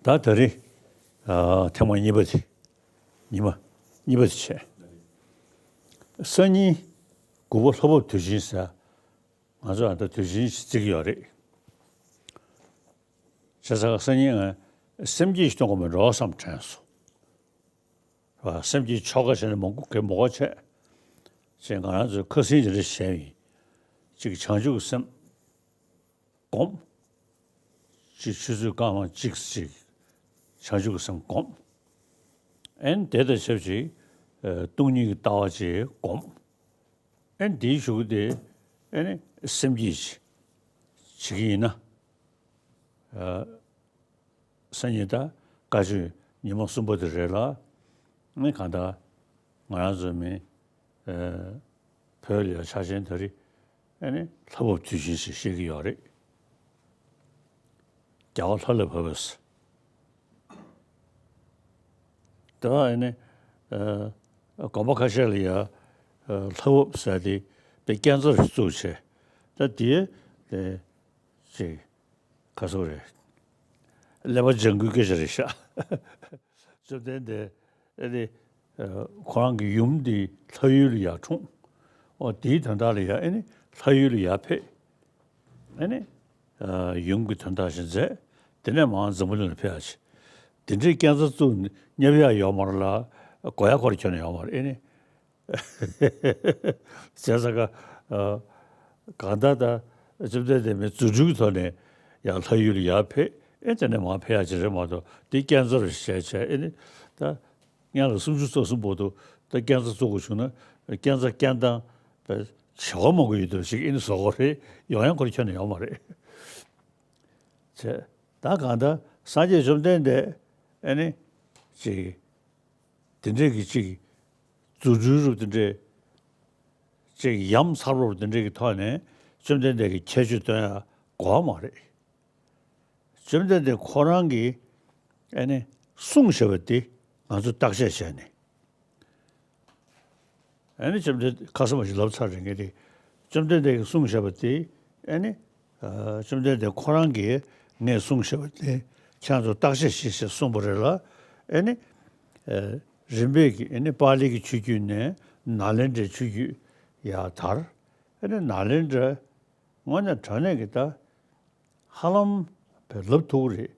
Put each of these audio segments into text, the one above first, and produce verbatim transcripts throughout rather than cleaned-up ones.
ད་ད་རེས་ཨ་ཐེངས་མ་གཉིས་པ་དེ། ཉི་མ་གཉིས་པ་དེ་བྱས། སང་ཉིན་དགུ་པ་ལྷ་བབས་དུས་ཆེན་ཟེར། ང་ཚོ་ཨ་ད་དུས་ཆེན་ཞིག་བརྩི་གི་ཡོད་རེད། བྱས་ཙང་སང་ཉིན་ང་སེམས་བསྐྱེད་ཞིག་གཏོང་དགོས་མེད་འགྲོ་བསམ་དྲན་སོང་། ར་སེམས་བསྐྱེད་ཆོ་ག་བྱས་ནས་མང་པོ་གས་མོ་ག་བྱས། ཅེས་ང་རང་ཚོའི་ཁ་སེང་ཅིག་རེ་བྱས་ཡིན། གཅིག་བྱང་ཆུབ་ཀྱི་སེམས་སྒོམ། གཅིག་ཆུ་ཚོད་སྐར་མ་གཅིག་ཅིག་བྱང་ཆུབ་ཀྱི་སེམས་སྒོམ། ཨེན་དེ་དང་ཆབས་ཅིག་ཨ་སྟོང་ཉིད་ཀྱི་ལྟ་བ་ཅིག་སྒོམ། ཨེན་དེའི་གཞུག་གུ་དེ་ཨེ་ནི་སེམས་བསྐྱེད་ཅིག་བྱེད་ཀྱི་ཡིན་ན། ཨ་སང་ཉིན་ད་བཀའ་ཆོས་ཉི་མ་གསུམ་པ་དེ་རེད་ལ། ཨེ་གང་ལྟར་ང་རང་ཚོ་མི་ཨ་བོད་ལ་ཡ་ཆ་ཆེན་ད་རེས་ཨེ་ནི་ལྷ་བབས་དུས་ཆེན་ཞིག་བཤད་ཀྱི་ཡོད་རེད། རྒྱལ་བ་ལྷ་ལས་བབས་པས། ད་ཨ་ནི་ཨ་དགོན་པ་ཁ་ཤས་ལ་ཡ་ཨ་ལྷ་བབས་ཟེར་དེ་དཔེ་རྐྱང་རྩ་རེ་བཙུགས་བྱས། ད་དེ་ཨ་ཅིག་ཁ་སོ་རེད། ཀླད་པ་ལྗང་གུའི་སྐད་ཆ་རེད་ཤག་བཅོམ་ལྡན་འདས་ཨ་ནི་ཨ་ཁོ་རང་གི་ཡུམ་འདི་ལྷ་ཡུལ་ལ་ཡར་འཁྲུངས། ཨོ་དེའི་དོན་དག་ལ་ཡ་ཨ་ནི་ལྷ་ཡུལ་ལ་ཡར་ཕེབས། ཨ་ནི་ཨ་ཡུམ་གྱི་དོན་དག་ཞིག་མཛད། དེ་ནས་མར་འཛམ་བུ་གླིང་ལ་ཕེབས་ཡ་ཆེ། དེ་འདྲའི་རྐྱང་རྩ་བཙུགས་ནས་བསྙབ་ཡག་ཡོད་མ་རེད་ལ། དགོས་ཡག་ཁོ་རང་ཁྱོན་ནས་ཡོད་མ་རེད། ཨེ་ནི། བྱས་ཙང་ཀ་ཨ་གང་ལྟར་ད་བཅོམ་ལྡན་འདས་མི་རྫུ་འཕྲུལ་གྱི་ཐོག་ནས་ཡང་ལྷ་ཡུལ་ལ་ཡར་ཕེབས། ཨེ་དེ་ནས་མར་ཕེབས་ཡག་ཅིག་རེད་མ་གཏོགས་དེ་རྐྱང་རྩ་རེ་བྱས་བྱས། ཨེ་ནི་ད་སྔོན་ལ་སུམ་ཅུ་རྩ་གསུམ་བར་དུ་ད་རྐྱང་རྩ་བཙུགས་དགོས་བྱུང་ན་རྐྱང་རྩ་རྐྱང་ཐང་བྱ་བ་མང་པོ་ཡོད་འདུག་ཞིག་ཨེ་ནི་བཟོ་དགོས་རེད། ཡོང་ཡག་ཁོ་རང་ཁྱོན་ནས་ཡོད་མ་རེད། བྱས། ད་གང་ལྟར་སངས་རྒྱས་བཅོམ་ལྡན་འདས་ཨེ་ནི་ཅིག་དེ་འདྲས་ཀྱི་ཅིག་རྫུ་འཕྲུལ་རུ་དེ་འདྲས་ཅིག་ཡ་མཚར་པོ་དེ་འདྲས་ཀྱི་ཐོག་ནས་བཅོམ་ལྡན་འདས་ཀྱི་ཁྱད་ཆོས་སྟོན་ཡ་དགོས་མ་རེད། བཅོམ་ལྡན་འདས་ཁོ་རང་གིས་ཨེ་ནི་གསུངས་བཞག་པ་དེ་ང་ཚོས་བརྟག་དཔྱད་བྱས་ནས། ཨ་ནི་བཅོམ་ལྡན་ཁ་སང་མ་ཞིག་ལབ་ཚར་རེད། ངས་དེ་བཅོམ་ལྡན་འདས་ཀྱིས་གསུངས་བཞག་པ་དེ་ཨ་ནི་ཨ་བཅོམ་ལྡན་འདས་ཁོ་རང་གིས་ངས་གསུངས་བཞག་པ་དེ་ཁྱེད་རང་ཚོ་བརྟག་དཔྱད་བྱེད་ཞེས་གསུངས་པ་རེད་ལ། ཨ་ནི་ཨ་རིམ་པས་ཀྱིས་ཨ་ནི་པཱ་ལི་གི་ཆོས་བརྒྱུད་ནས་ནཱ་ལེནྡྲའི་ཆོས་བརྒྱུད་ཡར་དར། ཨ་ནི་ནཱ་ལེནྡྲ་དངོས་གནས་དྲང་གནས་ཀྱི་ད་ཧ་ལམ་བས་ལབ་ཐུབ་ཀྱི་རེད།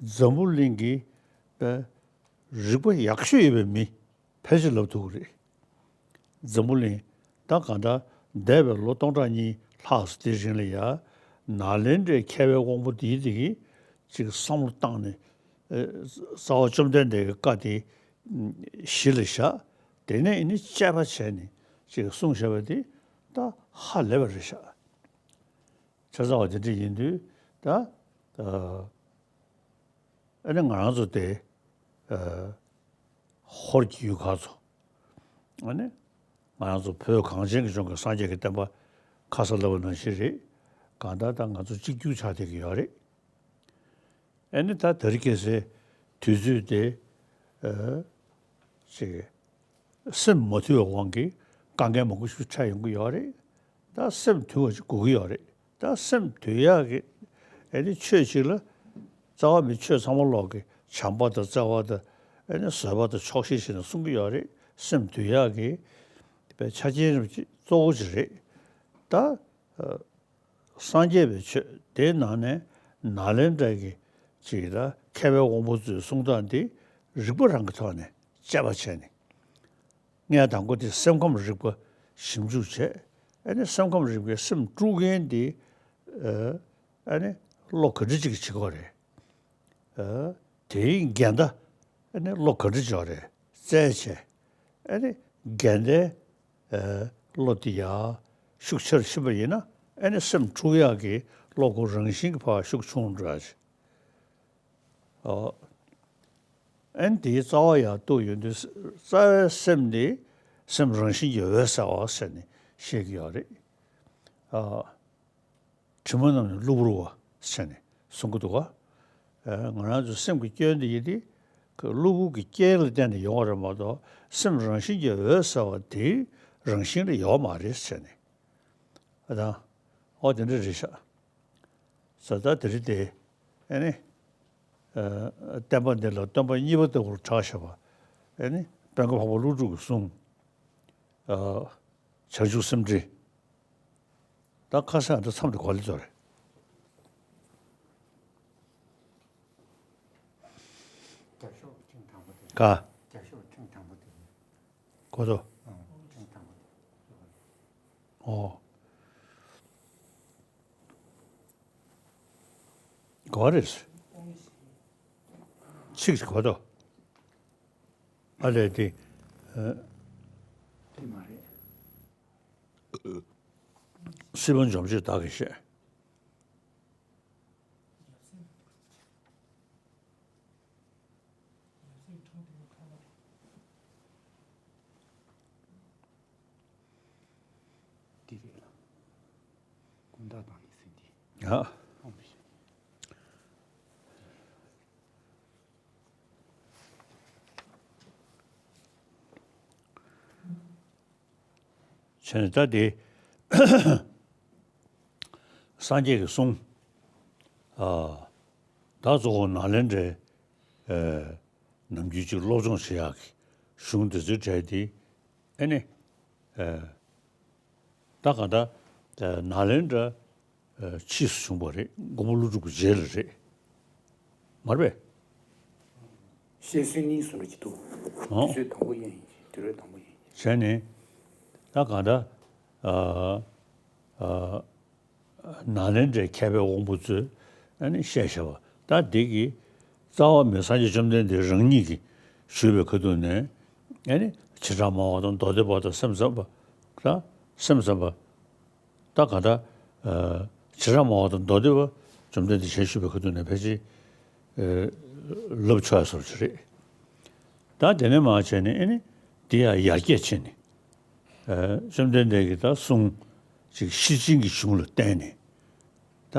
འཛམ་བུ་གླིང་གི་བས་རིག་པ་ཡག་ཤོས་ཡོད་པའི་མི་ཕལ་ཆེར་ལབ་ཐུབ་ཀྱི་རེད། འཛམ་བུ་གླིང་ད་གང་ལྟར་འདས་པའི་ལོ་སྟོང་ཕྲག་གཉིས་ལྷག་ཙམ་དེའི་རིང་ལ་ཡ་ནཱ་ལེནྡྲའི་མཁས་པའི་དབང་པོ་འདིའི་དེ་གིས་ཅིག་བསམ་བློ་བཏང་ནས་ཨེ་རྩ་བ་བཅོམ་ལྡན་འདས་ཀྱི་བཀའ་དེ་གཞི་ལ་བཞག་དེ་ནས་ཨེ་ནི་དཔྱད་པ་བྱས་ནས་ཅིག་གསུངས་བཞག་པ་དེ་ད་ཧ་ལས་པ་རེད་ཤག་ཆ་ཚང་བ་དེ་འདྲ་ཡིན་དུས་ད་ཨ་ཨ་ནི་ང་རང་ཚོ་དེ་ཨ་ཧོར་གྱི་ཡུལ་ཁག་ཚོ། ཨ་ནི་ང་རང་ཚོ་བོད་གངས་ཅན་གྱི་ལྗོངས་ཀྱི་སངས་རྒྱས་ཀྱི་བསྟན་པ་ཁ་ས་ལབ་པ་ནང་བཞིན་རེད། གང་ལྟར་ད་ང་ཚོ་གཅིག་གྱུར་ཆགས་བསྡད་ཀྱི་ཡོད་རེད། ཨ་ནི་ད་དེ་རིང་ཁ་སང་དུས་ཚོད་དེ་ཨ་ཅིག་སེམས་མ་དུལ་བའི་དབང་གིས་དཀའ་ངལ་མང་པོ་ཞིག་འཕྲད་ཡོང་གི་ཡོད་རེད། ད་སེམས་དུལ་བ་ཞིག་དགོས་ཀྱི་ཡོད་རེད། ད་སེམས་དུལ་ཡག་གི་ཨ་ནི་ཆོས་ཅིག་ལ་རྩ་བ་མི་ཆོས་ཚང་མ་ལོག་གི་བྱམས་པ་དང་བརྩེ་བ་དང་ཨ་ནི་བཟོད་པ་དང་ཆོག་ཤེས་བྱས་ནས་གསུང་གི་ཡོད་རེད། སེམས་དུལ་ཡག་གི་དཔེ་ཆ་རྐྱེན་རིམ་གཅིག་གཙོ་བོ་ཅིག་རེད། ད་ཨ་སངས་རྒྱས་པའི་ཆོས་དེའི་ནང་ནས་ནཱ་ལེནྡྲ་གི་ཅིག་ད་མཁས་པའི་དབང་པོ་ཚོའི་གསུང་སྟངས་འདི་རིག་པ་རང་གི་ཐོག་ནས་དཔྱད་པ་བྱས་ནས། ངས་དང་པོ་དེ་སེམས་ཁམས་རིག་པ་ཞིབ་འཇུག་བྱས། ཨ་ནི་སེམས་ཁམས་རིག་པའི་སེམས་དཀྲུག་མཁན་དེ་ཨ་ནི་བློ་ག་འདྲ་ཅིག་གིས་བྱེད་ཀྱི་ཡོད་རེད། ཨ་དེའི་འགལ་ཟླ་ཨ་ནི་བློ་ག་འདྲ་ཅིག་ཡོད་རེད་བཙལ་བྱས། ཨ་ནི་འགལ་ཟླའི་ཨ་བློ་དེ་ཡར་ཤུགས་ཆེར་ཕྱིན་པ་ཡིན་ན་ཨ་ནི་སེམས་འཁྲུག་ཡག་གི་བློ་ཁོ་རང་བཞིན་གྱི་ཕར་ཤུགས་ཆུང་འགྲོ་ཡག་ཅིག་ཨོ། ཨན་དེའི་རྩ་བ་ཡང་གཏུགས་ཡོང་དུས་རྩ་བའི་སེམས་ནི་སེམས་རང་བཞིན་གྱིས་འོད་གསལ་བ་ཟེར་ནས་བཤད་ཀྱི་ཡོད་རེད། ཨ། དྲི་མ་རྣམས་ནི་གློ་བུར་བ་ཟེར་ནས་གསུང་གི་འདུག་ག་ཨ། ང་རང་ཚོའི་སེམས་ཀྱི་སྐྱོན་དེ་ཡིན་ཏེ། གློ་བུར་གྱི་རྐྱེན་ལ་བརྟེན་ནས་ཡོང་བ་རེད་མ་གཏོགས་སེམས་རང་བཞིན་གྱིས་འོད་གསལ་བ་དེའི་རང་བཞིན་ལ་ཡོད་མ་རེད་ཟེར་ནས། ཨ་དང་། ཨོ་དེ་འདྲ་རེད་ཤག་ས་ད་དེ་རིང་དེ་ཨ་ནི་ བསྟན་པ་འདི་ལ་སྟོན་པ་གཉིས་པ་ལྟ་བུར་གྲགས་བཞག་པ། ཨེ་ནི་དཔལ་མགོན་འཕགས་པ་ཀླུ་སྒྲུབ་ཀྱི་གསུང་། བྱང་ཆུབ་སེམས་འགྲེལ། ད་ཁ་སང་འདི་མཚམས་འདི་ག་ལེ་ཚོ་རེད། རྒྱབ་ཤོག་ཐེངས་དང་པོ་དེ། ག་རྒྱབ་ཤོག་ཐེངས་དང་པོ་དེ། གོ་ཐོ། ཨང་། ཐེངས་དང་པོ་དེ། ཨོ། ག་རེད། ཚིག་གོ་ཐོ། ཨ་ལས་དེ། ཨ། དེ་མ་རེད། སྲིད་པ་འཇོམས་བྱེད་བདག་གིས་བཤད། འདི་རེད་ལ། ཀུན་བརྟགས་དང་ནི་སྲིད་འདི། ཡ། ཨོ་མི་ཤེས། བྱས་ནས་ད་དེ་སངས་རྒྱས་ཀྱི་གསུང་། ཨ། ད་གཙོ་བོ་ནཱ་ལེནྡྲའི་ཨ་ནམ་རྒྱུན་ཅིག་སློབ་སྦྱོང་བྱེད་ཡག་གི་གཞུང་འདི་ཚོའི་གྲས་དེ་ཨེ་ནི་ཨ། ད་གང་ལྟར་ནཱ་ལེནྡྲ་ཕྱིས་སུ་བྱུང་བ་རེད། མགོན་པོ་ཀླུ་སྒྲུབ་ཀྱི་རྗེས་ལ་རེད། མ་རེད་པས། བཤད་སྲོལ་གཉིས་སུ་འགྲོ་གི་འདུག་ཨོ། དུས་ཚོད་དང་པོ་ཡིན། དུས་རབས་དང་པོ་ཡིན། བྱས་ནས་ད་གང་ལྟར་ཨ་ཨ་ནཱ་ལེནྡྲའི་མཁས་པའི་དབང་པོ་ཚོས་ཨ་ནི་བཤད་བཞག་པ་ད་འདི་གི་རྩ་བ་མི་སངས་རྒྱས་བཅོམ་ལྡན་འདས་རང་ཉིད་ཀྱིས་ཞུས་པའི་ཁ་ཐུག་ནས་ཨ་ནི་བྱེ་བྲག་སྨྲ་བ་དང་མདོ་སྡེ་པ་དང་སེམས་ཙམ་པ། ད་སེམས་ཙམ་པ། ད་ག་ད། བྱེ་བྲག་སྨྲ་བ་དང་མདོ་སྡེ་པ་བཅོམ་ལྡན་འདས་ཞལ་བཞུགས་པའི་ཁ་ཐུག་ནས་ཕལ་ཆེར་ལབ་ཆོག་ཡ་བཟོ་ཅིག་རེད། ད་དེ་ནས་མར་བྱས་ནས་ཨེ་ནི་འདི་ཡང་ཡར་རྒྱས་ཕྱིན་ནས། བཅོམ་ལྡན་འདས་ཀྱི་ད་གསུང་ཅིག་ཤེར་ཕྱིན་གྱི་གཞུང་ལ་བརྟེན་ནས། ད་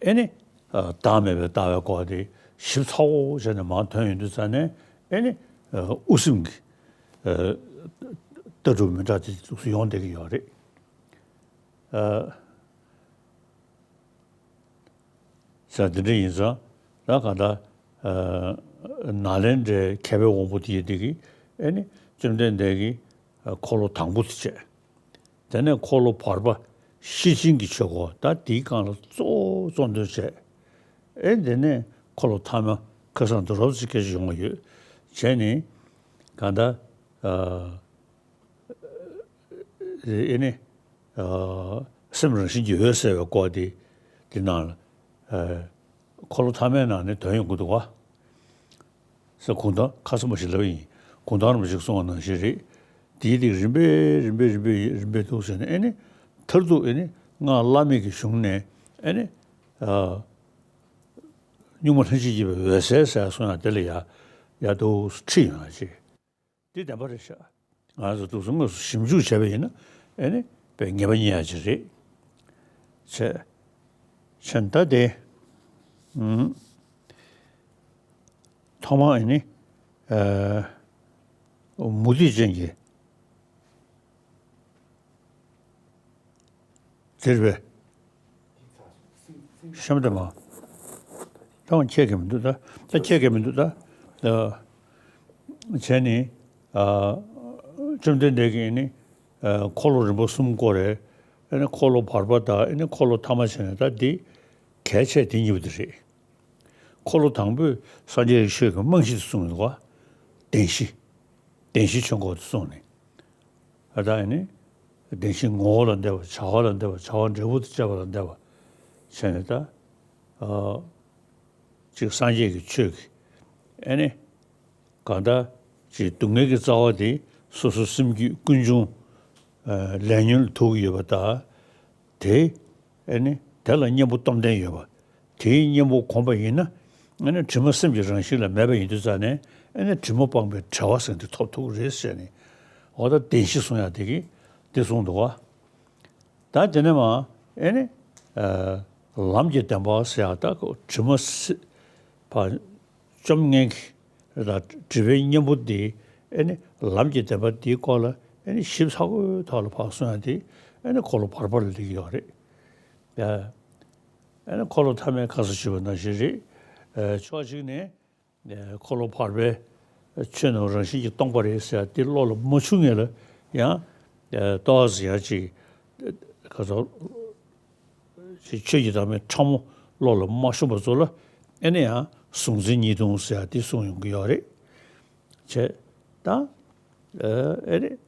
ཨེ་ནི་བདག་མེད་པའི་ལྟ་བའི་སྐོར་དེ་ཞིབ་ཚགས་པོ་བྱས་ནས་མར་ཐོན་ཡོང་དུས་ཙ་ནས་ཨེ་ནི་དབུ་སེམས་ཀྱི་ལྟ་གྲུབ་མི་འདྲ་དེ་ཡོང་བསྡད་ཀྱི་ཡོད་རེད། ས་དེ་འདྲ་ཡིན་ཙང་ད་ག་ད་ནཱ་ལེནྡྲའི་མཁས་པའི་དབང་པོ་དེ་ཡི་དེ་གིས་ཨེ་ནི་བཅོམ་ལྡན་འདས་ཀྱི་འཁོར་ལོ་དང་པོ་དེ་བྱས། དེ་ནས་འཁོར་ལོ་བར་པ་ཤེར་ཕྱིན་གྱི་ཆོས་སྐོར་ད་དེའི་སྒང་ལ་གཙོ་བོ་གཙོ་འདོན་བྱས། ཨེ་དེ་ནས་འཁོར་ལོ་ཐ་མ་ཁ་སང་དུ་རོབ་ཙམ་སྐད་ཆ་ཡོང་བ་ཡོད། བྱས་ནས་ག་ད་ཨ། ཨེ་ནི། སེམས་རང་བཞིན་གྱིས་འོད་གསལ་བའི་སྐོར་དེ། དེ་ནང་ལ། འཁོར་ལོ་ཐ་མའི་ནང་ནས་དོན་ཡོང་གི་འདུག་བ། ས་གུང་ཐང་ཁ་སང་མ་ཞིག་ལབ་ཡིན། གུང་ཐང་རིན་པོ་ཆེས་གསུངས་པ་ནང་བཞིན་རེད། དེའི་རིགས་རིམ་པས་རིམ་པས་རིམ་པས་རིམ་པས་འདུག་ཟེར་ནས་ཨེ་ནི། མཐར་ཐུག་ཨེ་ནི་སྔགས་བླ་མེད་ཀྱི་གཞུང་ནས་ཨེ་ནི། གཉུག་མ་ལྷན་ཅིག་སྐྱེས་པའི་འོད་གསལ་ཟེར་གསུངས་ཡང་དེ་ལ་ཡ། ཡ་འདུག་ཁྲིད་ཡོང་ཡ་ཅིག་འདི་བདེན་པ་རེད་ཤག་ང་ཚོ་འདུག་སེ་དངོས་སུ་ཞིབ་འཇུག་བྱས་པ་ཡིན་ན་ཨེ་ནི་དཔེ་ངེས་པ་རྙེད་ཡ་ཅིག་རེད། བྱས། བྱས་ད་དེ། ཨུམ། ཐོག་མར་ཨེ་ནི། ཨ། མུ་སྟེགས་ཅན་གྱི། དེ་རེད་པས། གཤམ་དུ་མ། ད་ཁྱེད་ཀྱི་མི་འདུག་ད། ད་ཁྱེད་ཀྱི་མི་འདུག་ད། ད། བྱས་ནས། ཨ། བཅོམ་ལྡན་འདས་ཀྱིས་ནི། ཨ། འཁོར་ལོ་རིམ་པ་གསུམ་བསྐོར་རེད། ཨ་ནི་འཁོར་ལོ་བར་པ་དང་ཨ་ནི་འཁོར་ལོ་ཐ་མ་བྱས་ནས་ད་འདི། གལ་ཆེ་དེ་གཉིས་པོ་དེ་རེད། འཁོར་ལོ་དང་པོས་སངས་རྒྱས་ཀྱི་ཆོས་ཀྱི་རྨང་གཞི་དེ་གསུངས་འདུག་བ། བདེན་བཞི། བདེན་བཞིའི་ཆོས་འཁོར་དེ་གསུངས་ནས། ཨ་ད་ཨེ་ནི། བདེན་བཞི་ངོ་བོ་ལ་འདས་པ་བྱ་བ་ལ་འདས་པ་བྱ་བ་འབྲས་བུ་དང་བཅས་པ་ལ་འདས་པ། བྱས་ནས་ད། ཨ། ཅིག་སངས་རྒྱས་ཀྱི་ཆོས་ཀྱི། ཨེ་ནི། གང་ལྟར་ཅིག་སྡུག་བསྔལ་གྱི་རྩ་བ་དེ་སོ་སོའི་སེམས་རྒྱུད་ཀུན་འབྱུང་། ཨ། ལས་ཉོན་ལ་ཐུག་གི་ཡོད་པ་དང་། དེ། ཨེ་ནི། དེ་ལ་གཉེན་པོ་སྟོབས་ལྡན་ཡོད་པ། དེའི་གཉེན་པོ་གོམས་པ་ཡིན་ན། ཨ་ནི་དྲི་མ་སེམས་ཀྱི་རང་བཞིན་ལ་མེད་པ་ཡིན་དུས་ཙང་ནས་ཨ་ནི་དྲི་མ་སྤངས་པའི་བྲལ་བ་ཟེར་འདི་ཐོབ་ཐུབ་ཀྱི་རེད་ཟེར་ནས། འོ་ད་བདེན་བཞི་གསུང་ཡག་དེ་གིས་འདི་གསུངས་འདུག་བ། ད་དེ་ནས་མ་ཨེ་ནི། ཨ། ལམ་གྱི་བདེན་པ་ཟེར་ཡག་ད་ཁོ་དྲི་མ་སེ་ཕ། བཅོམ་མཁན་གྱི་ད་སྒྲིབ་པའི་གཉེན་པོ་འདི་ཨེ་ནི་ལམ་གྱི་བདེན་པ་འདིའི་སྐོར་ལ་ཨེ་ནི་ཞིབ་ཚགས་པོའི་ཐོག་ལ་ཕར་གསུང་ཡག་འདི་ཨེ་ནི་འཁོར་ལོ་བར་པ་ལ་སླེབས་ཀྱི་ཡོད་རེད། ཡ། ཨེ་ནི་འཁོར་ལོ་ཐ་མའི་ཁ་སང་ཞུས་པ་ནང་བཞིན་རེད། ཕྱོགས་གཅིག་ནས་འཁོར་ལོ་བར་པའི་ཆོས་རྣམས་རང་བཞིན་གྱིས་སྟོང་པ་རེད་ཟེར་ཡ་དེ་བློ་ལ་མ་ཆུད་ངེས་ལ་ཡང་ཏོག་ཙམ་ཡང་ཅིག་ག་ཚོད་ཅིག་ཆོས་ཀྱི་བདག་མེད་ཕྲ་མོ་བློ་ལ་མ་ཤོང་བ་ཚོ་ལ་ཨེ་ནི་ཡང་གཟུང་འཛིན་གཉིས་སྟོང་ཟེར་ཡ་དེ་གསུངས་ཡོང་གི་ཡོད་རེད། བྱས་ད་ཨེ་རེད།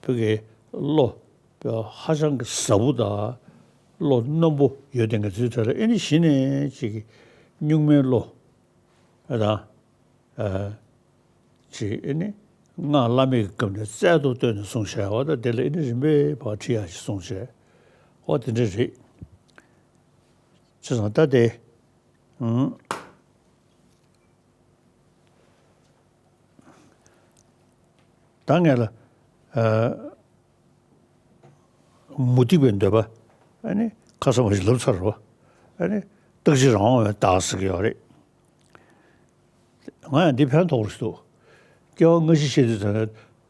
བོད་ཀྱི་བློ་ཧ་ཅང་གི་ཟབ་པོ་དང་བློ་རྣོན་པོ་ཡོད་བསྡད་མཁན་དེ་ཚོའི་གྲས་ལ་ཨེ་ནི་གཞི་ནས་ཅིག་གཉུག་མའི་བློ་དང་ཅིག་ཨེ་ནི་སྔགས་བླ་མེད་ཀྱི་སྐབས་ནས་རྩལ་དུ་བཏོན་ནས་གསུངས་བཞག་པ་དང་དེ་ལ་ཨེ་ནི་རིམ་པས་ཕར་ཁྲིད་ཡག་ཅིག་གསུངས་བྱས་ཨོ་དེ་འདྲ་རེད། བྱས་ཙང་ད་དེ། ད་ངས་ལ་མུ་སྟེགས་པའི་འདོད་པ་ཨ་ནི་ཁ་སང་བ་ཞིག་ལབ་ཚར་རོ། ཨ་ནི་རྟག་གཅིག་རང་དབང་བའི་རྟགས་ཟེར་གྱི་ཡོད་རེད། ང་ཡང་འདི་ཕན་ཐོགས་རེད་འདུག་སྐྱེ་བ་སྔ་ཕྱི་བཤད་དུས་ཙམ་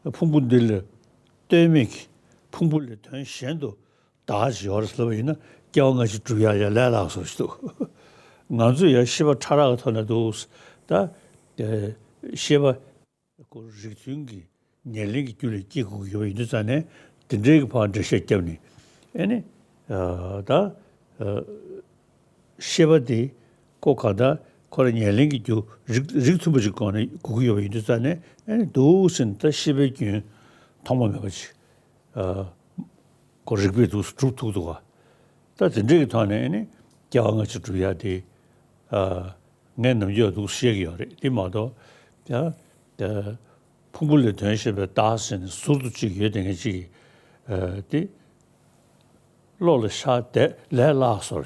ནས་ཕུང་པོ་འདི་ལས་ལྟོས་མེད་ཀྱི་ཕུང་པོ་ལས་དོན་གཞན་དུ་བདག་ཅིག་ཡོད་རེད་ཟེར་བ་ཡིན་ན་སྐྱེ་བ་སྔ་ཕྱི་སྒྲུབ་ཡག་ཡང་ལས་སླ་སོ་ཞིག་འདུག་ང་ཚོས་ཡང་ཤེས་པ་ཕྲ་རགས་ཀྱི་ཐོག་ནས་འདུག་ད་ཤེས་པ་ཁོ་རིགས་མཐུན་གྱི་ཉེར་ལེན་གྱི་རྒྱུ་ལས་སྐྱེ་དགོས་ཀྱི་ཡོད་པ་ཡིན་དུས་ཙང་ནས་དེ་འདྲའི་གི་ཕར་འགྲེལ་བཤད་བརྒྱབ་ནས་ཨེ་ནི་ད་ཤེས་པ་དེ་ཁོ་གང་ལྟར་ཁོ་རང་ཉེར་ལེན་གྱི་རྒྱུ་རིགས་རིགས་མཐུན་པ་ཅིག་སྒོ་ནས་དགོས་ཀྱི་ཡོད་པ་ཡིན་དུས་ཙང་ནས་ཨེ་ནི་འདུག་ཟེར་ནས་ད་ཤེས་པའི་རྒྱུན་ཐོག་མ་མེད་པ་ཅིག་ཁོ་རིགས་པས་འདུག་སྒྲུབ་ཐུབ་འདུག་ག་ད་དེ་འདྲའི་གི་ཐོག་ནས་ཨེ་ནི་སྐྱེ་བ་སྔ་ཕྱི་སྒྲུབ་ཡག་དེ་ངས་ནམ་རྒྱུན་འདུག་བཤད་ཀྱི་ཡོད་རེད། དེ་མ་གཏོགས་ཡང་ཕུང་པོ་ལས་དོན་གཞན་པའི་རྟགས་ཟེར་ནས་ཟུར་དུ་གཅིག་ཡོད་དེ་ངས་གཅིག་གི་དེ་བློ་ལ་ཤར་བསྡད་ལས་སླ་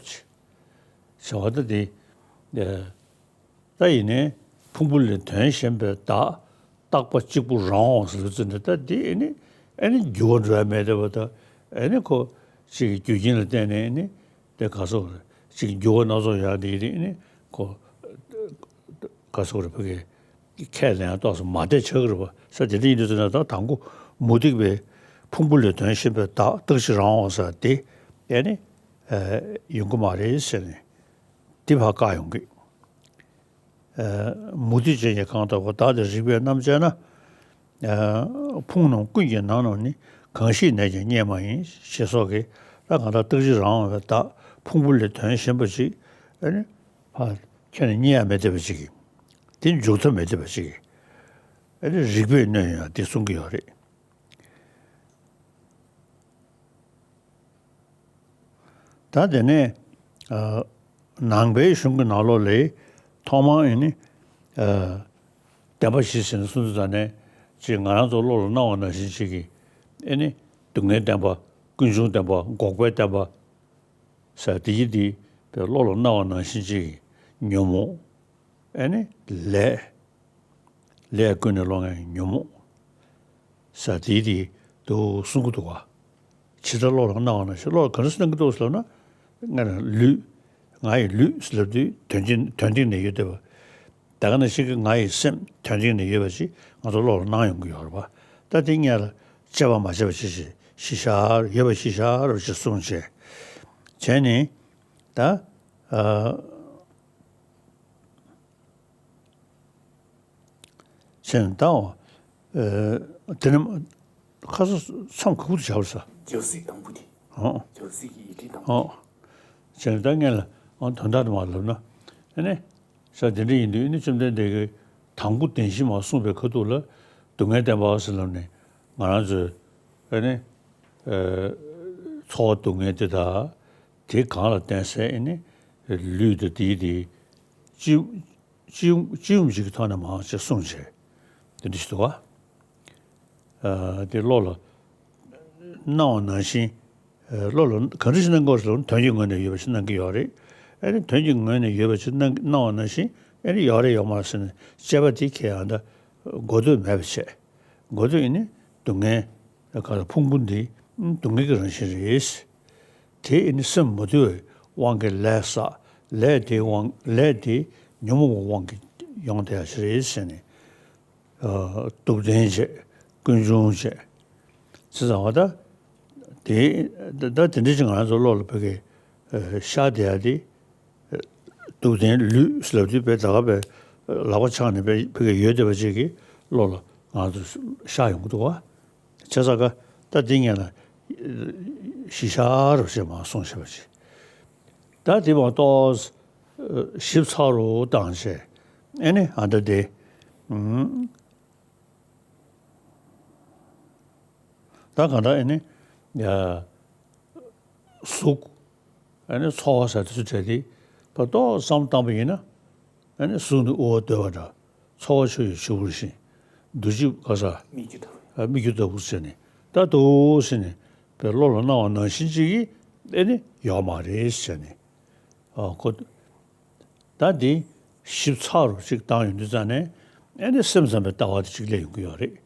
སོར་བྱ་བ་ད་དེ། ད་ཡིན་ནའི་ཕུང་པོ་ལས་དོན་གཞན་པའི་བདག་རྟག་པ་གཅིག་པུ་རང་དབང་ཟེར་ཚུལ་འདི་ད་འདི་ཨེ་ནི་ཨེ་ནི་འགྱུར་བ་འགྲོ་ཡ་མེད་བསྡད་པ་ད་ཨེ་ནི་ཁོ་ཅིག་གི་རྒྱུ་རྐྱེན་ལ་བརྟེན་ནས་ཨེ་ནི་དེ་ག་སོགས་རེད་ཅིག་འགྱུར་བ་སྣ་ཚོགས་ཡོང་དེ་ཡིན་ཨེ་ནི་ཁོ་ག་སོགས་རེད་ཕ་གི་ཁས་ལེན་ཡ་ཏོག་ཙམ་མ་བདེ་ཆགས་ཀྱི་རེད་པ་ས་དེ་འདྲ་ཡིན་དུས་ཚོད་ན་ད་དང་པོ་མུ་སྟེགས་པའི་ཕུང་པོ་ལས་དོན་གཞན་པའི་བདག་རྟག་གཅིག་རང་དབང་ཟེར་དེ་ཨེ་ནི་ཡོང་གི་མ་རེད་ཟེར་ནས་དེ་ཕར་བཀག་ཡོང་གི། མུ་སྟེགས་ཅན་གྱིས་གང་ལྟ་བུ་བདག་དེ་རིགས་པས་རྣམ་དཔྱད་ན། ཕུང་རྣམས་ཀུན་གྱི་ནང་རྣམས་ནི། གང་ཞིག་ནས་ཀྱང་རྙེད་མ་ཡིན། ཞེས་སོགས་ཀྱིས་ད་གང་ལྟར་རྟག་གཅིག་རང་དབང་བའི་བདག་ཕུང་པོ་ལས་དོན་གཞན་པ་ཅིག་ཨ་ནི་ཕར་ཁྱོན་ནས་རྙེད་ཡ་མེད་བསྡད་པ་ཅིག་གིས་དེ་འཇུག་ཐབས་མེད་བསྡད་པ་ཅིག་གིས་ཨ་ནི་རིགས་པས་གནོན་ཡང་དེ་གསུང་གི་ཡོད་རེད། ད་དེ་ནས་ནང་པའི་གཞུང་གི་ནང་ལོགས་ལས་ཐོག་མར་ཨེ་ནི་བདེན་པ་བཞི་ཟེར་ནས་གསུངས་དུས་ད་ནས་ཅིག་ང་རང་ཚོ་བློ་ལ་སྣང་བ་ནང་བཞིན་ཅིག་གིས་ཨེ་ནི་སྡུག་བསྔལ་བདེན་པ་ཀུན་འབྱུང་བདེན་པ་འགོག་པའི་བདེན་པ་ཟེར་དེ་ཡི་དེ་བའི་བློ་ལ་སྣང་བ་ནང་བཞིན་ཅིག་གིས་ཉོན་མོངས། ཨེ་ནི་ལས། ལས་ཀུན་ནས་སློང་ངེས་ཉོན་མོངས། ས་དེའི་དེ་དུ་གསུང་གི་འདུག་ག་ཇི་ལྟར་བློ་ལ་སྣང་བ་ནང་བཞིན་བློ་ལ་ག་འདྲ་སེ་སྣང་གི་འདུག་ཟེར་ན། ང་ལ་ལུས། ང་ཡི་ལུས་ཟེར་ལབ་དུས་དོན་སྟེང་དོན་སྟེང་ནས་ཡོད་བསྡད་པ། ད་ག་ནང་བཞིན་གྱི་ང་ཡི་སེམས་དོན་སྟེང་ནས་ཡོད་པ་ཞིག་ང་ཚོ་བློ་ལ་སྣང་ཡོང་གི་ཡོད་རེད་པ། ད་དེ་སྔོན་ལ་དཔྱད་པ་མ་བྱས་པ་ཅིག་ཞིག་ཤི་ཤར་ཡོད་པ་ཤི་ཤར་བ་ཞིག་གསུངས་བྱས། བྱས་ནས་ད། ཨ། བྱས་ནས་ད་འོ། ཨ། དེ་ནི་ཁ་སང་མཚམས་ག་པར་བཞག་པ་རེད་ས། ཇོ་སྲིད་དང་པོ་དེ། ཨོ། ཇོ་སྲིད་ཀྱི་ཡིག་ཕྲེང་དང་པོ། ཨོ། བྱས་ནས་ད་ངས་ལ་ཨོ་དོན་དག་དེ་མར་ལབ་ན། ཨ་ནི། ས་དེ་འདྲ་ཡིན་དུས་ཨ་ནི་བཅོམ་ལྡན་འདས་ཀྱིས་དང་པོ་བདེན་བཞི་མར་གསུངས་པའི་ཁ་ཐུག་ལ་སྡུག་བསྔལ་བདེན་པ་ཟེར་ལབ་ནས་ང་རང་ཚོས་ཨ་ནི། ཨ། ཚོར་བ་སྡུག་བསྔལ་དེ་དག་དེ་གང་ལ་བརྟེན་སའི་ཨ་ནི་ལུས་དང་དེའི་དེ་སྤྱི་སྤྱི་སྤྱི་ཡོངས་ཤིག་གི་ཐོག་ནས་མང་ཆེ་གསུངས་བྱས་དེ་འདྲ་ཞིག་འདུག་ག་ཨ། དེ་བློ་ལ་སྣང་བ་ནང་བཞིན། ཨ། བློ་ལ་ག་འདྲ་ཞིག་སྣང་གི་ཡོད་རེད་ཟེར་ན་དོན་གྱི་ངོས་ནས་ཡོད་པ་ཞིག་སྣང་གི་ཡོད་རེད། ཨ་ནི་དོན་གྱི་ངོས་ནས་ཡོད་པ་ཞིག་སྣང་སྣང་བ་ནང་བཞིན་ཨ་ནི་ཡོད་རེད་ཡོད་མ་རེད་ཟེར་ནས་དཔྱད་པ་དེ་ཁྱེད་ཡང་ད་གོ་ཐོས་མེད་པ་བྱས། གོ་ཐོས་ཨ་ནི་སྡུག་བསྔལ་ག་ལ་ཕུང་པོ་འདི་སྡུག་བསྔལ་གྱི་རང་བཞིན་རེད། དེ་ཨ་ནི་སེམས་མ་དུལ་བའི་དབང་གིས་ལས་བསགས། ལས་དེའི་དབང་ལས་དེ་ཉོན་མོངས་པའི་དབང་གིས་ཡོང་བསྡད་ཡ་ཞིག་རེད་ཟེར་ནས། ཨ། སྟོབས་ལྡན་བྱས། ཀུན་འབྱུང་བྱས། ཟེར་ཙང་བ་ད། དེ་ད་དེ་འདྲ་ཅིག་ང་རང་ཚོ་བློ་ལ་ཕ་གི་ཤར་བསྡད་ཡ་དེ། སྡུག་བདེན་ལུས་ལབ་དུས་པའི་ད་ག་པའི་ལག་པ་འཆང་ནས་པའི་ཕ་གི་ཡོད་བསྡད་པ་ཅིག་གི་བློ་ལ་ང་ཚོ་ཤར་ཡོང་གི་འདུག་བ། བྱས་ཙང་ཀ་ད་འདི་ངས་ལ་གཞི་བཞག་རོགས་བྱས་མ་གསུངས་བཞག་པ་ཅིག་ད་དེ་མ་གཏོགས་ཞིབ་ཚགས་རུ་བཏང་བྱས་ཨེ་ནི་ཨ་ད་དེ་ཨུམ། ད་གང་ལྟར་ཨེ་ནི། ཡ། གཟུགས། ཨེ་ནི་ཚོར་བ་ཟེར་དེ་ཚོ་བྲལ་ཏེ། ཕར་ཏོག་ཙམ་བཏང་པ་ཡིན་ན། ཨེ་ནི་གཟུགས་ནི་དབུལ་བ་བསྟོད་པ་འདྲ། ཚོར་བ་ཆུ་ཡི་ཆུ་བུར་བཞིན། འདུ་བྱེད་ག་ས། སྨིག་རྒྱུ་ལྟ་བུ། ཨ་སྨིག་རྒྱུ་ལྟ་བུ་ཟེར་ནས། ད་འདུག་ཟེར་ནས་པའི་བློ་ལ་སྣང་བ་ནང་བཞིན་ཅིག་གིས་ཨེ་ནི་ཡོད་མ་རེད་ཟེར་ནས། ཨ་ཁོ། ད་འདི་ཞིབ་ཚགས་རུ་ཅིག་བཏང་ཡོང་དུས་ཙང་ནས་ཨེ་ནི་སེམས་ཙམ་པའི་ལྟ་བ་དེ་ཅིག་སླེབས་ཡོང་གི་ཡོད་རེད།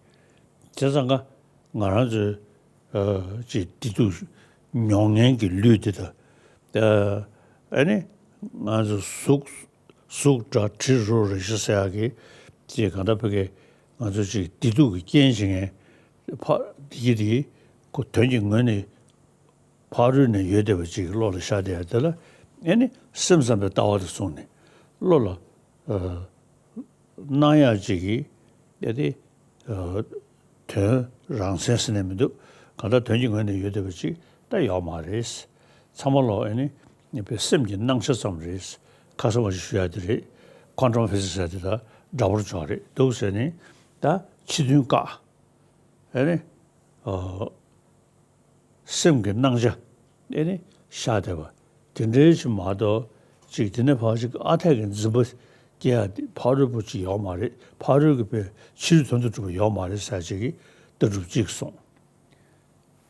བྱས་ཙང་ཀ་ང་རང་ཚོའི་ཨ་ཅིག་བདེ་སྡུག་མྱོང་མཁན་གྱི་ལུས་འདི་དང་། ཨ་ཨེ་ནི་ང་ཚོ་གཟུགས་གཟུགས་སྒྲ་དྲི་རོ་རེག་བྱ་ཟེར་ཡག་གི་ཅིག་གང་ལྟར་ཕ་གི་ང་ཚོ་ཅིག་བདེ་སྡུག་གི་རྐྱེན་བྱེད་མཁན་ཕ་དེ་གི་དེ་ཁོ་དོན་གྱི་ངོས་ནས། ཕ་རོལ་ནས་ཡོད་བསྡད་པ་ཅིག་གི་བློ་ལ་ཤར་བསྡད་ཡ་དེ་ལ་ཨེ་ནི་སེམས་ཙམ་པའི་ལྟ་བ་དེ་བཟུང་ནས་བློ་ལ་ཨ་སྣང་ཡག་ཅིག་གི་ཨེ་དེ་ཨ་དོན་རང་མཚན་ཟེར་ནས་མི་འདུག་གང་ལྟར་དོན་གྱི་ངོས་ནས་ཡོད་བསྡད་པ་ཅིག་ད་ཡོད་མ་རེད། ཚང་མ་ལོ་ཨེ་ནི་པའི་སེམས་ཀྱི་སྣང་ཆ་ཙམ་རེད། ཁ་སང་བ་ཞིག་ཞུ་ཡ་དེ་རེད། ཁོན་ཊམ་ཕི་ཟིག་ཟེར་དེ་ད་འདྲ་པོར་འཇོག་རེད་འདུག་ཟེར་ནས་ད་ཕྱི་དོན་བཀག་ཨེ་ནི་ཨ། སེམས་ཀྱི་སྣང་ཆ་ཨེ་ནི་ཤར་བསྡད་པ་དེ་འདྲའི་ཅིག་མ་གཏོགས་ཅིག་དེ་ནས་ཕར་ཅིག་ཨ་འཐས་ཀྱི་འཛིན་པ་སྐྱེ་ཡ་དེ་ཕ་རོལ་པོ་ཅིག་ཡོད་མ་རེད། ཕ་རོལ་གྱི་པའི་ཕྱི་རོལ་དོན་དུ་གྲུབ་པ་ཡོད་མ་རེད་ཟེར་ཅིག་གི་ལྟ་གྲུབ་གཅིག་གསུངས།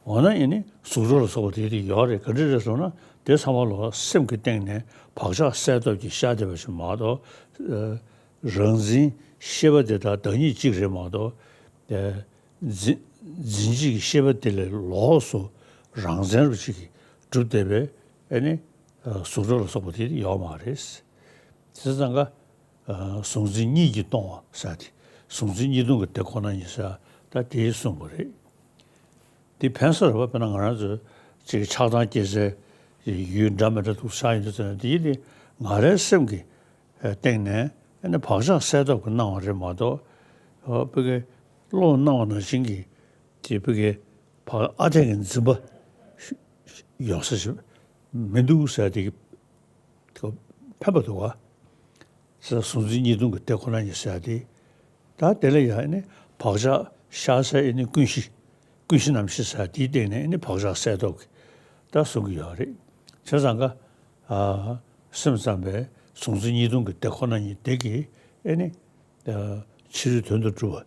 འོ་ན་ཨེ་ནི་གཟུགས་སྒྲ་ལ་སོགས་པ་དེ་དེ་ཡོད་རེད། ག་འདྲ་རེད་ཟེར་ན་དེ་ཚང་མ་ལོ་སེམས་ཀྱི་སྟེང་ནས་བག་ཆགས་གསལ་སྟོབས་ཀྱིས་ཤར་བསྡད་པ་ཞིག་མ་གཏོགས་རང་འཛིན་ཤེས་པ་དེ་དག་བདག་ཉིད་གཅིག་རེད་མ་གཏོགས། འཛིན་འཛིན་བྱེད་ཀྱི་ཤེས་པ་དེ་ལས་ལོགས་སུ་རང་མཚན་རུ་ཅིག་གིས་གྲུབ་བསྡད་པའི་ཨེ་ནི་གཟུགས་སྒྲ་ལ་སོགས་པ་དེ་ཡོད་མ་རེད། དེ་ཙང་ཀ་གཟུང་འཛིན་གཉིས་ཀྱིས་སྟོང་བ་ཟེར་དེ་གཟུང་འཛིན་གཉིས་སྟོང་གི་དེ་ཁོ་ན་ཉིད་ཟེར་ད་དེའི་གསུངས་པ་རེད། དེ་ཕན་སོ་རེད་པ། དཔེར་ན་ང་རང་ཚོ་ཅིག་ཆགས་སྡང་སྐྱེ་སའི་ཡུལ་འདྲ་མི་འདྲ་འདུག་ཆགས་ཡོང་དུས་ཙམ་ནས་དེ་ཡིན་དེ་ང་རའི་སེམས་ཀྱི་སྟེང་ནས་ཨ་ནི་བག་ཆགས་གསལ་སྟོབས་ཀྱིས་སྣང་བ་རེད་མ་གཏོགས། ཨ་ཕ་གི་བློས་སྣང་བ་ནང་བཞིན་གྱི་དེ་ཕ་གི་ཕ་ཨ་འཐས་ཀྱི་འཛིན་པ་ཡོང་ས་ཞིག་མི་འདུག་ཟེར་དེ་ཕན་པ་འདུག་བ། ཟེར་གཟུང་འཛིན་གཉིས་སྟོང་གི་དེ་ཁོ་ན་ཉིད་ཟེར་དེ། ད་དེ་ལ་ཡང་ཨ་ནི་བག་ཆགས་ཤར་སའི་ཨ་ནི་ཀུན་གཞི། ཀུན་གཞི་རྣམ་བཞི་ཟེར་དེའི་སྟེང་ནས་ཨ་ནི་བག་ཆགས་གསལ་སྟོབས་ཀྱིས་ད་གསུང་གི་ཡོད་རེད། བྱས་ཙང་ཀ་ཨ་སེམས་ཙམ་པའི་གཟུང་འཛིན་གཉིས་སྟོང་གི་དེ་ཁོ་ན་ཉིད་དེ་གིས་ཨ་ནི་ཕྱི་རོལ་དོན་དུ་གྲུབ་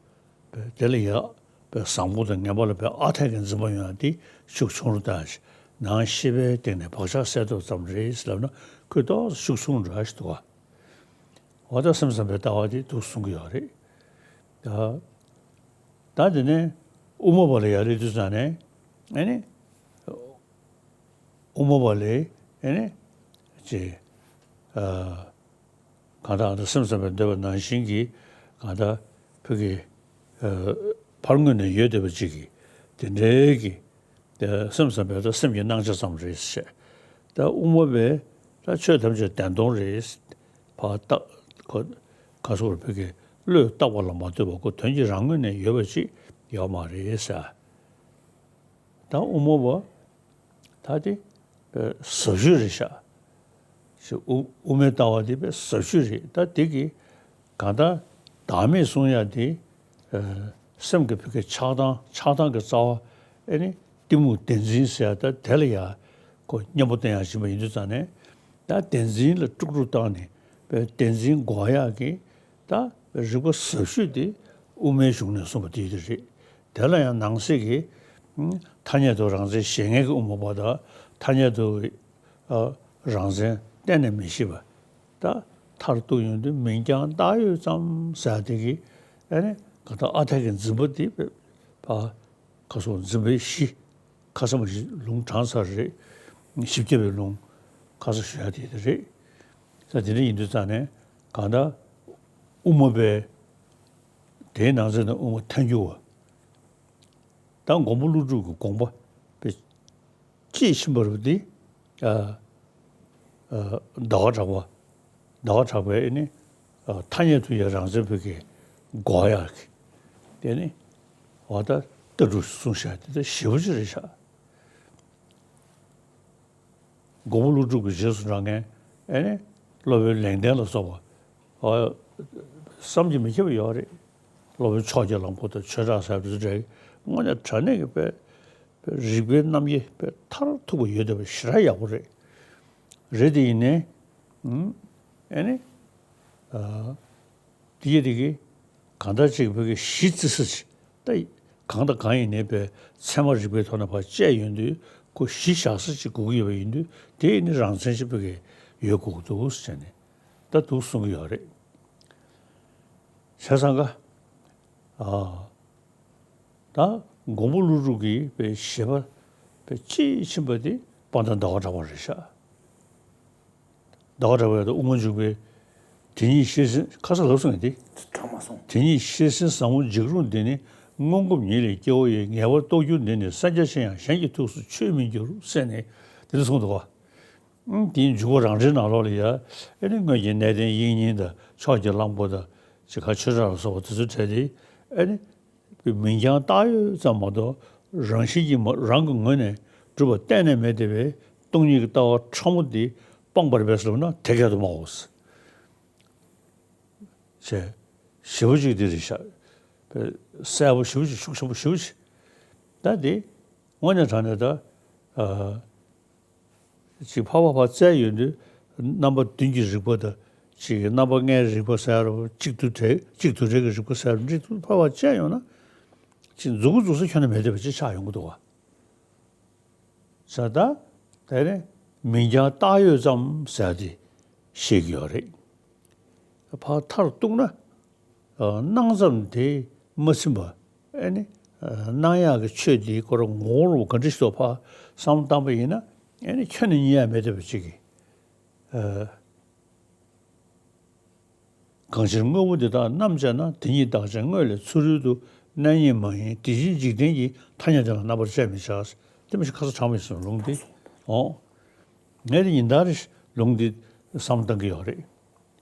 པ་དེ་ལ་ཡང་བཟང་པོ་དང་ངན་པ་ལ་བའི་ཨ་འཐས་ཀྱི་འཛིན་པ་ཡོང་ཡ་དེ་ཤུགས་ཆུང་རུ་བཏང་ཞིང་ནང་ཤེས་པའི་སྟེང་ནས་བག་ཆགས་གསལ་སྟོབས་ཙམ་རེད་ལབ་ན་ཁོས་ཏོག་ཙམ་ཤུགས་ཆུང་འགྲོ་ཞིག་འདུག་བ། འོ་ད་སེམས་ཙམ་པའི་ལྟ་བ་དེ་འདུག་གསུང་གི་ཡོད་རེད། ད་ད་དེ་ནས་དབུ་མ་པ་ལ་ཡར་སླེབས་དུས་ཙང་ནས་ཨེ་ནི་དབུ་མ་པ་ལས་ཨེ་ནི་ཅེ་ཨ། གང་ལྟར་ཨ་ད་སེམས་ཙམ་པའི་འདོད་པ་ནང་བཞིན་གྱི་གང་ལྟར་ཕ་གི་ཨ་ཕར་ངོས་ནས་ཡོད་བསྡད་པ་ཅིག་གི་དེ་འདྲའི་གི་ཨ་སེམས་ཙམ་པའི་ད་སེམས་ཀྱི་སྣང་ཆ་ཙམ་རེད་ཟེར། ད་དབུ་མ་པའི་ད་ཆོས་ཐམས་ཅད་བདེན་སྟོང་རེད། ཕར་བཏགས་ཁོ་ག་སོགས་ཕ་གི་བློས་བཏགས་པ་ལ་མ་ལྟོས་པར་ཁོ་དོན་གྱིས་རང་ངོས་ནས་ཡོད་པ་ཅིག་ཡོད་མ་རེད་ཟེར། ད་དབུ་མ་པ་ད་དེ་ཟབ་ཤོས་རེད་ཤག་ཅེས་དབུ་དབུ་མའི་ལྟ་བ་དེ་དཔེ་ཟབ་ཤོས་རེད། ད་དེ་གི་གང་ལྟར་བདག་མེད་གསུང་ཡ་དེ་ཨ་སེམས་ཀྱི་ཕ་གི་ཆགས་སྡང་ཆགས་སྡང་གི་རྩ་བ་ཨེ་ནི་གཏི་མུག་བདེན་འཛིན་ཟེར་ཡ་ད་དེ་ལ་ཡ་ཁོ་གཉེན་པོ་བསྟེན་ཡ་བྱིན་པ་ཡིན་དུས་ཙང་ནས་ད་བདེན་འཛིན་ལ་དཀྲུག་དཀྲུག་བཏང་ནས་དཔེ་བདེན་འཛིན་འགོག་ཡ་གི་ད་རིག་པ་ཟབ་ཤོས་དེ་དབུ་མའི་གཞུང་ནས་གསུངས་པ་དེ་དེ་རེད། དེ་ལ་ཡང་ནང་གསེས་ཀྱི་ཨ་ཐ་སྙད་དུ་རང་མཚན་བཞེད་མཁན་གྱི་དབུ་མ་པ་དང་ཐ་སྙད་དུ་ཨ་རང་མཚན་གཏན་ནས་མི་བཞེད་པ། ད་མཐར་གཏུགས་ཡོང་དུས་མིང་རྐྱང་བཏགས་ཡོད་ཙམ་ཟེར་དེ་གི་ཨ་ནི་ག་ད་ཨ་འཐས་ཀྱི་འཛིན་པ་དེ་ཕ་ཁ་སོགས་འཛིན་པའི་གཞི་ཁ་ས་མ་ཞིག་ལུང་དྲངས་ཚར་རེད། བཞི་བརྒྱ་པའི་ལུང་ཁ་ས་ཞུ་ཡ་དེ་དེ་རེད། ད་དེ་འདྲ་ཡིན་དུས་ཙང་ནས་གང་ལྟར་དབུ་མ་པའི་དེའི་ནང་ཚན་ནས་དབུ་མ་ཐལ་འགྱུར་བ། ད་མགོན་པོ་ཀླུ་སྒྲུབ་ཀྱི་དགོངས་པ་དཔེ་དཔྱིས་ཕྱིན་པ་རུ་དེ་ཨ་ཨ་ཟླ་བ་གྲགས་པ་ ཟླ་བ་གྲགས་པས་ཨེ་ནི་ཐ་སྙད་དུ་ཡང་རང་མཚན་བོད་ཀྱི་འགོག་ཡག་གི་དེ་ནི་འོ་ད་ལྟ་གྲུབ་གསུངས་བཞག་དེ་ད་ཞེ་པོ་ཅིག་རེད་ཤག་མགོན་པོ་ཀླུ་སྒྲུབ་ཀྱི་རྗེས་སུ་འབྲང་མཁན་ཨེ་ནི་སློབ་དཔོན་ལེགས་ལྡན་ལ་སོགས་པ་བསམ་གྱིས་མི་ཁྱབ་པ་ཡོད་རེད། སློབ་དཔོན་ཕྱོགས་ཀྱི་གླང་པོ་དང་ཆོས་གྲགས་ཟེར་བ་དེ་ཚོ་འདྲ་དངོས་གནས་དྲང་གནས་ཀྱི་དཔེ་རིག་པའི་རྣམ་དབྱེ་དཔེ་མཐར་ཐུག་པ་ཡོད་བསྡད་པ་ཞེ་དྲག་ཡག་པོ་རེད། རེད་དེ་ཡིན་ནའི་ཨེ་ནི། དེ་ཡི་རིགས་ཀྱིས་གང་ལྟར་ཅིག་བོད་ཀྱི་གཞི་རྩི་ས་ཅིག་ད་གང་དང་གང་ཡིན་ནའི་པའི་ཚད་མ་རིག་པའི་ཐོག་ནས་ཕར་དཔྱད་ཡོང་དུས་ཁོ་གཞི་བཞག་ས་ཅིག་དགོས་ཀྱི་ཡོད་པ་ཡིན་དུས་དེ་ནི་རང་མཚན་ཅིག་བོད་ཀྱི་ཡོད་དགོས་ཀྱི་འདུག་ཟེར་ནས་ད་འདུག་གསུང་གི་ཡོད་རེད། བྱས་ཙང་ཀ་ཨ་ད་མགོན་པོ་ཀླུ་སྒྲུབ་ཀྱི་པའི་བཞེད་པ་པའི་དཔྱིས་ཕྱིན་པ་དེ་དཔལ་ལྡན་ཟླ་བ་གྲགས་པ་རེད་ཤག་ཟླ་བ་གྲགས་པའི་དབུ་མ་འཇུག་པའི་དེ་ཉིད་ཤེས་ཟིན་ཁ་སང་ལབ་སོང་ངས་དེ། དྲང་མ་སོང་། དེ་ཉིད་ཤེས་ཟིན་ཟབ་མོ་འཇིགས་རུང་འདི་ནི་སྔོན་གོམས་ཉིད་ལས་སྐྱེ་བོ་ཡི། ངེས་པར་རྟོགས་འགྱུར་འདི་ནི་སེམས་རྒྱ་ཆེ་ཡང་གཞན་གྱི་ཐུགས་སུ་ཆུད་མི་འགྱུར་ཟེར་ནས་དེ་འདྲ་གསུངས་འདུག་བ། ཨང་དེའི་འཇུག་པ་རང་འགྲེལ་ནང་ལོགས་ལ་ཡ་ཨེ་ནི་སྔོན་གྱི་གནས་བརྟན་དབྱིག་གཉེན་དང་ཕྱོགས་ཀྱི་གླང་པོ་དང་ཅི་ཁ་ཆོས་གྲགས་ལ་སོགས་པ་དེ་ཚོའི་གྲས་དེ་ཨེ་ནི། པའི་མིང་རྐྱང་བཏགས་ཡོད་ཙམ་མ་གཏོགས་རང་བཞིན་གྱིས་མ་རང་གི་ངོས་ནས་གྲུབ་པ་གཏན་ནས་མེད་དེ་བས་སྟོང་ཉིད་ཀྱི་ལྟ་བ་ཕྲ་མོ་འདི་སྤངས་པར་འབད་ཟེར་ན་དེ་སྐད་དུ་སྨྲའོ། ཞེས་ཞེ་པོ་ཅིག་འདི་རེད་ཤག་གསལ་པོ་ཞེ་པོ་ཅིག་ཤུགས་ཆེན་པོ་ཞེ་པོ་ཅིག་ད་འདི་དངོས་གནས་དྲང་གནས་ད་ཅིག་ཕར་ཕར་ཕར་བཙལ་ཡོང་དུས་རྣམ་པ་བདུན་གྱི་རིགས་པ་དང་ཅིག་རྣམ་པ་ལྔའི་རིགས་པ་ཟེར་རོ་གཅིག་ཏུ་འབྲེལ་གཅིག་ཏུ་འབྲེལ་གྱི་རིགས་པ་ཟེར་རོ་འདི་ཕར་ཕར་བཙལ་ཡོང་ན་ཅིག་མཛུབ་གུ་འཛུགས་ས་ཁྱོན་ནས་མེད་བསྡད་པ་ཅིག་ཆགས་ཡོང་གི་འདུག་བ། ས་ད་དེ་ནས་མིང་རྐྱང་བཏགས་ཡོད་ཙམ་ཟེར་ཏེ་བཤད་ཀྱི་ཡོད་རེད། ཕར་མཐར་གཏུགས་ན། སྣང་ཙམ་དེ་མ་ཚིམ་པ་ཨེ་ནི། སྣང་ཡག་གི་ཆོས་དེའི་སྐོར་ངོ་བོ་ག་འདྲ་ཞིག་འདུག་ཕར་བསམ་བློ་བཏང་པ་ཡིན་ན་ཨེ་ནི་ཁྱོན་ནས་རྙེད་ཡ་མེད་བསྡད་པ་ཅིག་གིས། གང་ཕྱིར་དངོས་པོ་འདི་དག་རྣམ་དཔྱད་ན། དེ་ཉིད་བདག་ཅན་དངོས་ལས་ཚུ་རོལ་དུ། གནས་རྙེད་མ་ཡིན་དེ་བཞིན་འཇིག་རྟེན་གྱི། ཐ་སྙད་དེ་ལ་རྣམ་པར་དཔྱད་མི་བྱ། དེ་མི་ཤེས་ཁ་ས་དྲངས་པ་ཡིན་ཟེར་ལུང་འདི། འོ། ངས་དེ་ཉིན་ལྟར་ལུང་འདི་བསམ་བློ་བཏང་གི་ཡོད་རེད།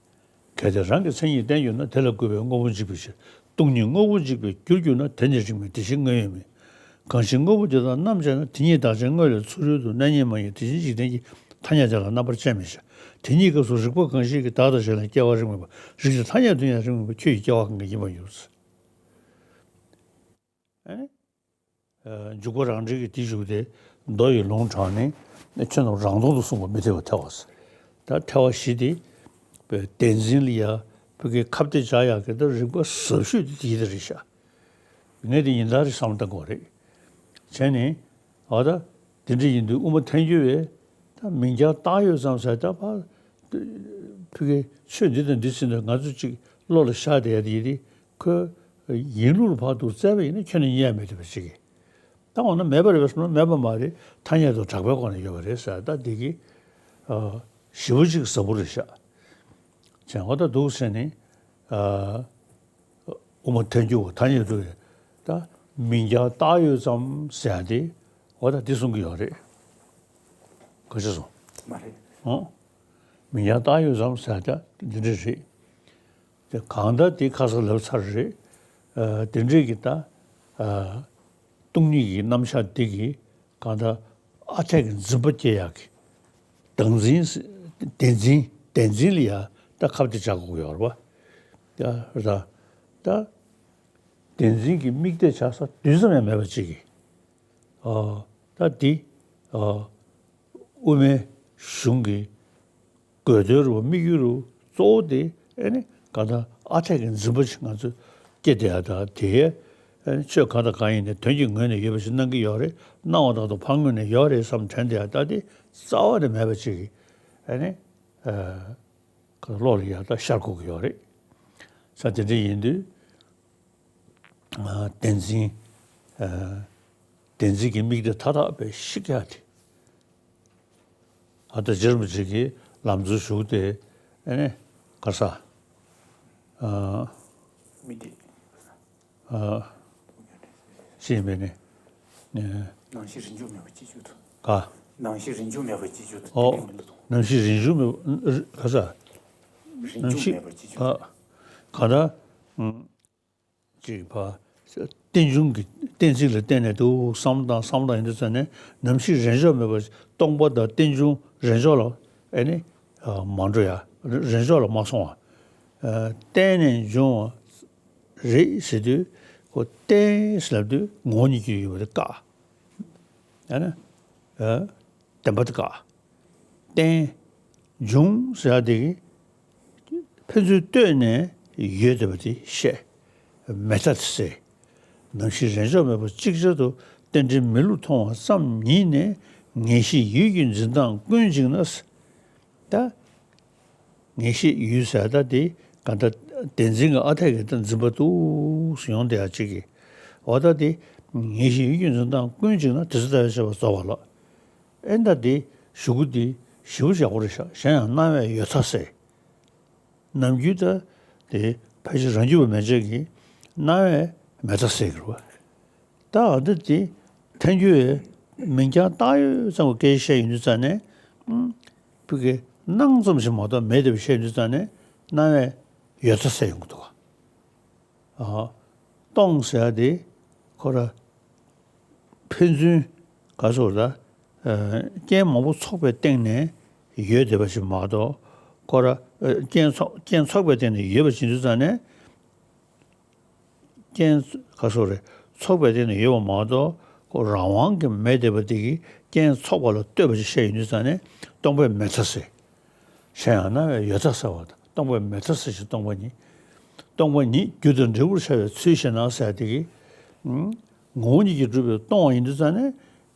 གལ་ཏེ་རང་གི་མཚན་ཉིད་བསྟན་གྱུར་ན། དེ་ལ་བསྐུལ་བས་དངོས་པོ་འཇིག་པའི་ཕྱིར། སྟོང་ཉིད་དངོས་པོ་འཇིག་པའི་རྒྱུར་གྱུར་ན། དེ་ནི་རིགས་མེད་དེ་བཞིན་དངོས་ཡོད་མིན། གང་ཕྱིར་དངོས་པོ་འདི་དག་རྣམ་དཔྱད་ན། དེ་ཉིད་བདག་ཅན་དངོས་ལས་ཚུ་རོལ་དུ། གནས་རྙེད་མ་ཡིན་དེ་བཞིན་འཇིག་རྟེན་གྱི། ཐ་སྙད་དེ་ལ་རྣམ་པར་དཔྱད་མི་བྱ། དེ་ཉིད་སྐབས་སུ་རིགས་པ་གང་ཞིག་གིས། བདག་དང་གཞན་ལ་སྐྱེ་བ་རིགས་མེད་པ། རིགས་དེ་ཐ་སྙད་དུ་ཡང་རིགས་མེད་པ། ཁྱོད་ཀྱི་སྐྱེ་བ་གང་གིས་ཡིན་པར་འགྱུར། ཨེ། འཇུག་པ་རང་འགྲེལ་གྱི་དེའི་གཞུག་དེ་མདོ་ཡི་ལུང་དྲངས་ནས་ཁྱོད་རྣམས་རང་སྟོང་དུ་གསུངས་པ་མི་འཐད་པར་ཐལ་བ་ཟེར། ད་ཐལ་བ་བཞི་དེ་བདེན་འཛིན་ལ་ཡ་བོད་སྐད་ཁ་གཏད་བྱ་ཡག་གི་ད་རིགས་པ་ཟབ་ཤོས་དེ་དེ་དེ་རེད་ཤག་ངས་དེ་ཉིན་ལྟར་རེ་བསམ་བློ་བཏང་དགོས་རེད། བྱས་ནས་ཨ་ད་དེ་འདྲ་ཡིན་དུས་དབུ་མ་ཐལ་འགྱུར་བས་ད་མིང་རྐྱང་བཏགས་ཡོད་ཙམ་ཟེར་ད་ཕར་ཕ་གི་ཆོས་འདི་དང་འདི་ཟེར་ནས་ང་ཚོ་གཅིག་བློ་ལ་ཤར་བསྡད་ཡ་དེ་ཡིན་དེ་ཁོས་ཡིན་ལུགས་ལ་ཕར་འདུག་བཙལ་བ་ཡིན་ན་ཁྱོན་ནས་རྙེད་ཡ་མེད་བསྡད་པ་ཅིག་གིས། ད་འོ་ན་མེད་པ་རེད་པས་སོང་ན་མེད་པ་མ་རེད། ཐ་སྙད་དུ་གྲགས་པའི་སྒོ་ནས་ཡོད་པ་རེད་ཟེར་ད་འདི་གི་ཞེ་པོ་ཅིག་ཟབ་པོ་རེད་ཤག་བྱས་འོ་ད་འདུག་ཟེར་ནས་དབུ་མ་ཐལ་འགྱུར་བ་ཐ་སྙད་དུ་ད་མིང་རྐྱང་བཏགས་ཡོད་ཙམ་ཟེར་ཏེ་འོ་ད་འདི་གསུང་གི་ཡོད་རེད། ག་ཅི་སོང་། མ་རེད། ཨོ། མིང་རྐྱང་བཏགས་ཡོད་ཙམ་ཟེར་ད་འདི་འདྲ་རེད། དེ་གང་ལྟར་དེ་ཁ་སང་ལབ་ཚར་རེད། ཨ་དེ་འདྲས་ཀྱི་ད་ཨ་སྟོང་ཉིད་ཀྱི་རྣམ་གཞག་འདི་གི་གང་ལྟར་ཨ་འཐས་ཀྱི་འཛིན་པ་སྐྱེ་ཡག་གི་བདག་འཛིན། བདེན་འཛིན། བདེན་འཛིན་ལ་ཡ་ད་ཁ་གཏད་བྱ་དགོས་ཀྱི་ཡོད་རེད་པ། ད་ད་ད་བདེན་འཛིན་གྱི་དམིགས་གཏད་བྱ་ས་དུས་ཙམ་ཡང་མེད་པ་ཅིག་གི་ཨ་ད་འདི་ཨ་དབུ་མའི་གཞུང་གི་དགོས་དོན་རུ་དམིགས་ཡུལ་རུ་གཙོ་བོ་དེ་ཨེ་ནི་གང་ལྟར་ཨ་འཐས་ཀྱི་འཛིན་པ་ཅིག་ང་ཚོ་སྐྱེ་བསྡད་ཡ་ད་དེ་ཨེ་ནི་ཆོས་གང་དང་གང་ཡིན་ནའི་དོན་གྱི་ངོས་ནས་ཡོད་པ་ཞིག་སྣང་གི་ཡོད་རེད། སྣང་བ་དག་ཏུ་ཕར་ངོས་ནས་ཡོད་རེད་བསམ་དྲན་བསྡད་ཡ་ད་དེ་རྩ་བ་ནས་མེད་པ་ཅིག་གི་ཨེ་ནི་ཨ་བློ་ལ་ཡ་ད་ཤར་དགོས་ཀྱི་ཡོད་རེད། ས་དེ་འདྲ་ཡིན་དུས། བདེན་འཛིན། བདེན་འཛིན་གྱི་དམིགས་གཏད་མཐའ་དག་པའི་ཤིག་ཡ་དེ། ཨ་ད་རྗེ་རིན་པོ་ཆེ་གིས་ལམ་འཛོལ་ཞུགས་ཏེ་ཨེ་ནས་ག་ས། མི་དེ། ཅི་ཡིན་པས་ནི། ནང་བཞིན་རིན་འབྱུང་མེད་པ་ཅི་བཅུག་ཏུ། ག། ནང་བཞིན་རིན་འབྱུང་མེད་པ་ཅི་བཅུག་ཏུ། ཨོ། ནང་བཞིན་རིན་འབྱུང་མེད་པ་ག་ས། རིན་འབྱུང་མེད་པར་ཅི་བྱུང་། ཨ། གང་ལྟར། ཨུམ། ཅིག་ཕ། རྟེན་འབྱུང་གི་གཏན་ཚིགས་ལ་བརྟེན་ནས་འདུག་བསམ་བློ་བཏང་བསམ་བློ་བཏང་ཡིན་དུས་ཙང་ནས་ནམ་ཞིག་རེས་འཇོག་མེད་པར་སྟོང་པ་དང་རྟེན་འབྱུང་རེས་འཇོག་ལ་ཨེ་ནི་མ་འགྲོ་ཡ། རེས་འཇོག་ལ་མ་སོང་བ། ཨ། བརྟེན་ནས་འབྱུང་བ་རེད་ཟེར་དུས་ཁོ་བརྟེན་ཟེར་ལབ་དུས་ངོ་བོ་ཉིད་ཀྱིས་ཡོད་པ་དེ་བཀག་ཨ་ནི། ཨ། བདེན་པ་དེ་བཀག་བརྟེན། འབྱུང་ཟེར་ཡ་དེ་གི་ཕན་ཚུན་ལྟོས་ནས་ཡོད་བསྡད་པ་དེ་བཤད། མེད་མཐའ་དེ་སེལ། ནམ་ཞིག་རེས་འཇོག་མེད་པར་ཅིག་ཅར་དུ་རྟེན་འབྲེལ་མི་བསླུར་མཐོང་བ་ཙམ་ཉིད་ནས་ངེས་ཤེས་ཡུལ་གྱི་འཛིན་སྟངས་ཀུན་འཇིག་ན། ད་ངེས་ཤེས་ཡུལ་ཟེར་ད་དེ་ག་ད་བདེན་འཛིན་གྱི་ཨ་འཐས་ཀྱི་ད་འཛིན་པ་འདུག་སེ་ཡོང་བསྡད་ཡ་ཅིག་གི། འོ་ད་དེ་ངེས་ཤེས་ཡུལ་གྱི་འཛིན་སྟངས་ཀུན་འཇིག་ན་དེ་ཚོ་ལྟ་བའི་ཤེས་པ་རྫོགས་པ་ལ། ཨེ་ད་དེ་གཞུག་གུ་དེ་ཞེ་པོ་ཡག་པོ་རེད་ཤག་གཞན་ཡང་སྣང་བས་ཡོད་མཐའ་སེལ། ནམ་རྒྱུན་ད་དེ་ཕལ་ཆེར་རང་རྒྱུད་པ་མན་ཆད་ཀྱིས་སྣང་བས་མེད་མཐའ་སེལ་གྱི་རེད་བ། ད་འོ་ད་དེ་ཐལ་འགྱུར་བའི་མིང་རྐྱང་བཏགས་ཡོད་ཙམ་གྱི་སྐད་ཆ་བཤད་ཡོང་དུས་ཙང་ནས། ཨུམ། ཕ་གི་སྣང་ཙམ་ཞིག་མ་གཏོགས་མེད་བསྡད་པ་བཤད་ཡོང་དུས་ཙང་ནས་སྣང་བས་ཡོད་མཐའ་སེལ་ཡོང་གི་འདུག་ག་ཨ། སྟོང་ཟེར་ཡ་དེ་ཁོ་ར་ཕན་ཚུན་ག་ཚོད་ལ། ཨ། རྐྱེན་མང་པོ་ཚོགས་པའི་སྟེང་ནས་ཡོད་བསྡད་པ་ཞིག་མ་གཏོགས་ཁོ་ར། ཨ། རྐྱེན་ཚོགས་རྐྱེན་ཚོགས་པའི་སྟེང་ནས་ཡོད་པ་ཕྱིན་དུས་ཙང་ནས། རྐྱེན་ག་ཚོད་རེད། ཚོགས་པའི་སྟེང་ནས་ཡོད་པ་མ་གཏོགས་ཁོ་རང་དབང་གིས་མེད་བསྡད་པ་དེ་གིས་རྐྱེན་ཚོགས་པ་ལ་ལྟོས་པ་ཞིག་བཤད་ཡོང་དུས་ཙང་ནས་སྟོང་པའི་མེད་མཐའ་སེལ། གཞན་ཡང་སྣང་བས་ཡོད་མཐའ་སེལ་བ་དང་། སྟོང་པའི་མེད་མཐའ་སེལ་ཞིང་སྟོང་པ་ཉིད། སྟོང་པ་ཉིད་རྒྱུ་དང་འབྲས་བུར་ཤར་བའི་ཚུལ་ཞེ་ན་ཟེར་དེ་གི། ཨུམ། ངོ་བོ་ཉིད་ཀྱིས་གྲུབ་པའི་སྟོང་པ་ཡིན་དུས་ཙང་ནས་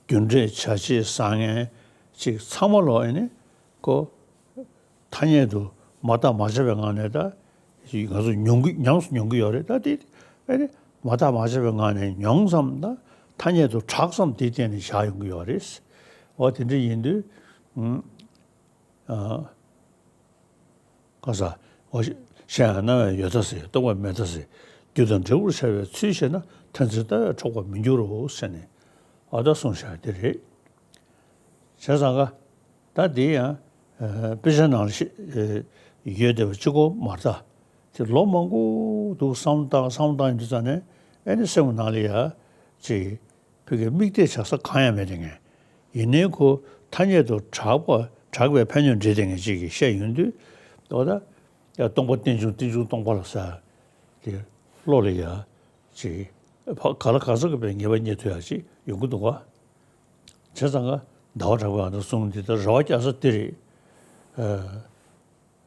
རྒྱུ་འབྲས་བྱ་བྱེད་བཟང་ངན་ཅིག་ཚང་མ་ལོག་ཨེ་ནི་ཁོ་ཐ་སྙད་དུ་མ་བརྟགས་མ་དཔྱད་པའི་ངང་ནས་ད་ང་ཚོ་མྱོང་གི་ཉམས་སུ་མྱོང་གི་ཡོད་རེད། ད་དེ་ཨེ་ནི་མ་བརྟགས་མ་དཔྱད་པའི་ངང་ནས་མྱོང་ཙམ་ད་ཐ་སྙད་དུ་གྲགས་ཙམ་དེའི་སྟེང་ནས་བཞག་ཡོང་གི་ཡོད་རེད། འོ་དེ་འདྲ་ཡིན་དུས། ཨུམ། ཨ། ག་ས། འོ། གཞན་ཡང་སྣང་བས་ཡོད་མཐའ་སེལ། སྟོང་པས་མེད་མཐའ་སེལ། རྒྱུ་དང་འབྲས་བུར་ཤར་བའི་ཚུལ་ཤེས་ན། མཐར་འཛིན་ལྟ་བས་འཕྲོག་པར་མི་འགྱུར་རོ་ཟེར་ནས། འོ་ད་གསུངས་བཞག་དེ་རེད། བྱས་ཙང་ཀ། ད་དེ་ཡང་། ཨ། དཔེ་ཆ་ནང་ལ་ཤེས། ཨ། ཡོད་བསྡད་པ་གཅིག་པོ་མ་རེད་ད། དེ་ལོ་མང་པོ་འདུག་བསམ་བློ་བཏང་བསམ་བློ་བཏང་ཡོང་དུས་ཙང་ནས་ཨེ་ནི་སེམས་ནང་ལ་ཡ་ཅིག་ཕ་གི་དམིགས་གཏད་བྱ་ས་གང་ཡང་མེད་དེ་ངས། ཡིན་ནའི་ཁོ་ཐ་སྙད་དུ་གྲགས་པ་གྲགས་པའི་ཕན་ཡོན་འགྲེལ་དེ་ངས་ཅིག་གིས་བཤད་ཡོང་དུས། འོ་ད་ཡ་སྟོང་པ་རྟེན་འབྱུང་རྟེན་འབྱུང་སྟོང་པ་ལ་ཟེར་དེ་བློ་ལ་ཡ་ཅིག་ཕ་ག་ལ་ག་ས་གི་པའི་ངེས་པ་རྙེད་ཐུབ་ཡ་ཅིག་ཡོང་གི་འདུག་ག་བྱས་ཙང་ཀ་ཟླ་བ་གྲགས་པའི་ཨ་མདོ་གསུང་འདི་ལྟར་རེ་བ་རྒྱག་ས་འདི་རེད། ཨ།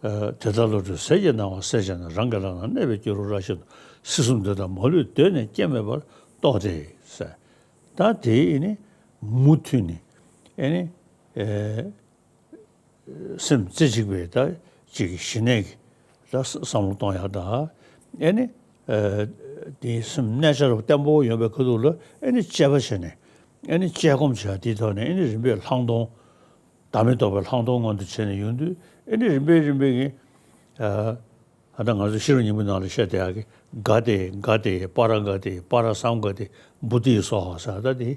ཨ། དེ་ལྟར་བློ་གྲོས་ཟས་ཀྱི་སྣང་བ་སད་བྱས་ན། རང་གི་ལག་ན་གནས་པའི་སྐྱེས་བུ་རབ་ཤིན་ཏུ། སྲིད་གསུམ་འདོད་དང་མ་ལུས་གདོད་ནས་སྐྱེ་མེད་པར་རྟོགས་ཏེ་ཟེར། ད་དེ་ཨེ་ནི་མུ་མཐུད་ནས་ཨེ་ནི། ཨེ། སེམས་རྩེ་གཅིག་པའི་ད་ཅིག་གི་ཞི་གནས་ཀྱི་ད་བསམ་བློ་གཏོང་ཡག་དང་། ཨེ་ནི། ཨེ། དེའི་སེམས་གནས་འཆའ་རུ་བརྟན་པོ་ཡོང་བའི་ཁ་ཐུག་ལ་ཨེ་ནི་དཔྱད་པ་བྱས་ནས། ཨེ་ནི་དཔྱད་སྒོམ་བྱས་དེའི་ཐོག་ནས་ཨེ་ནི་རིམ་པས་ལྷག་མཐོང་། བདག་མེད་རྟོགས་པའི་ལྷག་མཐོང་མངོན་དུ་བྱས་ནས་ཡོང་དུས་ཨེ་ནི་རིམ་པས་རིམ་པས་ཀྱི། ཨ། ད་ང་ཚོ་ཤེས་རབ་སྙིང་པོའི་ནང་ལ་བཤད་བསྡད་ཡག་གི་ག་ཏེ་ག་ཏེ་པ་ར་ག་ཏེ་པ་ར་སཾ་ག་ཏེ་བུ་ཏི་སྭཱ་ཧཱ་ཟེར་ད་དེ་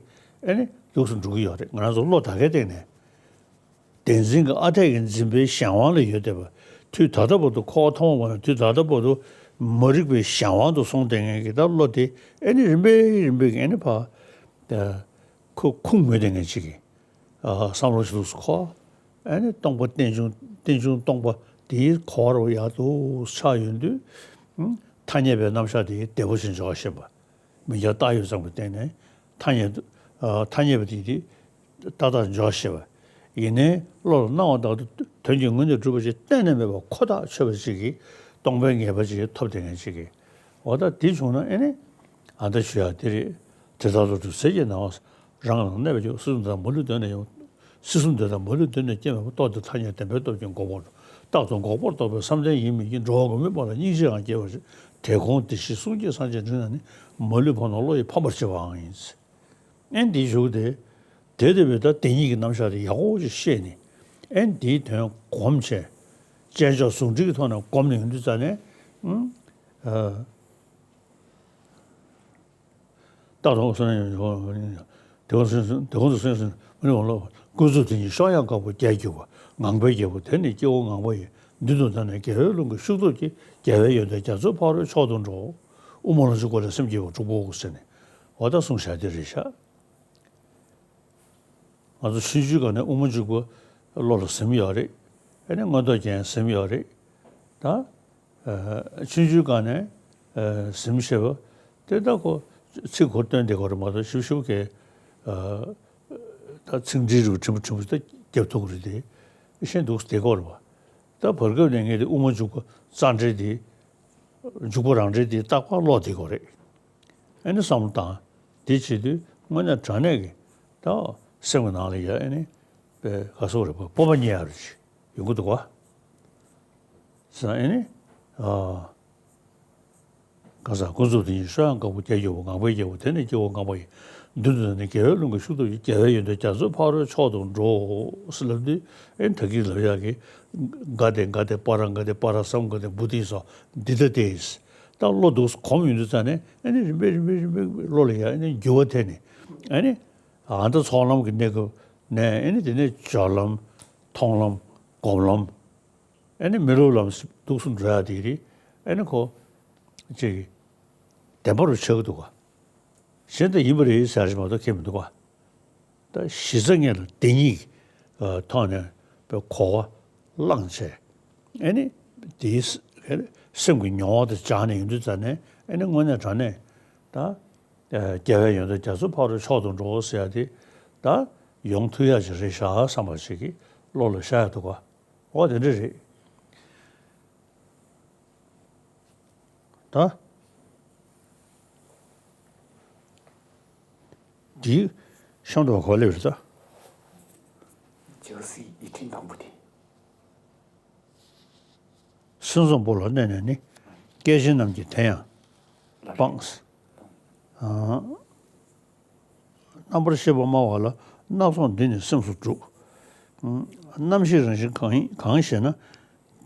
ཨེ་ནི་ལུགས་སུ་འགྲོ་གི་ཡོད་རེད། ང་རང་ཚོ་བློ་ད་གའི་སྟེང་ནས། བདེན་འཛིན་གྱི་ཨ་འཐས་ཀྱི་འཛིན་པའི་གཞན་དབང་ལ་ཡོད་བསྡད་པ། དུས་ད་ལྟ་བར་དུ་འཁོར་བ་ཐོག་མ་བར་ནས་དུས་ད་ལྟ་བར་དུ་མ་རིག་པའི་གཞན་དབང་དུ་སོང་བསྡད་མཁན་གྱི་ད་བློ་དེ་ཨེ་ནི་རིམ་པས་རིམ་པས་ཀྱི་ཨེ་ནི་ཕར། ཨ། ཁོ་ཁུངས་མེད་བསྡད་མཁན་ཅིག་གི། ཨ། བསམ་བློ་ཞིག་ལུགས་སུ་འཁོར། ཨེ་ནི་སྟོང་པ་རྟེན་འབྱུང་རྟེན་འབྱུང་སྟོང་པ་དེའི་འཁོར་བ་ཡག་ཏུ་ཆགས་ཡོང་དུས། ཨ། ཐ་སྙད་པའི་རྣམ་གཞག་དེ་བདེ་པོ་ཞིག་འཇོག་ཤེས་པ། མིང་རྐྱང་བཏགས་ཡོད་ཙམ་གྱི་སྟེང་ནས་ཐ་སྙད་དུ། ཨ། ཐ་སྙད་པ་དེ་དེ་ཏག་ཏག་འཇོག་ཤེས་པ། ཡིན་ནའི་བློ་ལ་སྣང་བ་ལྟར་དུ་དོན་གྱི་ངོས་ནས་གྲུབ་པ་ཞིག་གཏན་ནས་མེད་པ་ཁོ་ཐག་ཆོད་པ་ཞིག་གིས་སྟོང་པའི་ངེས་པ་ཅིག་ཐོབ་བསྡད་མཁན་ཅིག་གིས། འོ་ད་དེ་བྱུང་ན་ཨེ་ནི་ཨ་ད་ཞུ་ཡག་དེ་རེད། དེ་ལྟར་བློ་གྲོས་ཟས་ཀྱི་སྣང་བ། རང་ལ་གནས་པའི་སྐྱེ་བོ། སྲིད་གསུམ་འདོད་དང་མ་ལུས་གདོད་ནས་ཡོང་། སྲིད་གསུམ་འདོད་དང་མ་ལུས་གདོད་ནས་སྐྱེ་མེད་པར་རྟོགས་ཏེ་ཐ་སྙད་བདེན་པའི་སྟོབས་ཀྱིས་འགོག་པར། རྟག་ཏུ་འགོག་པར་རྟོགས་པའི་བསམ་གཏན་ཡིན་མིན་གྱིས། འགྲོ་བ་མགོན་མེད་པ་ལ་སྙིང་རྗེའང་སྐྱེ་བར་བྱེད། དེ་ཁོང་དེ་བཞིན་གསུང་གཅིག་སངས་རྒྱས་འབྲིང་རྣམས་ནི། མ་ལུས་ཕམ་རྣམས་བློ་ཡིས་ཕམ་པར་བྱེད་པའང་ཡིན། ཨེ་འདིའི་གཞུག་དེ། དེ་ལྟ་བུའི་ད་དེ་ཉིད་ཀྱི་རྣམ་གཞག་དེ་ཡག་པོ་ཞིག་ཤེས་ནས། ཨེ་འདིའི་དོན་གོམས་བྱས། དཔྱད་འཇོག་ཟུང་འབྲེལ་གྱི་ཐོག་ནས་གོམས་ནས་ཡོང་དུས་ཙ་ནས། ཨུམ། ཨ། རྟག་ཏུ་སེམས་ཉིད་འཇོག་པ། དེ་ཁོང་དུ་སེམས་ཉིད་མ་ལུས་ཕམ་རྣམས་བློ། ཀུན་རྫོབ་དེ་ཉིད་གཤོག་ཡངས་དཀར་པོ་རྒྱས་གྱུར་པ། ངང་པའི་རྒྱལ་པོ་དེ་ནི་སྐྱེ་བོ་ངང་པ་ཡི། མདུན་དུ་བདར་ནས་རྒྱལ་བའི་ལུང་གི་ཤུགས་སྟོབས་ཀྱིས། རྒྱལ་བའི་ཡོན་ཏན་རྒྱ་མཚོའི་ཕ་རོལ་མཆོག་ཏུ་འགྲོ། དབུ་མ་ལོངས་སྤྱོད་སྒོ་ལས་སེམས་བསྐྱེད་པ་དྲུག་པོ་ཟེར་ནས་འོ་ད་གསུངས་བཞག་དེ་རེད་ཤག་ང་ཚོ་ཆུང་ཆུང་སྒང་ནས་དབུ་མ་འཇུག་པ་བློ་ལ་ཟིན་ཡོད་རེད། ཨ་ནི་མངོན་རྟོགས་རྒྱན་ཟིན་ཡོད་རེད། ད་ཨ་ཆུང་ཆུང་སྒང་ནས་ཨ་ཟིན་ཤེས་པ་དེ་ད་ཁོ་ཚིག་གོ་སྟོན་བསྡད་ཀྱི་ཡོད་རེད་མ་གཏོགས་ཞིབ་ཞིབ་གི་ཨ་ད་ཚིག་འགྲེལ་རུ་ཕྲན་བུ་ཕྲན་བུ་ད་རྒྱབ་ཐུབ་ཀྱི་རེད་དེ། ཤེས་འདུག་བསྡད་ཀྱི་ཡོད་རེད་པ། ད་བར་སྐབས་ནས་ངས་དེ་དབུ་མ་འཇུག་པ་རྩ་འགྲེལ་དེ། འཇུག་པ་རང་འགྲེལ་དེ་རྟག་པར་ཀློག་བསྡད་ཀྱི་ཡོད་རེད། ཨ་ནི་བསམ་བློ་བཏང་། དེ་བྱེད་དུས་དངོས་གནས་དྲང་གནས་ཀྱི་ད་སེམས་ཀྱི་ནང་ལ་ཡ་ཨ་ནི་པའི་ག་སོགས་རེད་པ་སྤོབས་པ་རྙེད་ཡ་རུ་ཅིག་ཡོང་གི་འདུག་ག་ས་ཨ་ནི་ཨ་ག་ས་ཀུན་རྫོབ་དེ་ཉིད་སུ་ཡང་དཀའ་བ། སྐྱེ་རྒྱུ་བ་ངང་པས་སྐྱེ་བ་དེ་ནི་སྐྱེ་བ་ངང་པ་ཡིན། མདུན་དུ་ནི་རྒྱལ་བའི་ལུང་གི་ཤུགས་སྟོབས་ཀྱིས། རྒྱལ་བའི་ཡོན་ཏན་རྒྱ་མཚོའི་ཕ་རོལ་མཆོག་ཏུ་འགྲོ། ཟེར་ལབ་དུས་ཨ་ནི་ད་གིན་ལབ་ཡ་གི་ག་དེ་ག་དེ་པ་ར་ག་དེ་པ་ར་སམ་ག་དེ་བུ་དེ་སོགས་འདི་ལྟ་སྟེ། ད་བློ་འདུག་གོམས་ཡོང་དུས་ཙ་ནས་ཨ་ནི་རིམ་པས་རིམ་པས་རིམ་པས་བློ་ལ་ཡ་ཨ་ནི་འགྱུར་བ་ཐེབས་ནས་ཨ་ནི་ཨ་ད་ཚོགས་ལམ་གྱི་གནས་སྐབས་ནས་ཨ་ནི་དེ་ནས་སྦྱོར་ལམ། མཐོང་ལམ། སྒོམ་ལམ། ཨ་ནི་མི་སློབ་ལམ་འདུག་སེ་འགྲོ་ཡ་དེ་རེད། ཨ་ནི་ཁོ་ཅིག་བདེན་པ་རུ་ཆགས་ཀྱི་འདུག་ག་གཞན་དུ་ཡིན་པ་རེད་ཟེར་ཞིག་མ་གཏོགས་ཁེལ་མི་འདུག་ག་ད་གཞི་རྩ་ངེས་ལ་བདེན་གཉིས་ཀྱི་ཐོག་ནས་པའི་གོ་བ་བླངས་བྱས། ཨ་ནི་དེའི་སེམས་ཀྱི་མྱོང་བ་དེ་སྦྱངས་ནས་ཡོང་དུས་ཙ་ནས་ཨ་ནི་དངོས་གནས་དྲང་གནས་ད་རྒྱལ་བའི་ཡོན་ཏན་རྒྱ་མཚོའི་ཕ་རོལ་མཆོག་ཏུ་འགྲོ་ཟེར་ཡ་དེ་ད་ཡོང་ཐུབ་ཡ་ཅིག་རེད་ཤག་བསམ་པ་ཞིག་གི་བློ་ལ་ཤར་ཡ་འདུག་ག་འོ་དེ་འདྲ་རེད། ད་འདིའི་གཤམ་དུ་ག་པར་སླེབས་རེད་ད། ཇག་སི་ཡིག་ཕྲེང་དང་པོ་དེ། སེམས་ཙམ་པོ་ལ་གནས་ནས་ནི། སྐད་ཅིག་རྣམས་ཀྱིས་དེ་ཡང་སྤངས། ཨ། རྣམ་པར་ཤེས་པ་སྨྲ་བ་ལ། སྣ་ཚོགས་འདི་ནི་སེམས་སུ་འགྲུབ། རྣམ་ཤེས་རང་བཞིན་གང་གང་ཞེ་ན།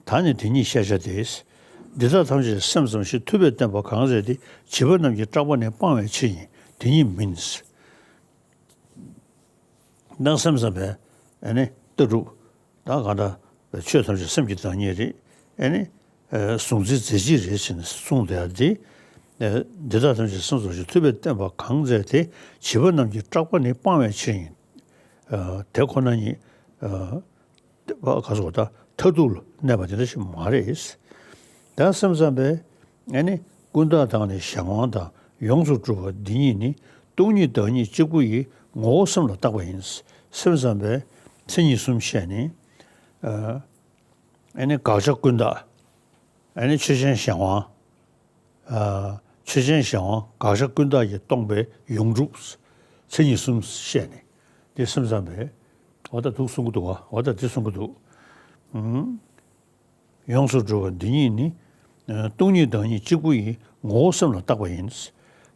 ད་ནི་དེ་ཉིད་ཤེས་བྱ་སྟེ། འདི་དག་ཐམས་ཅད་སེམས་ཙམ་ཞིག་ཐུབ་པས་བསྟན་པ་གང་མཛད་དེ། བྱིས་པ་རྣམས་ཀྱི་སྐྲག་པ་ནི་སྤང་བའི་ཕྱིར་ཡིན། དེ་ཉིད་མིན། ད་སེམས་ཙམ་པས་ཨ་ནི་ལྟ་གྲུབ་ད་གང་ལྟར་ཆོས་ཐམས་ཅད་སེམས་ཀྱི་བདག་ཉིད་རེད། ཨ་ནི་གཟུང་འཛིན་རྫས་གཅིག་རེད་ཅེས་ནས་གསུངས་བསྡད་ཡ་དེ། འདི་དག་ཐམས་ཅད་སེམས་ཙམ་ཞིག་ཐུབ་པས་བསྟན་པ་གང་མཛད་དེ། བྱིས་པ་རྣམས་ཀྱི་སྐྲག་པ་ནི་སྤང་བའི་ཕྱིར་ཡིན། དེ་ཁོ་ན་ཉིད་ག་སོགས་ད་མཐར་ཐུག་ལ་གནས་པ་དེ་འདྲ་ཞིག་མ་རེད། ད་སེམས་ཙམ་པས་ཨ་ནི་ཀུན་བརྟགས་དང་ནི་གཞན་དབང་དང་ཡོངས་སུ་གྲུབ་པ་འདི་གཉིས་ནི་སྟོང་ཉིད་བདག་ཉིད་གཅིག་པུ་ཡི་ངོ་བོ་སེམས་ལ་བཏགས་པ་ཡིན། སེམས་ཙམ་པས་མཚན་ཉིད་གསུམ་བཤད་ནས། ཨ་ནི་དགག་བྱ་ཀུན་བརྟགས། ཨ་ནི་ཆོས་ཅན་གཞན་དབང་། ཨ་ཆོས་ཅན་གཞན་དབང་དགག་བྱ་ཀུན་བརྟགས་ཀྱིས་སྟོང་པའི་ཡོངས་གྲུབ། མཚན་ཉིད་གསུམ་བཤད་ནས་དེ་སེམས་ཙམ་པས་འོ་ད་འདུག་གསུང་གི་འདུག་ག་འོ་ད་འདི་གསུང་གི་འདུག་ཨུམ། ཡོངས་སུ་གྲུབ་པ་འདི་ཉིད་ནི། སྟོང་ཉིད་བདག་ཉིད་གཅིག་པུ་ཡི་ངོ་བོ་སེམས་ལ་བཏགས་པ་ཡིན།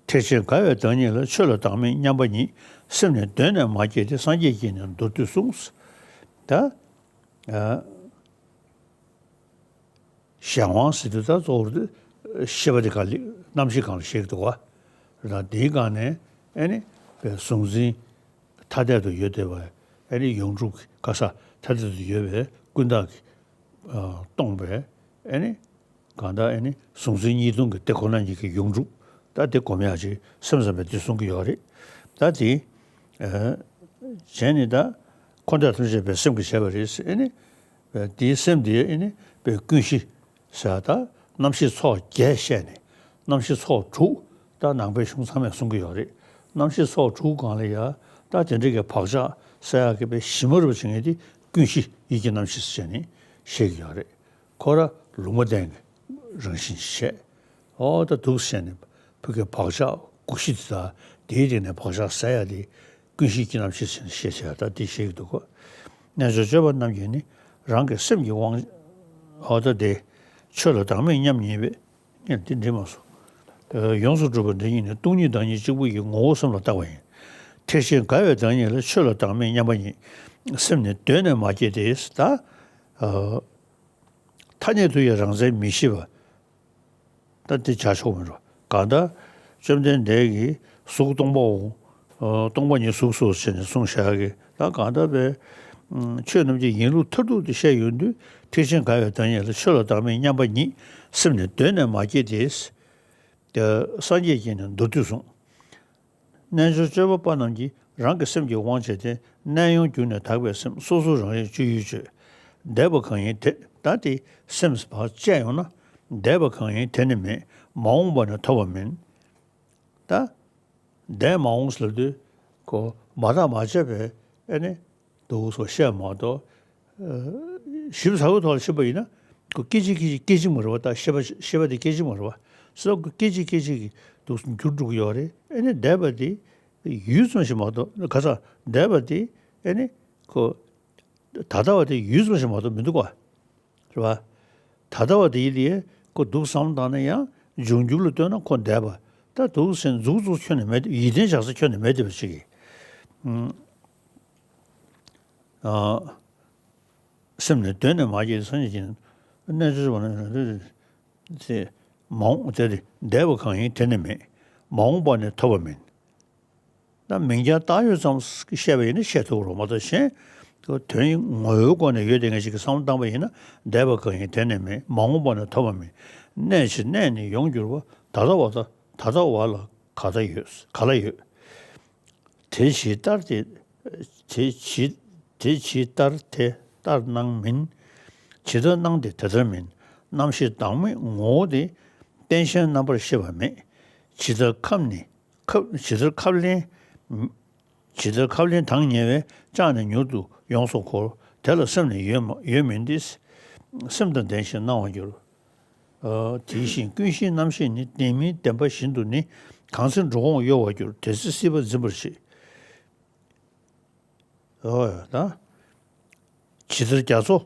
ཐེག་ཆེན་དགའ་བའི་བདག་ཉིད་ལ། ཆོས་ལ་བདག་མེད་མཉམ་པ་ཉིད། སེམས་ནི་གདོད་ནས་མ་སྐྱེས་ཏེ། སངས་རྒྱས་ཀྱིས་ནི་མདོར་བསྡུས་གསུངས། ད། ཨ། གཞན་དབང་ཟེར་དུས་ད་གཙོ་བོར་ཤེས་པ་དེ་ག་ལ་རྣམ་ཤེས་སྒང་ལ་བཤད་ཀྱི་འདུག་ག་ད་དེའི་སྒང་ནས་ཨ་ནི་པའི་གཟུང་འཛིན་ཐ་དད་དུ་ཡོད་བསྡད་པ་ཨ་ནི་ཡོངས་གྲུབ་ཀྱི་ག་ས་ཐ་དད་དུ་ཡོད་པའི་ཀུན་བརྟགས་ཀྱིས་སྟོང་པའི་ཨ་ནི་གང་ལྟར་ཨ་ནི་གཟུང་འཛིན་གཉིས་སྟོང་གི་དེ་ཁོ་ན་ཉིད་ཀྱི་ཡོངས་གྲུབ་ད་དེ་སྒོམ་ཡག་ཅིག་སེམས་ཙམ་པས་དེ་གསུང་གི་ཡོད་རེད། ད་དེ་གཞན་ནི་ད་འཁོར་འདས་ཐམས་ཅད་པའི་སེམས་ཀྱིས་བྱས་པ་རེད་ཟེར་ཨ་ནི། དེའི་སེམས་དེ་ཨེ་ནི་པའི་ཀུན་གཞི་ཟེར་ད་རྣམ་ཤེས་ཚོགས་བརྒྱད་བཤད་ནས་རྣམ་ཤེས་ཚོགས་དྲུག་ད་ནང་པའི་གཞུང་ཚང་མས་གསུང་གི་ཡོད་རེད། རྣམ་ཤེས་ཚོགས་དྲུག་སྒང་ལ་ཡ་ད་དེ་འདྲ་གི་བག་ཆགས་ཟེར་ཡག་གི་པའི་གཞི་མ་རུ་བྱེད་མཁན་དེ་ཀུན་གཞི་ཡིད་ཀྱི་རྣམ་ཤེས་ཟེར་ནས་བཤད་ཀྱི་ཡོད་རེད། ཁོ་ར་ལུང་མ་བསྟན་གྱི་རང་བཞིན་བཤད། ཨོ་ད་འདུག་བཤད་ནས་ཕ་གིའི་བག་ཆགས་འགུགས་གཞི་དེ་དང་དེའི་སྟེང་ནས་བག་ཆགས་ཟ་ཡ་དེ། ཀུན་གཞི་ཀྱི་རྣམ་ཤེས་ཟེར་ནས་བཤད་བྱས་ད་འདི་བཤད་ཀྱི་འདུག་གོ། རྣལ་འབྱོར་སྤྱོད་པ་རྣམས་ཀྱིས་ནི་རང་གི་སེམས་ཀྱི་དབང་། འོ་ད་དེ་ཆོས་ལ་བདག་མེད་མཉམ་ཉིད་པས་ངས་འདི་འགྲིག་མ་སོང་། ཡོངས་སུ་གྲུབ་པ་འདི་ཉིད་ནི་སྟོང་ཉིད་བདག་ཉིད་གཅིག་པུ་ཡི་ངོ་བོ་སེམས་ལ་བཏགས་པ་ཡིན། ཐེག་ཆེན་དགའ་བའི་བདག་ཉིད་ལ། ཆོས་ལ་བདག་མེད་མཉམ་པ་ཉིད། སེམས་ནི་གདོད་ནས་མ་སྐྱེས་ཏེ། ད་ཐ་སྙད་དུ་ཡང་རང་མཚན་མི་ཤེས་པ། ད་འདི་བྱ་ཆོག་མི་འགྲོ། གང་ལྟར་བཅོམ་ལྡན་འདས་ཀྱིས་གཟུགས་སྟོང་པའོ། ཨ་སྟོང་པ་ཉིད་གཟུགས་སོ་ཞེས་ནས་གསུངས་བཞག་གི་ད་གང་ལྟར་པའི་ ཆོས་རྣམས་ཀྱི་ཡིན་ལུགས་མཐར་ཐུག་ཏུ་བཤད་ཡོང་དུས། ཐེག་ཆེན་དགའ་བའི་བདག་ཉིད་ལ། ཆོས་ལ་བདག་མེད་མཉམ་པ་ཉིད། སེམས་ནི་གདོད་ནས་མ་སྐྱེས་ཏེ། སངས་རྒྱས་ཀྱིས་ནི་མདོར་བསྡུས་གསུངས། རྣལ་འབྱོར་སྤྱོད་པ་པ་རྣམས་ཀྱིས་རང་གི་སེམས་ཀྱི་དབང་བྱས་ཏེ། གནས་ཡོངས་གྱུར་ནས་དག་པའི་སེམས། སོ་སོ་རང་རིག་སྤྱོད་ཡུལ་བརྗོད། འདས་པ་གང་ཡིན་དེ། ད་དེ་སེམས་ཕར་བཅད་ཡོང་ན། འདས་པ་གང་ཡིན་དེ་ནི་མེད། མ་འོངས་པ་ནི་ཐོབ་པ་མིན། ད། འདས་མ་འོངས་ཟེར་དུས་ཁོ་མ་བརྟགས་མ་དཔྱད་པའི་ཨེ་ནི་འདུག་སོ་བཤད་མ་གཏོགས། ཞིབ་ཚགས་པོའི་ཐོག་ལ་ཕྱིན་པ་ཡིན་ན་ཁོ་སྐད་ཅིག་སྐད་ཅིག་སྐད་ཅིག་མ་རེད་བ། ད་ཤེས་པ་ཤེས་པ་དེ་སྐད་ཅིག་མ་རེད་བ། སོ་ཁོ་སྐད་ཅིག་སྐད་ཅིག་གིས་འདུག་འགྱུར་འགྲོ་གི་ཡོད་རེད། ཨེ་ནི་འདས་པ་དེ་ཡུད་ཙམ་ཞིག་མ་གཏོགས། ག་ས་འདས་པ་དེ་ཨེ་ནི་ཁོ་ད་ལྟ་བ་དེ་ཡུད་ཙམ་ཞིག་མ་གཏོགས་མི་འདུག་བ། རེད་བ། ད་ལྟ་བ་དེ་ཡིན་དེ་ཁོ་འདུག་བསམ་བཏང་ན་ཡང་འབྱུང་འགྱུར་ལ་ལྟོས་ན་ཁོ་འདས་པ། ད་འདུག་ཟེར་མཛུབ་བཙུགས་ཁྱོན་ནས་མེད། ཡིད་བརྟན་བཞག་ས་ཁྱོན་ནས་མེད་དེ་བ་ཞིག་གིས། སེམས་ནི་གདོད་ནས་མ་སྐྱེས་སངས་རྒྱས་ཀྱིས། རྣལ་འབྱོར་བ་ནི་མ་འོངས་དེ་འདས་པ་གང་ཡིན་དེ་ནི་མེད། མ་འོངས་པ་ནི་ཐོབ་པ་མིན། ད་མིང་རྐྱང་བཏགས་ཡོད་ཙམ་བཤད་པ་ཡིན་ན་བཤད་ཐུབ་རོགས་མ་གཏོགས། གཞན་དོན་ངོ་བོའི་སྒོ་ནས་ཡོད་དེ་ངེས་ཤིག་གི་བསམ་བློ་བཏང་པ་ཡིན་ན། འདས་པ་གང་ཡིན་དེ་ནི་མེད། མ་འོངས་པ་ནི་ཐོབ་པ་མིན། གནས་ཕྱིར་གནས་ནི་ཡོངས་གྱུར་པ། ད་ལྟ་བ་ད་ད་ལྟ་བ་ལ་ག་ད་ཡོད། ག་ལ་ཡོད། དེ་ཇི་ལྟར་དེ། དེ་ཇི། དེ་ཇི་ལྟར་དེ་ལྟར་སྣང་མིན། ཇི་ལྟར་སྣང་དེ་དེ་ལྟར་མིན། རྣམ་ཤེས་བདག་མེད་ངོ་བོ་དེ། རྟེན་གཞན་རྣམ་པར་ཤེས་པ་མེད། ཇི་ལྟར་ཁམས་ནི། ཁབ་ཇི་ལྟར་ཁབ་ལེན། ཇི་ལྟར་ཁབ་ལེན་དང་ཉེ་བས། ཅག་ནི་མྱུར་དུ་ཡོངས་སུ་འཁོར། དེ་ལ་སེམས་ནི་ཡོད་མ་ཡོད་མིན་ཏེ། སེམས་དང་ལྡན་ཞིང་སྣང་བར་འགྱུར། དེ་བཞིན་ཀུན་གཞིའི་རྣམ་ཤེས་ནི། ལྡན་མིན་བདེན་པ་བཞིན་དུ་ནི། གང་ཚེ་འགྲོ་འོང་གཡོ་བར་འགྱུར། དེ་ཚེ་སྲིད་པ་འཛིན་པར་བྱེད། ཨོ་ད། ཇི་ལྟར་རྒྱ་མཚོ།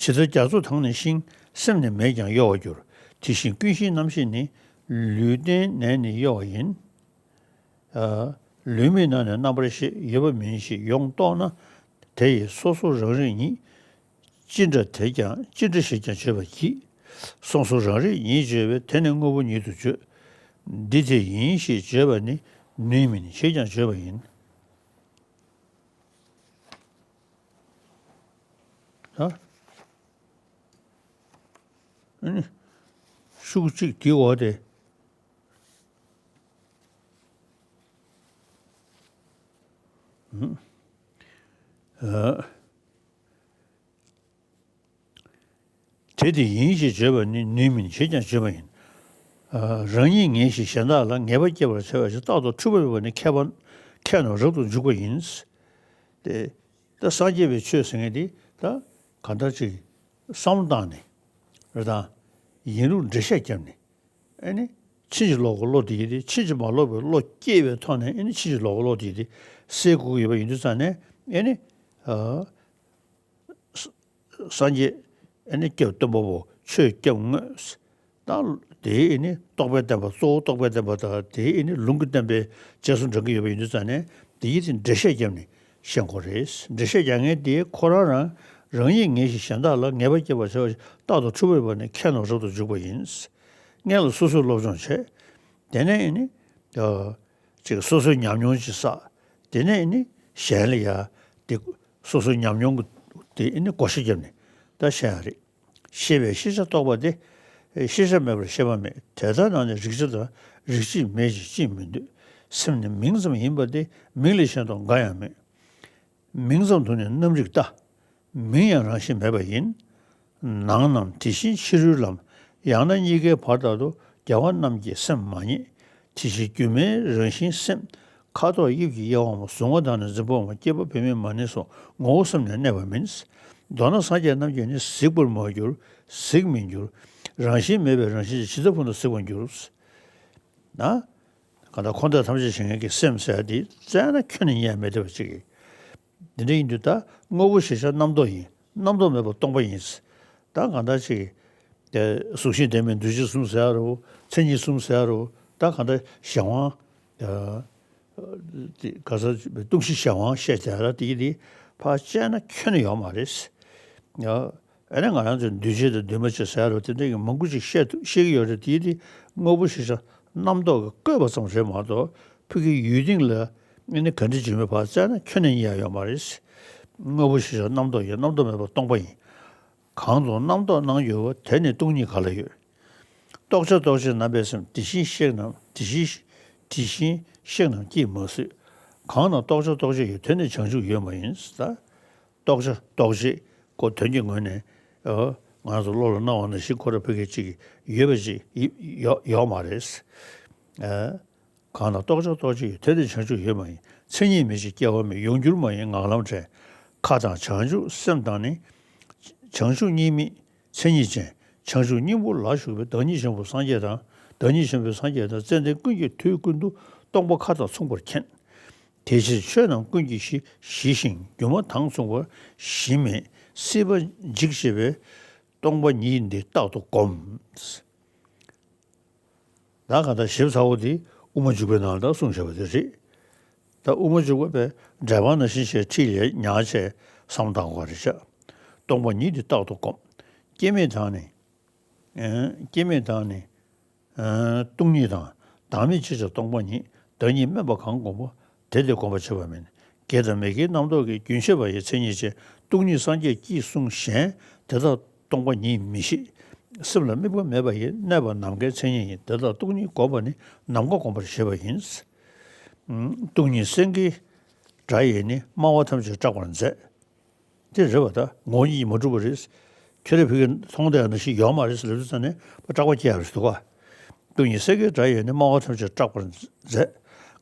ཇི་ལྟར་རྒྱ་མཚོ་དང་ནི་ཤིང་། སེམས་ནི་མེད་ཀྱང་གཡོ་བར་འགྱུར། དེ་བཞིན་ཀུན་གཞིའི་རྣམ་ཤེས་ནི། ལུས་རྟེན་ནས་ནི་གཡོ་བ་ཡིན། ལུས་མེད་ན་ནི་རྣམ་པར་ཤེས། ཡོད་པ་མིན་ཞེས་ཡོངས་རྟོགས་ན། དེ་ཡི་སོ་སོ་རང་རིག་ཉིད། ཅི་འདྲ་དེ་ཀྱང་ཅི་འདྲ་ཞེས་ཀྱང་བརྗོད་པར་བགྱིད། སོ་སོ་རང་རིག་ཉིད་བརྗོད་པས། དེ་ནི་དངོས་པོ་ཉིད་དུ་བརྗོད། འདི་དེ་ཡིན་ཞེས་བརྗོད་པ་ནི། ནུས་མིན་ཞེས་ཀྱང་བརྗོད་པ་ཡིན། ད། ཨ་ནི། ཤུགས་གཅིག་དེའི་འོག་དེ། ཨ། དེ་དེ་ཡིན་ཞེས་བརྗོད་པ་ནི། ནུས་མིན་ཞེས་ཀྱང་བརྗོད་པ་ཡིན། རང་ཉིད་ངེས་ཤེས་གཞན་དག་ལ། ངེས་པ་སྐྱེ་བར་བྱ་བ་ཞིག་རྟག་ཏུ་འཁྲུལ་པ་མེད་པ་ནི་ཁྱད་པར་ཁྱད་ནོར་རབ་ཏུ་འཇུག་པ་ཡིན། དེ་ད་སངས་རྒྱས་པའི་ཆོས་ཟེར་མཁན་དེ་ད་གང་ལྟར་ཅིག་བསམ་བློ་བཏང་ནས་རེད་དང་། ཡིན་ལུགས་འགྲེལ་བཤད་བརྒྱབ་ནས། ཨེ་ནི། ཕྱིན་ཅི་ལོག་གི་བློ་དེ་ཡིན་ཏེ། ཕྱིན་ཅི་མ་ལོག་པའི་བློ་སྐྱེས་པའི་ཐོག་ནས། ཨེ་ནི་ཕྱིན་ཅི་ལོག་གི་བློ་དེ་ཡིན་ཏེ་སེལ་དགོས་ཀྱི་ཡོད་པ་ཡིན་དུས་ཙང་ནས། ཨེ་ནི། ཨ། ས་སངས་རྒྱས། ཨེ་ནི་སྐྱབས་སྟོན་པ་པོ་ཆོས་སྐྱབས་དངོས། ད་དེའི་ཨེ་ནི་རྟོགས་པའི་བསྟན་པ། གཙོ་བོ་རྟོགས་པའི་བསྟན་པ་དང་། དེའི་ཨེ་ནི་ལུང་གི་བསྟན་པའི་རྗེས་སུ་འབྲང་གི་ཡོད་པ་ཡིན་དུས་ཙང་ནས། དེ་ཡིན་ཏེ་འགྲེལ་བཤད་བརྒྱབ་ནས་བཤད་དགོས་རེད། འགྲེལ་བཤད་རྒྱག་མཁན་དེ་ཁོ་རང་རང་རང་ཉིད་ངེས་ཤེས་གཞན་དག་ལ། ངེས་པ་སྐྱེ་བར་བྱ་བ་ཞིག་རྟག་ཏུ་འཁྲུལ་པ་མེད་པ་ནི་ཁྱད་ནོར་རབ་ཏུ་འཇུག་པ་ཡིན། སྔོན་ལ་སོ་སོས་སློབ་སྦྱོང་བྱས། དེ་ནས་ཨེ་ནི། ཨ། ཅིག་སོ་སོའི་ཉམས་མྱོང་ཅིག་བསགས། དེ་ནས་ཨེ་ནི་གཞན་ལ་ཡ་དེ་སོ་སོའི་ཉམས་མྱོང་གི་དེ་ཨེ་ནི་བགོ་བཤའ་བརྒྱབ་ནས་ད་བཤད་ཡ་རེད། ཤེས་པས་ཤེས་བྱ་རྟོགས་པ་སྟེ། ཤེས་བྱ་མེད་པར་ཤེས་པ་མེད། དེ་ལྟར་ན་ནི་རིག་བྱ་དང་། རིག་བྱེད་མེད་ཅིང་བྱེད་མི་འདོད། སེམས་ནི་མིང་ཙམ་ཡིན་པ་སྟེ། མིང་ལས་གཞན་དུ་འགའ་ཡང་མེད། མིང་ཙམ་དུ་ནི་རྣམ་རིག་ལྟ། མིང་ཡང་རང་བཞིན་མེད་པ་ཡིན། ནང་རྣམས་དེ་བཞིན་ཕྱི་རོལ་ལམ། ཡང་ན་གཉིས་ཀའི་བར་དག་ཏུ། རྒྱལ་བ་རྣམས་ཀྱིས་སེམས་མ་རྙེད། དེ་ཕྱིར་སྒྱུ་མའི་རང་བཞིན་སེམས། ཁ་དོག་དབྱིབས་ཀྱི་དབྱེ་བའམ། གཟུང་བ་དང་ནི་འཛིན་པའམ། སྐྱེས་པ་བུད་མེད་མ་ནིང་སོགས་ངོ་བོ་སེམས་ནི་གནས་པ་མིན། མདོར་ན་སངས་རྒྱས་རྣམས་ཀྱིས་ནི་གཟིགས་པར་མ་གྱུར། གཟིགས་མི་འགྱུར། རང་བཞིན་མེད་པའི་རང་བཞིན་ཇི་ལྟར་ཕུང་དུ་གཟིགས་པར་འགྱུར། ན། གང་ལྟར་འཁོར་འདས་ཐམས་ཅད་ཞེན་མཁན་གྱི་སེམས་ཟེར་ཡ་དེ་བཙལ་ན་ཁྱོན་ནས་རྙེད་མི་ཐུབ་པ་ཅིག་གིས། འདི་འདྲ་ཡིན་དུས་ད་དངོས་པོ་ཞེས་བྱ་རྣམ་རྟོག་ཡིན། རྣམ་རྟོག་མེད་པ་སྟོང་པ་ཡིན། ད་གང་ལྟར་ཅིག་གཟུགས་ཤིང་ལྡན་མིན་འདུ་བྱེད་གསུམ་ཟེར་ཡ་རོ། མཚན་ཉིད་གསུམ་ཟེར་ཡ་རོ། ད་གང་ལྟར་གཞན་དབང་། དེ་ག་ས་ལྟུང་བཤད་གཞན་དབང་བཤད་བསྡད་ཡ་དེ་དེ་ཕར་བཙལ་ན་ཁྱོན་ནས་ཡོད་མ་རེད། ཨ་ནི་ང་རང་ཚོས་འདུས་བྱས་དང་འདུས་མ་བྱས་ཟེར་ཡ་རོ། དེ་འདྲ་གི་མང་པོ་ཅིག་བཤད་ཐུབ་བཤད་ཀྱི་ཡོད་རེད། དེ་དེ་དངོས་པོ་ཞེས་བྱ་རྣམ་རྟོག་གིས་བཀོད་པ་ཙམ་རེད་མ་གཏོགས། ཕ་གིའི་ཡུལ་སྟེང་ལ་ ཨ་ནི་ག་འདྲ་བྱེད་མིན་ཕར་བཙལ་ན་ཁྱོན་ནས་རྙེད་ཡ་ཡོད་མ་རེད། དངོས་པོ་ཞེས་བྱ་རྣམ་རྟོག་ཡོད། རྣམ་རྟོག་མེད་པ་སྟོང་པ་ཡིན། གང་དུ་རྣམ་རྟོག་སྣང་ཡོད་པ་དེ་ནི་སྟོང་ཉིད་ག་ལ་ཡོད། རྟོག་བྱ་རྟོག་བྱེད་རྣམ་པས་སེམས། དེ་བཞིན་གཤེགས་རྣམས་དེ་བཞིན་དེ་བཞིན་གཤེགས་རྣམས་ཀྱིས་མ་བཟོད། གང་ན་རྟོག་བྱ་རྟོག་བྱེད་ཡོད། དེ་ནི་བྱང་ཆུབ་ཡོད་མ་ཡིན། ད་རྟོག་བྱ་རྟོག་བྱེད་ཁོ་དོན་གྱི་ངོས་ནས་ཨ་ང་ཚོ་བློ་ལ་སྣང་བ་ནང་བཞིན་ཁོ་ར་ཕ་གི་གཅིག་ཡོད་པ་ཅིག་ཡོད་ཡོད་མ་རེད། ཨ། གང་ལ་རྟོག་བྱ་རྟོག་བྱེད་ཡོད། དེ་ནི་བྱང་ཆུབ་ཡོད་མ་ཡིན། མཚན་ཉིད་མེད་ཅིང་སྐྱེ་བ་མེད། ཡོང་འགྱུར་མ་ཡིན་ངང་ལམ་བྲལ། མཁའ་དང་བྱང་ཆུབ་སེམས་དང་ནི། བྱང་ཆུབ་གཉིས་མེད་མཚན་ཉིད་ཅན། བྱང་ཆུབ་སྙིང་པོ་ལ་ཞུགས་པའི། བདག་ཉིད་ཆེན་པོ་སངས་རྒྱས་དང་། བདག་ཉིད་ཆེན་པོ་སངས་རྒྱས་དང་། ཙནྡན་ཀུན་གྱིས་དུས་ཀུན་ཏུ། སྟོང་པ་མཁའ་དང་མཚུངས་པར་མཁྱེན། དེ་ཕྱིར་ཆོས་རྣམས་ཀུན་གྱི་གཞི། གཞི་ཞིང་སྒྱུ་མ་དང་མཚུངས་པ། གཞི་མེད་སྲིད་པ་འཇིག་བྱེད་པའི། སྟོང་པ་ཉིད་འདི་རྟག་ཏུ་བསྒོམ། ད་ག་ད་ཞིབ་ཚ་བོ་དེ་དབུ་མ་འཇུག་པའི་ནང་ལ་ད་གསུངས་བཞག་པ་དེ་རེད། ད་དབུ་མ་འཇུག་པ་པའི་འགྲེལ་པ་ནང་བཞིན་བྱས་ཁྲིད་ལས་ཉག་བྱས་བསམ་བཏང་དགོས་རེད་ཤག་སྟོང་པ་ཉིད་དེ་རྟག་ཏུ་བསྒོམ། སྐྱེ་མེད་དང་ནི། ཨེ། སྐྱེ་མེད་དང་ནི། ཨེ། སྟོང་ཉིད་དང་། བདག་མེད་ཕྱིར་བྱ་སྟོང་པ་ཉིད། བདག་ཉིད་དམན་པ་གང་བསྒོམ་པ། དེ་དེ་བསྒོམ་པར་བྱེད་པ་མིན། དགེ་དང་མི་དགེའི་རྣམ་རྟོག་གིས། རྒྱུན་ཆད་པ་ཡི་མཚན་ཉིད་ཅན། སྟོང་ཉིད་སངས་རྒྱས་ཀྱིས་གསུངས་གཞན། དེ་དག་སྟོང་པ་ཉིད་མི་ཤེས། སེམས་ལ་དམིགས་པ་མེད་པ་ཡིས། གནས་པ་ནམ་མཁའི་མཚན་ཉིད་ཡིན། དེ་དག་སྟོང་ཉིད་བསྒོམ་པ་ནི། ནམ་མཁའ་བསྒོམ་པར་བྱེད་པ་ཡིན། སྟོང་ཉིད་སེང་གེའི་སྒྲ་ཡིས་ནི། དམའ་བ་ཐམས་ཅད་སྐྲག་པར་མཛད། དེ་རེད་བ། ད་ངོ་བོ་ཉིད་མ་གྲུབ་པ་རེད། ཁྱོད་རའི་ཕ་གིར་མཐོང་བསྡད་ནང་བཞིན་ཡོད་མ་རེད་ལབ་དུས་ཙ་ནས་སྐྲག་པ་སྐྱེ་ཡ་རེད་འདུག་ག་སྟོང་ཉིད་སེང་གེའི་སྒྲ་ཡིས་ནི། དམའ་བ་ཐམས་ཅད་སྐྲག་པར་མཛད།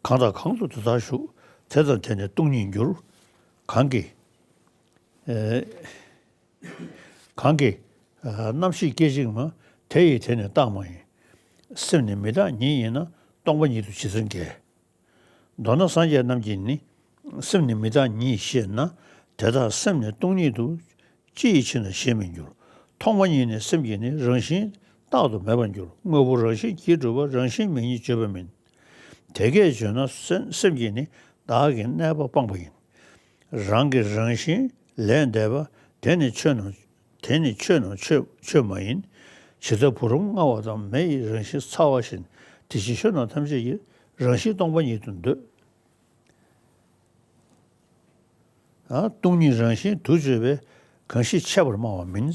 གང་དང་གང་དུ་དེ་ལྟར་བཞུགས། དེ་དང་དེ་ནི་སྟོང་ཉིད་འགྱུར། གང་གིས། ཨེ། གང་གིས། ཨ། རྣམ་ཤེས་སྐད་ཅིག་མ། དེ་ཡིས་དེ་ནི་རྟག་མ་ཡིན། སེམས་ནི་མི་རྟག་ཉིད་ཡིན་ན། སྟོང་པ་ཉིད་དུ་ཇི་ལྟར་འགལ། མདོར་ན་སངས་རྒྱས་རྣམས་ཀྱིས་ནི། སེམས་ནི་མི་རྟག་ཉིད་ཤེས་ན། དེ་དག་སེམས་ནི་སྟོང་ཉིད་དུ། ཅི་ཡི་ཕྱིར་ན་ཞེས་མི་འགྱུར། ཐོག་མ་ཉིད་ནས་སེམས་ཀྱི་ནི། རང་བཞིན་རྟག་ཏུ་མེད་པར་འགྱུར། དངོས་པོ་རང་བཞིན་གྱིས་གྲུབ་པ། རང་བཞིན་མེད་ཉིད་བརྗོད་པ་མིན། དེ་སྐད་བརྗོད་ན་སེམས་སེམས་ཀྱིས་ནི། བདག་གི་གནས་པ་སྤངས་པ་ཡིན། རང་གི་རང་བཞིན་ལས་འདས་པ། དེ་ནི་ཆོས་རྣམས་དེ་ནི་ཆོས་རྣམས་ཆོས་ཆོས་མ་ཡིན། ཇི་ལྟར་བུ་རམ་མངར་བ་དང་། མེ་ཡི་རང་བཞིན་ཚ་བ་བཞིན། དེ་བཞིན་ཆོས་རྣམས་ཐམས་ཅད་ཀྱི། རང་བཞིན་སྟོང་པ་ཉིད་དུ་འདོད། ཨ། སྟོང་ཉིད་རང་བཞིན་དུ་བརྗོད་པས། གང་ཞིག་ཆད་པར་སྨྲ་བ་མིན།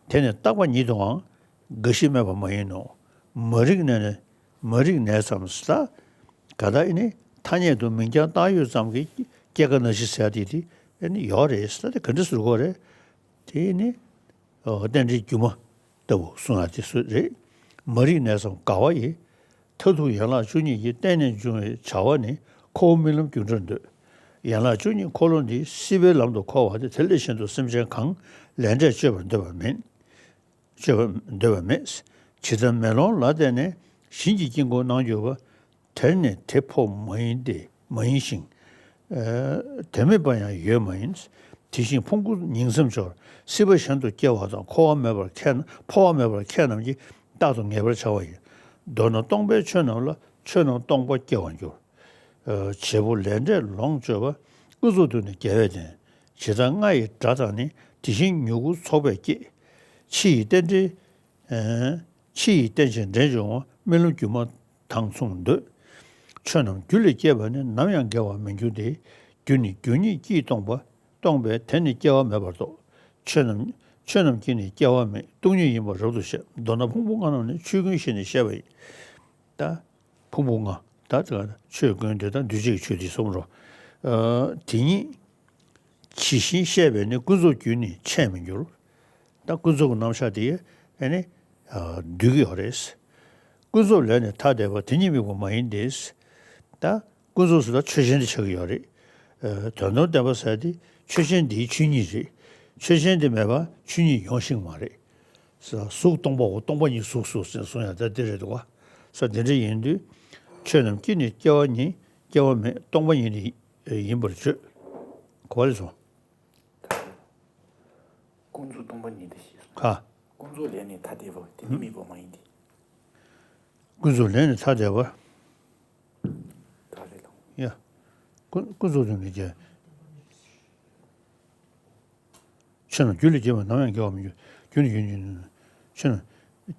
དེ་ནི་རྟག་པ་ཉིད་དུའང་། འགའ་ཞིག་སྨྲས་པ་མ་ཡིན་ནོ། མ་རིག་ནས་ནི། མ་རིག་ནས་ཙམ་ཟེར། ག་ད་ཨེ་ནི་ཐ་སྙད་དུ་མིང་རྐྱང་བཏགས་ཡོད་ཙམ་གྱི་སྐྱེ་རྒ་ན་འཆི་ཟེར་ཡ་དེ་དེ་ཨེ་ནི་ཡོད་རེད་ཟེར། དེ་ག་འདྲ་ཟེར་དགོས་རེད། དེ་ནི། ཨོ། རྟེན་འབྲེལ་སྒྱུ་མ་ལྟ་བུ་གསུང་ཡ་དེ་སུ་རེད། མ་རིག་ནས་ཙམ་དགའ་བ་ཡི། མཐར་ཐུག་ཡན་ལག་བཅུ་གཉིས་ཀྱི། རྟེན་ནས་འབྱུང་བའི་བྱ་བ་ནི། འཁོར་བ་རྨི་ལམ་རྒྱུ་འབྲས་འདོད། ཡན་ལག་བཅུ་གཉིས་འཁོར་ལོ་འདི། སྲིད་པའི་ལམ་དུ་འཁོར་བ་སྟེ། དེ་ལས་གཞན་དུ་སེམས་ཅན་གང་། ལས་འབྲས་སྤྱོད་པར་འདོད་པ་མེད། སྤྱོད་པར་འདོད་པ་མེད། ཇི་ལྟར་མེ་ལོང་ལ་བརྟེན་ནས། བྱིན་གྱིས་དཀྱིལ་འཁོར་སྣང་གྱུར་པ། དེར་ནི་དེ་ཕོག་མ་ཡིན་ཏེ། མ་ཡིན་ཞིང་། ཨ། དེ་མེད་པ་ཡང་ཡོད་མ་ཡིན། དེ་བཞིན་ཕུང་པོ་ཉིང་མཚམས་སྦྱོར། སྲིད་པ་གཞན་དུ་སྐྱེ་བ་དང་། འཁོར་བ་མེད་པར་ཁས། འཁོར་བ་མེད་པར་ཁས་རྣམས་ཀྱིས། རྟག་ཏུ་ངེས་པར་བྱ་བ་ཡིན། མདོར་ན་སྟོང་པའི་ཆོས་རྣམས་ལ། ཆོས་རྣམས་སྟོང་པ་སྐྱེ་བར་འགྱུར། ཨ། བྱེད་པོ་ལས་འབྲས་ལོངས་སྤྱོད་པ། ཀུན་རྫོབ་ཏུ་ནི་དགེ་བས་བསྟན། ཇི་ལྟར་རྔ་ཡི་སྒྲ་དང་ནི། དེ་བཞིན་མྱུ་གུ་ཚོགས་པས་བསྐྱེད། ཕྱི་ཡི་རྟེན་འབྲེལ། ཨ། ཕྱི་ཡི་རྟེན་ཅིང་འབྲེལ་འབྱུང་བ། རྨི་ལམ་སྒྱུ་མ་དང་མཚུངས་འདོད། ཆོས་རྣམས་རྒྱུ་ལས་སྐྱེས་པ་ནི། ནམ་ཡང་འགལ་བར་མི་འགྱུར་ཏེ། རྒྱུ་ནི་རྒྱུ་ཉིད་ཀྱིས་སྟོང་པ། སྟོང་པས་དེ་ནི་སྐྱེ་བ་མེད་པར་རྟོགས། ཆོས་རྣམས་ཆོས་རྣམས་ཀྱིས་ནི་སྐྱེ་བ་མེད། སྟོང་ཉིད་ཡིན་པར་རབ་ཏུ་བཤད། མདོར་ན་ཕུང་པོ་ལྔ་རྣམས་ནི། ཆོས་ཀུན་ཞེས་ནི་བཤད་པ་ཡིན། ད་ཕུང་པོ་ལྔ། ད་དེ་ཆོས་ཀུན་དེ་དང་འདུས་བྱས་ཀྱི་ཆོས་དེ་གསུམ་རོ། ཨ། དེ་ཉིད་ཇི་བཞིན་བཤད་པས་ནི། ཀུན་རྫོབ་རྒྱུ་ནི་འཆད་མི་འགྱུར། ད་ཀུན་རྫོབ་ཀྱི་རྣམ་གཞག་དེ་ཨ་ནི་ཨ་འདུས་ཀྱི་ཡོད་རེད། ཀུན་རྫོབ་ལས་ནི་ཐ་དད་པ། དེ་ཉིད་དམིགས་པ་མ་ཡིན་ཏེ། ད་ཀུན་རྫོབ་ཟེར་ད་ཆོས་ཅན་དེ་ཆགས་ཀྱི་ཡོད་རེད། ཨ། དོན་དམ་བདེན་པ་ཟེར་དེ་ཆོས་ཅན་དེའི་ཆོས་ཉིད་རེད། ཆོས་ཅན་དེ་མེད་པ་ཆོས་ཉིད་ཡོང་ཤེས་མ་རེད། ས། གཟུགས་སྟོང་པའོ། སྟོང་པ་ཉིད་གཟུགས་སོ་ཟེར་གསུང་ཡ་ད་འདི་རེད་འདུག་ག་ས། འདི་འདྲ་ཡིན་དུས་ཆོས་རྣམས་ཀྱིས་ནི་སྐྱེ་བ་ཉིད། སྐྱེ་བ་མེད། སྟོང་པ་ཉིད་ནི་ཡིན་པར་བརྗོད། གོ་བ་ལེགས་སོ། ཀུན་རྫོབ་སྟོང་པ་ཉིད་དུ་ཞེས་གསུངས། ཧ། ཀུན་རྫོབ་ལས་ནི་ཐ་དད་པ། དེ་ནི་དམིགས་པ་མ་ཡིན་ཏེ། ཀུན་རྫོབ་ལས་ནི་ཐ་དད་པ། ད་རེད་དང་། ཡ། ཀུན་ཀུན་རྫོབ་ཏུ་ནི་སྐྱེ། ཆོས་རྣམས་རྒྱུ་ལས་སྐྱེས་པ། ནམ་ཡང་འགལ་བར་མི་འགྱུར། རྒྱུ་ནི་རྒྱུ་ཉིད་ཆོས་རྣམས་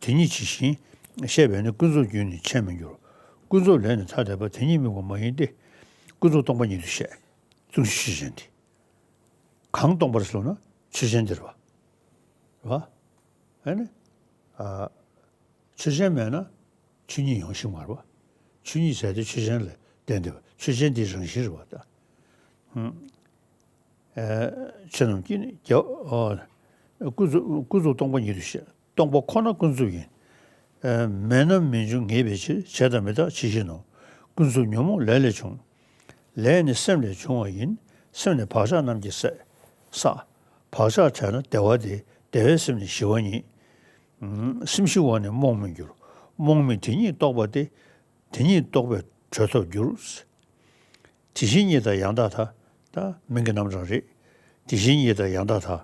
དེ་ཉིད་ཇི་བཞིན་བཤད་པས་ནི། ཀུན་རྫོབ་རྒྱུ་ནི་འཆད་མི་འགྱུར། ཀུན་རྫོབ་ལས་ནི་ཐ་དད་པ། དེ་ཉིད་དམིགས་པ་མ་ཡིན་ཏེ། ཀུན་རྫོབ་སྟོང་པ་ཉིད་དུ་བཤད། ལྟུང་བྱེད་ཆོས་ཅན་དེ། གང་སྟོང་པར་ཟེར་ན་ཆོས་ཅན་དེ་རེད་པ། རེད་པ། ཨ་ནི། ཨ། ཆོས་ཅན་མེད་ན་ཆོས་ཉིད་ཡོང་ཤེས་མ་རེད་པ། ཆོས་ཉིད་ཟེར་དེ་ཆོས་ཅན་ལ་བརྟེན་ཏེ་ཆོས་ཅན་དེའི་རང་བཞིན་རེད་པ་ད། ཨ། ཆོས་རྣམས་ཀྱི་ནི་རྒྱལ་བ། ཨ། ཀུན་རྫོབ་ཀུན་རྫོབ་སྟོང་པ་ཉིད་དུ་བཤད། སྟོང་པ་ཁོ་ན་ཀུན་རྫོབ་ཡིན། ཨ། མེད་ན་མི་འབྱུང་ངེས་པའི་ཕྱིར། བྱས་དང་མི་རྟག་ཇི་བཞིན་ནོ། ཀུན་རྫོབ་ཉོན་མོངས་ལས་ལས་བྱུང་། ལས་ནི་སེམས་ལས་བྱུང་བ་ཡིན། སེམས་ནི་བག་ཆགས་རྣམས་ཀྱིས་བསགས། བག་ཆགས་བྲལ་ན་བདེ་བ་སྟེ། བདེ་བའི་སེམས་ནི་ཞི་བ་ཉིད། སེམས་ཞི་བ་ནི་རྨོངས་མི་འགྱུར། རྨོངས་མི་དེ་ཉིད་རྟོགས་པ་སྟེ། དེ་ཉིད་རྟོགས་པས་གྲོལ་ཐབས་འགྱུར། དེ་བཞིན་ཉིད་དང་ཡང་དག་མཐའ། ད་མིང་གི་རྣམ་གྲངས་རེད། དེ་བཞིན་ཉིད་དང་ཡང་དག་མཐའ།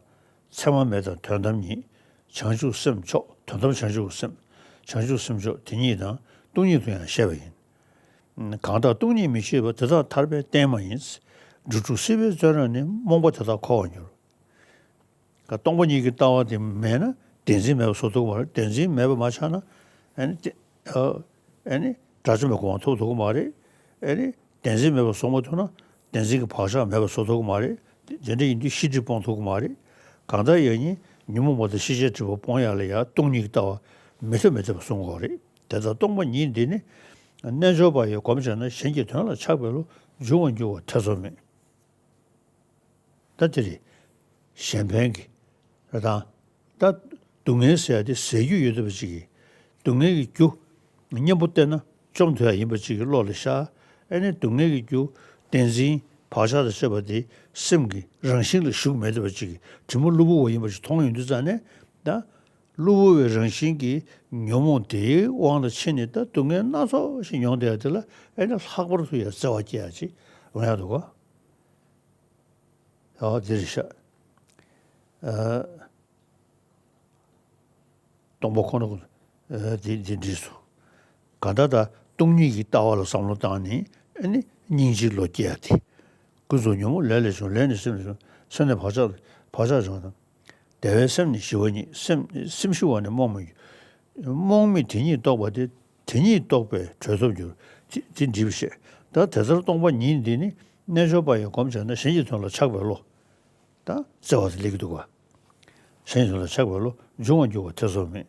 མཚན་མ་མེད་དང་དོན་དམ་ཉིད། བྱང་ཆུབ་སེམས་མཆོག་དོན་དམ་བྱང་ཆུབ་སེམས། བྱང་ཆུབ་སེམས་མཆོག་དེ་ཉིད་དང་སྟོང་ཉིད་དུ་ཡང་བཤད་པ་ཡིན། གང་དག་སྟོང་ཉིད་མི་ཤེས་པ། དེ་དག་ཐར་པའི་རྟེན་མ་ཡིན། འགྲོ་དྲུག་སྲིད་པའི་བཙོན་རར་ནི། རྨོངས་པ་དེ་དག་འཁོར་བར་འགྱུར། སྟོང་པ་ཉིད་ཀྱི་ལྟ་བ་དེ་མེད་ན་བདེན་འཛིན་མེད་པ་བཟོ་ཐུབ་ཀྱི་མ་རེད། བདེན་འཛིན་མེད་པ་མ་ཆགས་ན་ཨ་ནི་དེ་ཨ་ཨ་ནི་དགྲ་བཅོམ་པའི་གོ་འཕང་ཐོབ་ཐུབ་ཀྱི་མ་རེད། ཨ་ནི་བདེན་འཛིན་མེད་པ་བཟོ་མ་ཐུབ་ན་བདེན་འཛིན་གྱི་བག་ཆགས་མེད་པ་བཟོ་ཐུབ་ཀྱི་མ་རེད། དེ་འདྲ་ཡིན་དུས་ཤེས་སྒྲིབ་སྤོང་ཐུབ་ཀྱི་མ་རེད། གང་ལྟར་ཡང་ཉིད་ཉོན་མོངས་པ་དང་ཤེས་བྱའི་སྒྲིབ་པ་སྤོང་ཡག་ལ་ཡང་སྟོང་ཉིད་ཀྱི་ལྟ་བ་མི་ཐེབས་མི་ཐེབས་པ་བཟུང་དགོས་རེད། དེ་ལྟར་སྟོང་པ་ཉིད་འདི་ནི་རྣལ་འབྱོར་པ་ཡིས་གོམས་བྱས་ན་གཞན་གྱི་དོན་ལ་ཆགས་པའི་བློ་འབྱུང་བར་འགྱུར་བར་ཐེ་ཚོམ་མེད། ད་དེ་རེད། གཞན་ཕན་གྱི་རེད་དང་། ད་སྡུག་བསྔལ་ཟེར་ཡ་དེ་ཟད་རྒྱུ་ཡོད་བསྡད་པ་ཅིག་གིས། སྡུག་བསྔལ་གྱི་རྒྱུ་གཉེན་པོ་བསྟེན་ན་བཅོམ་ཐུབ་ཡ་ཡིན་པ་ཅིག་གི་བློ་ལ་ཤར། ཨ་ནི་སྡུག་བསྔལ་གྱི་རྒྱུ་བདེན་འཛིན་བག་ཆགས་དང་བཅས་པ་དེ་སེམས་ཀྱི་རང་བཞིན་ལ་ཞུགས་མེད་བསྡད་པ་ཅིག་གིས་དྲི་མ་གློ་བུར་བ་ཡིན་པ་ཞིག་མཐོང་ཡོང་དུས་ཙང་ནས་ད། གློ་བུར་བའི་རང་བཞིན་གྱི་ཉོན་མོངས་དེའི་དབང་དུ་ཕྱིན་ནས་ད་སྡུག་བསྔལ་སྣ་ཚོགས་ཤིག་མྱོང་བསྡད་ཡ་དེ་ལ་ཨ་ནི་ལྷག་པར་དུ་ཡ་བརྩེ་བ་སྐྱེ་ཡ་ཅིག་འོང་ཡ་འདུག་ག། ཨོ་དེ་རེད་ཤག། ཨ། སྟོང་པ་ཁོ་ན་ཀུན། ཨ། དེ་དེ་འདྲིས་སོ། གང་ལྟར་ད་སྟོང་ཉིད་ཀྱི་ལྟ་བ་ལ་བསམ་བློ་བཏང་ནས་ཨ་ནི་སྙིང་རྗེའི་བློ་སྐྱེ་ཡ་དེ། ཀུན་རྫོབ་ཉོན་མོངས་ལས་ལས་བྱུང་། ལས་ནི་སེམས་ལས་བྱུང་། སེམས་ནི་བག་ཆགས་བག་ཆགས་བྱུང་དང་། བདེ་བའི་སེམས་ནི་ཞི་བ་ཉིད། སེམས་སེམས་ཞི་བ་ནི་རྨོངས་མི་འགྱུར། རྨོངས་མི་དེ་ཉིད་རྟོགས་པ་སྟེ། དེ་ཉིད་རྟོགས་པས་གྲོལ་ཐབས་འགྱུར། དེ་དེ་འདྲིས་པ་བཤད། ད་དེ་ལྟར་སྟོང་པ་ཉིད་འདི་ནི་རྣལ་འབྱོར་པ་ཡིས་གོམས་བྱས་ན་གཞན་གྱི་དོན་ལ་ཆགས་པའི་བློ། ད་བརྩེ་བ་དེ་སླེབས་ཀྱི་འདུག་ག། གཞན་གྱི་དོན་ལ་ཆགས་པའི་བློ་འབྱུང་བར་འགྱུར་བར་ཐེ་ཚོམ་མེད།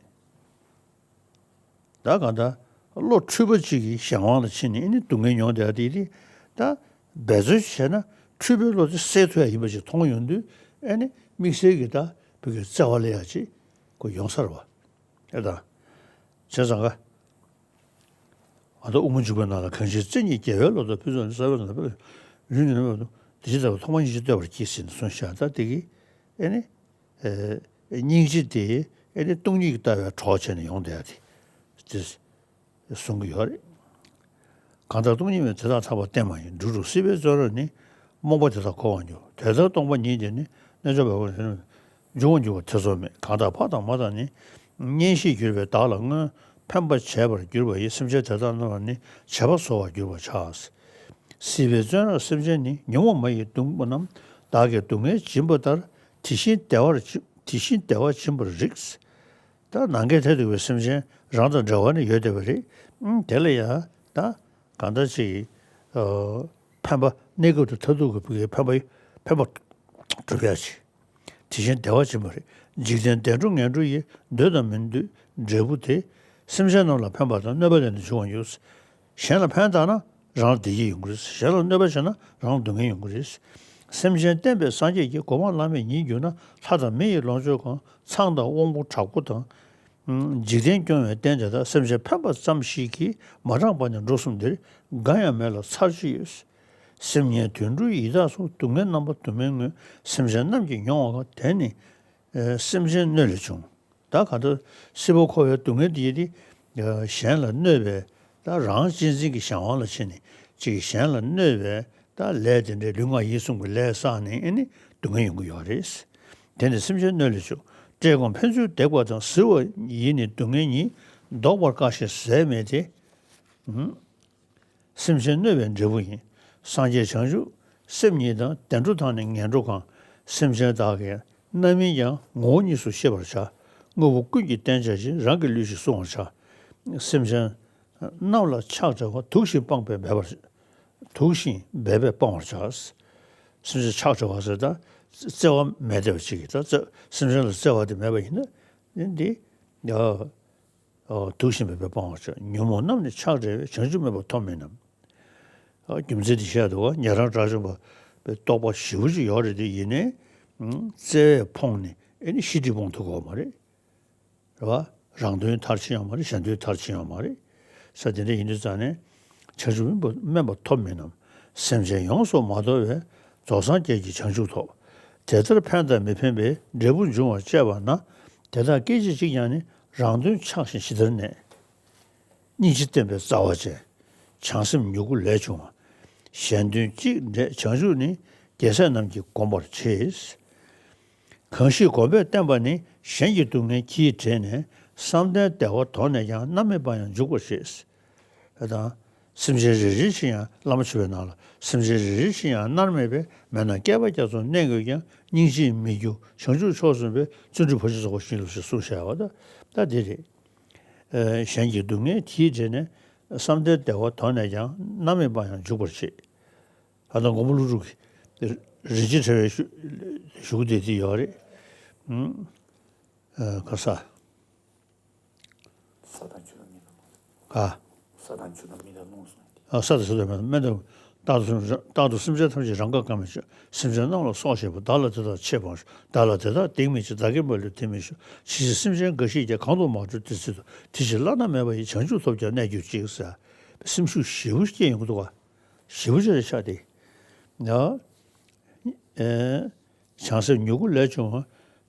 ད་གང་ལྟར་བློ་འཁྲུལ་པ་གཅིག་གི་གཞན་དབང་ལ་ཕྱིན་ནས་ཨ་ནི་སྡུག་བསྔལ་མྱོང་བསྡད་ཡ་དེ་དེ་ད་འབད་རྩོལ་བྱས་ན་འཁྲུལ་པའི་བློ་དེ་སེལ་ཐུབ་ཡ་ཡིན་པ་ཞིག་མཐོང་ཡོང་དུས་ཨ་ནི་དམིགས་བསལ་གྱི་ད་བུ་གའི་བརྩེ་བ་སླེབས་ཡ་ཅིག་གོ་ཡོང་ས་རེད་པ། ཨེ་ད། བྱས་ཙང་ཀ། ང་ཚོ་དབུ་མ་འཇུག་པའི་ནང་ལ་གང་ཞིག་བརྩེ་ཉིད་རྒྱལ་བའི་བློ་དང་། ཕུན་ཚོགས་ནི་ས་བོན་དང་། ཡུན་ནི་ནམ་ཡང་དུ། དེ་ཇི་ལྟ་བར་ཐོག་མར་སྙིང་རྗེ་བསྟོད་པར་བགྱི་ཟེར་ནས་གསུངས་ཤག། ད་དེ་གི་ཨེ་ནི། ཨེ། སྙིང་རྗེ་དེ་ཨེ་ནི་སྟོང་ཉིད་ཀྱི་ལྟ་བའི་གྲོགས་བྱས་ནས་ཡོང་བསྡད་ཡ་དེ། དེ་གསུང་གི་ཡོད་རེད། གང་ལྟར་སྟོང་ཉིད་མེད་དེ་དག་ཐར་པའི་རྟེན་མ་ཡིན། འགྲོ་དྲུག་སྲིད་པའི་བཙོན་རར་ནི། རྨོངས་པ་དེ་དག་འཁོར་བར་འགྱུར། དེ་ལྟར་སྟོང་པ་ཉིད་དེ་ནི། རྣལ་འབྱོར་པ་འབྱུང་བར་འགྱུར་བར་ཐེ་ཚོམ་མེད། གང་དག་ཕ་དང་མ་དང་ནི། གཉེན་བཤེས་གྱུར་པས་བདག་ལ་བསྔོས། ཕན་པ་བྱས་པར་གྱུར་པ་ཡིས། སེམས་ཅན་དེ་དག་རྣམས་ལ་ནི། བྱེད་པ་བཟོ་བར་འགྱུར་བར་བྱ། སྲིད་པའི་བཙོན་རར་སེམས་ཅན་ནི། ཉོན་མོངས་མ་ཡིས་གདུང་པ་རྣམས། བདག་གིས་སྡུག་བསྔལ་སྦྱིན་པ་ལྟར། དེ་བཞིན་བདེ་བར་བྱིན། དེ་བཞིན་བདེ་བ་སྦྱིན་པར་རིགས། ད་ནམ་མཁའི་མཐས་གཏུགས་པའི་སེམས་ཅན་རང་དང་འདྲ་བ་ནི་ཡོད་བསྡད་པ་རེད། ཨང་། དེ་ལ་ཡང་ད་གང་ལྟར་ཅིག། ཨ། ཕན་པ་གནས་སྐབས་དང་མཐར་ཐུག་གི་ཕན་པ་ཕན་པ་སྒྲུབ་ཡ་ཅིག། དེ་བཞིན་བདེ་བ་སྦྱིན་པར་རིགས། འཇིག་རྟེན་བདེ་འགྲོ་ངན་འགྲོ་ཡི། འདོད་དང་མི་འདོད་འབྲས་བུ་དེ། སེམས་ཅན་རྣམས་ལ་ཕན་པ་དང་། གནོད་པ་ལས་ནི་འབྱུང་བར་འགྱུར། གཞན་ལ་ཕན་བཏགས་ན་རང་ལ་བདེ་སྐྱིད་ཡོང་གི་རེད། གཞན་ལ་གནོད་པ་བྱས་ན་རང་ལ་སྡུག་བསྔལ་ཡོང་གི་རེད། སེམས་ཅན་བསྟེན་པའི་སངས་རྒྱས་ཀྱིས། གོ་འཕང་བླ་མེད་ཉིད་གྱུར་ན། ལྷ་དང་མི་ཡི་ལོངས་སྤྱོད་གང་། ཚངས་དང་དབང་པོ་དྲག་པོ་དང་། འཇིག་རྟེན་སྐྱོང་བའི་རྟེན་དེ་དག། སེམས་ཅན་ཕན་པ་ཙམ་ཞིག་གིས། མ་འགྲངས་པ་ནི་འགྲོ་གསུམ་འདིར། འགའ་ཡང་མེད་ལ་ཚར་གཅིག་ཡོད། སེམས་ངན་དུད་འགྲོའི་ཡི་དྭགས་སོགས། སྡུག་བསྔལ་རྣམ་པ་དུ་མས་ངོས། སེམས་ཅན་རྣམས་ཀྱིས་མྱོང་བ་གང་། དེ་ནི་སེམས་ཅན་གནོད་ལས་བྱུང་། ད་གང་ལྟར་སྲིད་པ་འཁོར་བའི་སྡུག་བསྔལ་འདི་ཡིན་ཏེ། གཞན་ལ་གནོད་པའི་ད་རང་གཅེས་འཛིན་གྱི་གཞན་དབང་ལ་ཕྱིན་ནས་ཅིག་གཞན་ལ་གནོད་པའི་ད་ལས་དེ་འདྲའི་ལུས་ངག་ཡིད་གསུམ་གྱི་ལས་བསགས་ནས་ཨེ་ནི་སྡུག་བསྔལ་ཡོང་གི་ཡོད་རེད། དེ་ནི་སེམས་ཅན་གནོད་ལས་བྱུང་། བཀྲེས་སྐོམ་ཕན་ཚུན་འདེགས་པ་དང་། གཟིར་བ་ཡིས་ནི་སྡུག་བསྔལ་ཉིད། བཟློག་པར་དཀའ་ཞིང་ཟད་མེད་དེ། སེམས་ཅན་གནོད་པའི་འབྲས་བུ་ཡིན། སངས་རྒྱས་བྱང་ཆུབ་སེམས་ཉིད་དང་། བདེ་འགྲོ་དང་ནི་ངན་འགྲོ་གང་། སེམས་ཅན་དག་གི་རྣམ་སྨིན་ཀྱང་། ངོ་བོ་གཉིས་སུ་ཤེས་པར་བྱ། དངོས་པོ་ཀུན་གྱི་རྟེན་བྱ་ཞིང་། རང་གི་ལུས་ཀྱིས་བསྲུང་བར་བྱ། སེམས་ཅན་རྣམས་ལ་ཕྱག་བྱ་བ། དུག་བཞིན་སྤངས་པས་འབད་པར་བྱ། དུག་ཤིང་འབད་པས་སྤང་བར་བྱ། སེམས་ཅན་ཆགས་བྲལ་བ་ཟེར་ད་བརྩེ་བ་མེད་བསྡད་པ་ཅིག་གིས་ད་བརྩེ་སེམས་ཅན་ལ་བརྩེ་བ་དེ་མེད་པ་ཡིན་ན་འདི་ཡ། དུག་ཤིང་འབད་པས་སྤང་བར་བྱ། ཉོན་མོངས་རྣམས་ནི་ཆགས་བྲལ་བས། བྱང་ཆུབ་སྨོན་པ་ཐོབ་མིན་ནམ། རྒྱུ་མཚན་དེ་བཤད་འདུག་ག་ཉན་རང་དགྲ་བཅོམ་པའི་རྟོགས་པ་ཞེ་པོ་ཅིག་ཡོད་རེད་དེ་ཡིན་ནའི་བརྩེ་བས་ཕོངས་ནས་ཨེ་ནི་ཤི་དྲི་སྤོང་ཐུབ་ཀྱི་ཡོད་མ་རེད། རེད་བ། རང་དོན་མཐར་ཕྱིན་ཡང་མ་རེད། གཞན་དོན་མཐར་ཕྱིན་ཡང་མ་རེད། ས་དེ་འདྲ་ཡིན་དུས་ཙང་ནས་བྱང་ཆུབ་སྨོན་པ་སྨོན་པ་ཐོབ་མིན་ནམ། སེམས་ཅན་ཡོངས་སུ་མ་དོར་བས། རྫོགས་སངས་རྒྱས་ཀྱི་བྱང་ཆུབ་ཐོབ། དེ་ལྟར་ཕན་དང་མི་ཕན་པའི་འབྲས་བུ་འབྱུང་བར་བྱེད་པ་ན། དེ་དག་སྐད་ཅིག་གཅིག་ཀྱང་ནི་རང་དོན་ཆགས་ཤིང་ཞི་བདེར་གནས། སྙིང་རྗེ་བསྟན་པའི་རྩ་བ་ཅན། བྱང་སེམས་མྱུ་གུ་ལས་བྱུང་བ། གཞན་དོན་གཅིག་འབྲས་བྱང་ཆུབ་ནི། རྒྱལ་སྲས་རྣམས་ཀྱིས་བསྒོམ་པར་བྱེད། གང་ཞིག་གོམས་པས་བསྟེན་པ་ནི། གཞན་གྱི་སྡུག་བསྔལ་གྱིས་བྲེལ་ནས། བསམ་གཏན་བདེ་བ་དོར་ནས་ཀྱང་། མནར་མེད་པར་ཡང་འཇུག་པར་བྱེད། ཨ་དང་། སེམས་ཅན་རེ་རེ་བཞིན་ཡང་བླ་མ་མཆོད་པའི་ནང་ལ་སེམས་ཅན་རེ་རེ་བཞིན་ཡང་མནར་མེད་པའི་མེ་ནང་བསྐལ་པ་རྒྱ་མཚོར་གནས་དགོས་ཀྱང་། སྙིང་རྗེས་མི་སྐྱོ་བྱང་ཆུབ་མཆོག་བཟུང་བའི། བརྩོན་འགྲུས་ཕར་ཕྱིན་རྫོགས་པ་བཞིན་ནོ་ཞེས་གསུངས་བཞག་པ་ད་ད་དེ་རེད། ཨེ་གཞན་གྱི་སྡུག་བསྔལ་གྱིས་བྲེལ་ནས། བསམ་གཏན་བདེ་བ་དོར་ནས་ཀྱང་། མནར་མེད་པར་ཡང་འཇུག་པར་བྱེད། ཨ་དང་མགོན་པོ་ཀླུ་སྒྲུབ་ཀྱི་རིན་ཆེན་ཕྲེང་བའི་གཞུག་གཞུག་དེ་དེ་ཡོད་རེད། ཨུམ། ཨ་ག་ས། ས་དང་ཆུ་དང་མེ་དང་རླུང་། ཨ། ས་དང་ཆུ་དང་མེ་དང་རླུང་གསུངས་ཏེ། ཨ་ས་དང་ཆུ་དང་མེ་དང་མེ་དང་། རྟག་ཏུ་སེམས་རྟག་ཏུ་སེམས་ཅན་ཐམས་ཅད་རང་ག་བཀའ་མི་བྱེད། སེམས་ཅན་རྣམས་ལ་སོགས་བྱེད་པ། བདག་ལ་དེ་དག་ཆེས་ཕངས་ཤིང་། བདག་ལ་དེ་དག་སྡིག་མི་བྱེད། བདག་གི་མ་ལུས་དེ་མི་བྱེད། ཇི་སྲིད་སེམས་ཅན་འགའ་ཞིག་ཀྱང་། གང་དུ་མ་གྲོལ་དེ་སྲིད་དུ། དེ་ཕྱིར་བླ་ན་མེད་པ་ཡི། བྱང་ཆུབ་ཐོབ་ཀྱང་གནས་གྱུར་ཅིག་ཟེར། སེམས་ཤུགས་ཞེ་པོ་སྐྱེ་ཡོང་གི་འདུག་ག་ཞེ་པོ་ཅིག་རེད་ཤག་དེ། ཡ། ཨེ། བྱང་སེམས་མྱུ་གུ་ལས་བྱུང་བ།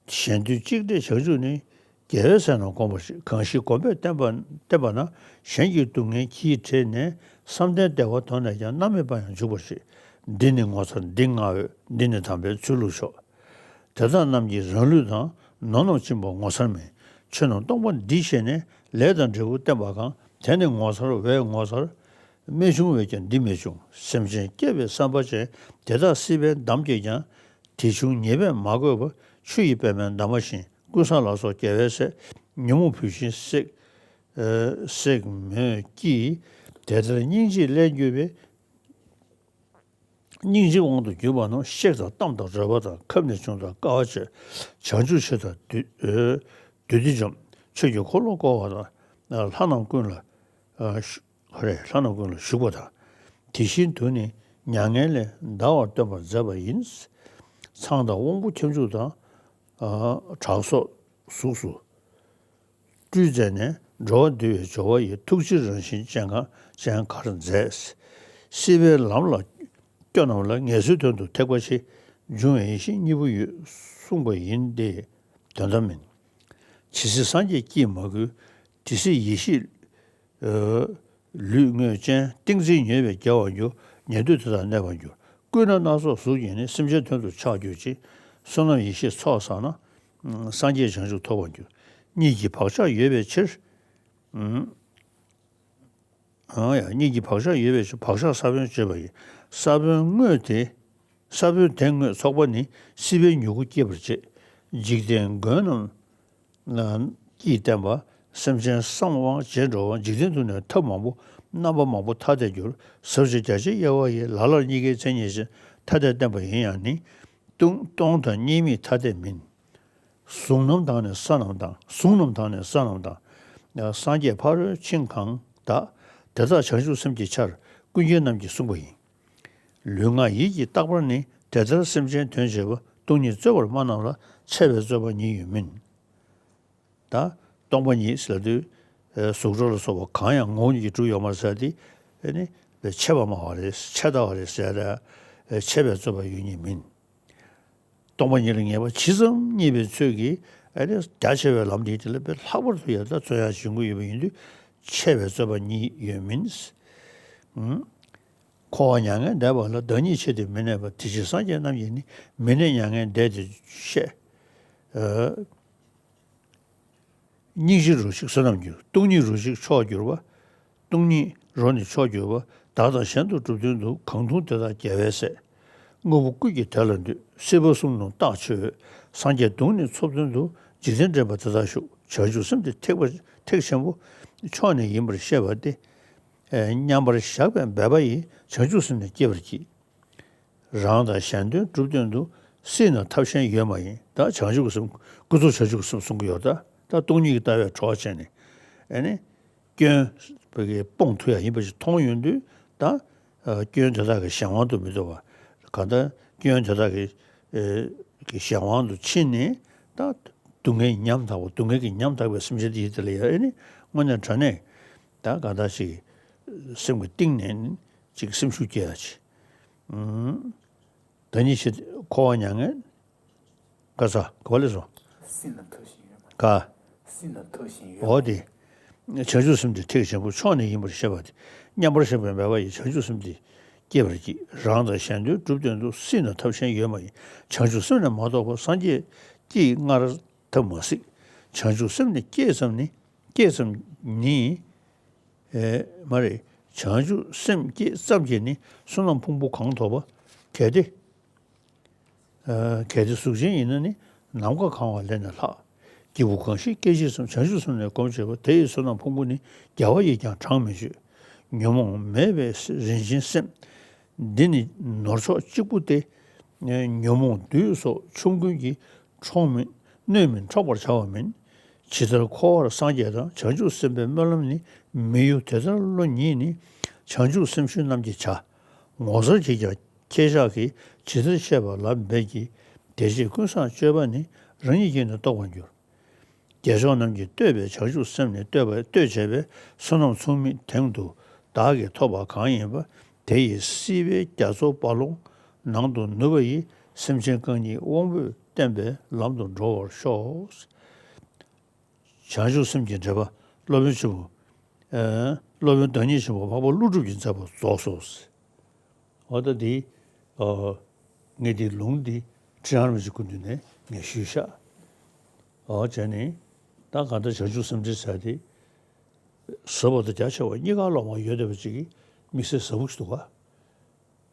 གཞན་དོན་གཅིག་འབྲས་བྱང་ཆུབ་ནི། རྒྱལ་བའི་སྲས་རྣམས་བསྒོམ་པར་བྱེད། གང་ཞིག་གོམས་པས་བསྟེན་པ་བསྟེན་པ་ན། གཞན་གྱི་སྡུག་བསྔལ་གྱིས་བྲེལ་ནས། བསམ་གཏན་བདེ་བ་དོར་ནས་ཀྱང་། མནར་མེད་པར་ཡང་འཇུག་པར་བྱེད། འདི་ནི་ངོ་མཚར་འདི་མངའ་འོས། འདི་ནི་དམ་པའི་ཚུལ་ལུགས་མཆོག་དེ་དག་རྣམས་ཀྱིས་རང་ལུས་དང་། ནོར་རྣམས་སྦྱིན་པ་ངོ་མཚར་མིན། ཆོས་རྣམས་སྟོང་པ་འདི་ཤེས་ནས། ལས་དང་འབྲས་བུ་བསྟེན་པ་གང་། དེ་ནི་ངོ་མཚར་འོས་ངོ་མཚར། རྨད་བྱུང་བས་ཀྱང་འདི་མི་འབྱུང་། སེམས་ཅན་སྐྱེ་བའི་བསམ་པ་ཅན། དེ་དག་སྲིད་པའི་འདམ་སྐྱེས་ཀྱང་། དེ་བྱུང་ཉེས་པས་མ་གོས་པ། ཆུ་ཡི་པདྨའི་འདབ་མ་བཞིན། ཀུན་བཟང་ལ་སོགས་རྒྱལ་བའི་སྲས། ཉོན་མོངས་བུད་ཤིང་བསྲེགས་བསྲེགས་མོད་ཀྱི། དེ་ལྟར་སྙིང་རྗེས་སླད་གྱུར་པའི། སྙིང་རྗེའི་དབང་དུ་གྱུར་པ་རྣམས། གཤེགས་དང་བལྟམས་དང་རོལ་པ་དང་། ཁབ་ནས་བྱུང་དང་དཀའ་བ་སྤྱད། བྱང་ཆུབ་ཆོས་དང་བདུད་བདུད་སྡེ་འཇོམས། ཆོས་ཀྱི་འཁོར་ལོ་བསྐོར་བ་དང་། ལྷ་རྣམས་ཀུན་ལ་ཨ་ཞུ་ཧོ་རེ་ལྷ་རྣམས་ཀུན་ལ་བཞུགས་པ་དང་། དེ་བཞིན་དུ་ནི་མྱ་ངན་ལས་འདའ་བར་སྟོན་པར་མཛད་པ་ཡིན། ཚངས་དང་དབང་པོ་ཁྱབ་འཇུག་དང་། ཨ་དྲག་སོགས་གཟུགས་སུ་སྤྲུལ་མཛད་ནས། འགྲོ་བ་འདུལ་བའི་སྦྱོར་བ་ཡི། ཐུགས་རྗེའི་རང་བཞིན་ཅན་གང་ཅན་གར་མཛད། སྲིད་པའི་ལམ་ལ་སྐྱོ་རྣམས་ལ། ངལ་གསོའི་དོན་དུ་ཐེག་པ་ཆེ། འབྱུང་བའི་ཡེ་ཤེས་གཉིས་པོ་ཡོད། གསུངས་པ་ཡིན་ཏེ་དོན་དམ་མིན། ཇི་སྲིད་སངས་རྒྱས་ཀྱིས་མ་གུས། དེ་སྲིད་ཡེ་ཤེས་ལུས་དངོས་ཅན། ཏིང་འཛིན་ཉེས་པས་བརྒྱལ་བར་འགྱུར། ཉན་ཐོས་དེ་དག་གནས་པར་འགྱུར། ཀུན་ནས་སྣ་ཚོགས་གཟུགས་ཀྱིས་ནི། སེམས་ཅན་དོན་དུ་ཆགས་གྱུར་ཅིང་། བསོད་ནམས་ཡེ་ཤེས་ཚོགས་བསགས་ན། སངས་རྒྱས་བྱང་ཆུབ་ཐོབ་པར་འགྱུར། གཉིས་ཀྱི་བག་ཆགས་ཡོད་པའི་ཕྱིར། ཨང་ཡ། གཉིས་ཀྱི་བག་ཆགས་ཡོད་པའི་ཕྱིར། བག་ཆགས་ས་བོན་བརྗོད་པ་ཡིན། ས་བོན་དངོས་དེ། ས་བོན་དེ་དངོས་ཚོགས་པ་ནི། སྲིད་པའི་མྱུ་གུ་སྐྱེད་པར་བྱེད། འཇིག་རྟེན་མགོན་རྣམས་ཀྱིས་བསྟན་པ། སེམས་ཅན་བསམ་དབང་བྱེད་འགྲོ་བ། འཇིག་རྟེན་དུ་ནི་ཐབས་མང་པོ། རྣམ་པ་མང་པོ་ཐ་དད་འགྱུར། ཟབ་ཞི་རྒྱ་ཆེའི་དབྱེ་བ་ཡིས། ལ་ལར་གཉིས་ཀའི་མཚན་ཉིད་ཅན། ཐ་དད་བསྟན་པ་ཡིན་ཡང་ནི། སྟོང་སྟོང་དང་གཉིས་མེད་ཐ་དད་མིན། གཟུགས་རྣམས་དང་ནི་ས་རྣམས་དང་། གཟུགས་རྣམས་དང་ནི་ས་རྣམས་དང་། སངས་རྒྱས་ཕ་རོལ་ཕྱིན་གང་དག། དེ་དག་བྱང་ཆུབ་སེམས་ཀྱི་ཆར། ཀུན་མཁྱེན་རྣམས་ཀྱིས་གསུངས་པ་ཡིན། ལུས་ངག་ཡིད་ཀྱིས་རྟག་པར་ནི། དེ་ལྟར་སེམས་ཅན་དོན་བྱེད་པ། སྟོང་ཉིད་རྩོད་པར་སྨྲ་རྣམས་ལ། འཆད་པའི་རྩོད་པ་ཉིད་ཡོད་མིན། ད་སྟོང་པ་ཉིད་ཟེར་དུས། ཨེ་གཟུགས་སྒྲ་ལ་སོགས་པ་གང་ཡང་ངོ་བོ་ཉིད་ཀྱིས་གྲུབ་ཡོད་མ་རེད་ཟེར་ཏེ། ཨེ་ནི་ཆད་པ་སྨྲ་བ་རེད། ཆད་ལྟ་བ་རེད་ཟེར་ཏེ། ཨེ་འཆད་པའི་རྩོད་པ་ཡོད་ཉིད་མིན། སྟོང་པ་ཉིད་ལ་ངེས་པ་ཇི་ཙམ་རྙེད་པའི་ཚོད་ཀྱིས། ཨེ་ནི་རྒྱ་ཆེ་བའི་ལམ་དེའི་དེ་ལ་དཔེ་ལྷག་པར་དུ་ཡང་ད་བརྩོན་ཡག་བྱེད་དགོས་ཡོད་པ་ཡིན་དུས། འཆད་པའི་རྩོད་པ་ཉིད་ཡོད་མིན། ཨུམ། འཁོར་བ་མྱ་ངན་འདས་པ་ལ། བདག་ཉིད་ཆེད་དུ་མི་གནས་པ། དེ་ཕྱིར་སངས་རྒྱས་རྣམས་ཀྱིས་ནི། མི་གནས་མྱ་ངན་འདས་དེ་བཤད། ཨ། སྙིང་རྗེ་རོ་གཅིག་བསོད་ནམས་འགྱུར། སྟོང་ཉིད་རོ་གཅིག་མཆོག་གྱུར་པ། སྟོང་ཉིད་རོ་ནི་མཆོག་གྱུར་པ། བདག་དང་གཞན་དུ་གྲུབ་དོན་དུ། གང་མཐོང་དེ་དག་རྒྱལ་བའི་སྲས། དངོས་པོ་ཀུན་གྱི་དོན་ལ་འདུད། སྲིད་པ་གསུམ་རྣམས་རྟག་འཆོལ་བའི། སངས་རྒྱས་གདུང་ནི་ཚོགས་དོན་དུ། འཇིག་རྟེན་འདྲེན་པ་དེ་དག་ཞུགས། བྱང་ཆུབ་སེམས་དེ་ཐེག་པ་ཐེག་ཆེན་པོ། མཆོག་ནི་ཡིན་པར་ཤེས་པ་སྟེ། མཉམ་པར་བཞག་པའི་འབད་པ་ཡིས། བྱང་ཆུབ་སེམས་ནི་སྐྱེ་བར་བགྱི། རང་དང་གཞན་དོན་སྒྲུབ་དོན་དུ། སྲིད་ན་ཐབས་གཞན་ཡོད་མ་ཡིན། ད་བྱང་ཆུབ་སེམས་ཀུན་རྫོབ་བྱང་ཆུབ་སེམས་གསུང་གི་ཡོད། ད་ད་སྟོང་ཉིད་ཀྱི་ལྟ་བས་གྲོགས་བྱས་ནས་ཨེ་ནི། སྐྱོན་བོད་ཀྱི་སྤོང་ཐུབ་ཡ་ཡིན་པ་ཞིག་མཐོང་ཡོང་དུས་ད། སྐྱོན་དེ་དག་གི་གཞན་དབང་དུ་མི་འདུ་བ། གང་ལྟར་སྐྱོན་དེ་དག་གི་གི་གཞན་དབང་དུ་ཕྱིན་ནས་ད་སྡུག་བསྔལ་ཉམ་ཐག་པ། སྡུག་བསྔལ་གྱི་ཉམ་ཐག་པའི་སེམས་ཅན་དེ་ཡི་དེ་ལ་ཡང་ཨེ་ནི་དངོས་གནས་དྲང་གནས་ད་གང་ལྟར་ཞིག་སེམས་ཀྱི་གཏིང་ནས་ཅིག་སེམས་ཤུགས་སྐྱེ་ཡ་ཅིག་བདག་ཉིད་ཕྱིར་འཁོར་བ་མྱ་ངན། ག་ས་ག་བ་ལས་སོ། སྲིད་ན་ཐབས་གཞན་ཡོད་མ། ག་སྲིད་ན་ཐབས་གཞན་ཡོད། འོ་དེ། བྱང་ཆུབ་སེམས་དེ་ཐེག་ཆེན་པོ་མཆོག་ནི་ཡིན་པར་ཤེས་པ་དེ། མཉམ་པར་བཞག་པའི་འབད་པ་ཡིས། བྱང་ཆུབ་སེམས་དེ་སྐྱེ་བར་བགྱི། རང་དང་གཞན་དོན་སྒྲུབ་དོན་དུ། སྲིད་ན་ཐབས་གཞན་ཡོད་མ་ཡིན། བྱང་ཆུབ་སེམས་ལས་མ་གཏོགས་པ། སངས་རྒྱས་ཀྱིས་སྔར་ཐབས་མ་གཟིགས། བྱང་ཆུབ་སེམས་ནི་སྐྱེས་ཙམ་ནི། སྐྱེས་ཙམ་ནི། ཨེ་མ་རེད། བྱང་ཆུབ་སེམས་སྐྱེས་ཙམ་གྱིས་ནི། བསོད་ནམས་ཕུང་པོ་གང་ཐོབ་པ། གལ་ཏེ། ཨ་གལ་ཏེ་གཟུགས་ཅན་ཡིན་ན་ནི། ནམ་མཁའ་གང་བ་ལས་ནི་ལྷག་སྐྱེས་བུ་གང་ཞིག་སྐྱེ་ཅི་བསམ། བྱང་ཆུབ་སེམས་ལ་གོམས་བྱས་པ། དེ་ཡི་བསོད་ནམས་ཕུང་པོ་ནི། རྒྱལ་བ་ཡིས་ཀྱང་བགྲང་མི་ཆོད། ཉོན་མོངས་མེད་པའི་རིན་ཆེན་སེམས། འདི་ནི་ནོར་མཆོག་གཅིག་པུ་སྟེ། ཉོན་མོངས་བདུད་སོགས་ཆོམ་རྐུན་གྱིས། འཕྲོག་མིན་གནོད་མིན་འཕྲོག་པར་བྱ་བ་མིན། ཇི་ལྟར་འཁོར་བར་སངས་རྒྱས་དང་། བྱང་ཆུབ་སེམས་དཔའི་སྨོན་ལམ་ནི། མི་གཡོ་དེ་ལྟར་བློ་ཉིད་ནི། བྱང་ཆུབ་སེམས་ཞུམ་རྣམས་ཀྱིས་བྱ། ངོ་མཚར་གྱིས་ཀྱང་ཁྱེད་ཅག་གིས། ཇི་ལྟར་བཤད་པ་ལམ་འབད་ཀྱིས། བདེ་གཤེགས་ཀུན་བཟང་སྤྱོད་པ་ནི། རང་ཉིད་ཀྱིས་ནི་རྟོགས་པར་འགྱུར། རྒྱལ་མཆོག་རྣམས་ཀྱིས་བསྟོད་པའི། བྱང་ཆུབ་སེམས་ནི་བསྟོད་པ་བསྟོད་བྱས་པའི། བསོད་ནམས་མཚུངས་མེད་དོན་དུ་བདག་གིས་ཐོབ་པ་གང་ཡིན་པ། དེ་ཡི་སྲིད་པའི་རྒྱ་མཚོ་རྦ་ཀློང་ནང་དུ་ནུབ་པ་ཡི། སེམས་ཅན་རྐང་གཉིས་དབང་པོས་བརྟེན་པའི། ལམ་དུ་འགྲོ་བར་ཤོག། བྱང་ཆུབ་སེམས་ཀྱི་འགྲེལ་པ། སློབ་དཔོན་ཆེན་པོ། ཨ་སློབ་དཔོན་བདག་ཉིད་ཆེན་པོ་འཕགས་པ་ཀླུ་སྒྲུབ་ཀྱིས་མཛད་པ་རྫོགས་སོ། འོ་ད་འདི། ཨ་ངས་འདི་ལུང་འདི་ཁྲི་ཨ་རོ་མི་ཆོས་སྐུ་མདུན་ནས་ངས་ཞུས་ཤག་འོ་བྱས་ནས་ད་གང་ལྟར་བྱང་ཆུབ་སེམས་འགྲེལ་ཟེར་དེ། ཟབ་པ་དང་རྒྱ་ཆེ་བ་གཉིས་ཀ་ལ་མ་ཡོད་བསྡད་པ་ཅིག་གིས་དམིགས་བསལ་ཟབ་པོ་ཞིག་འདུག་ག་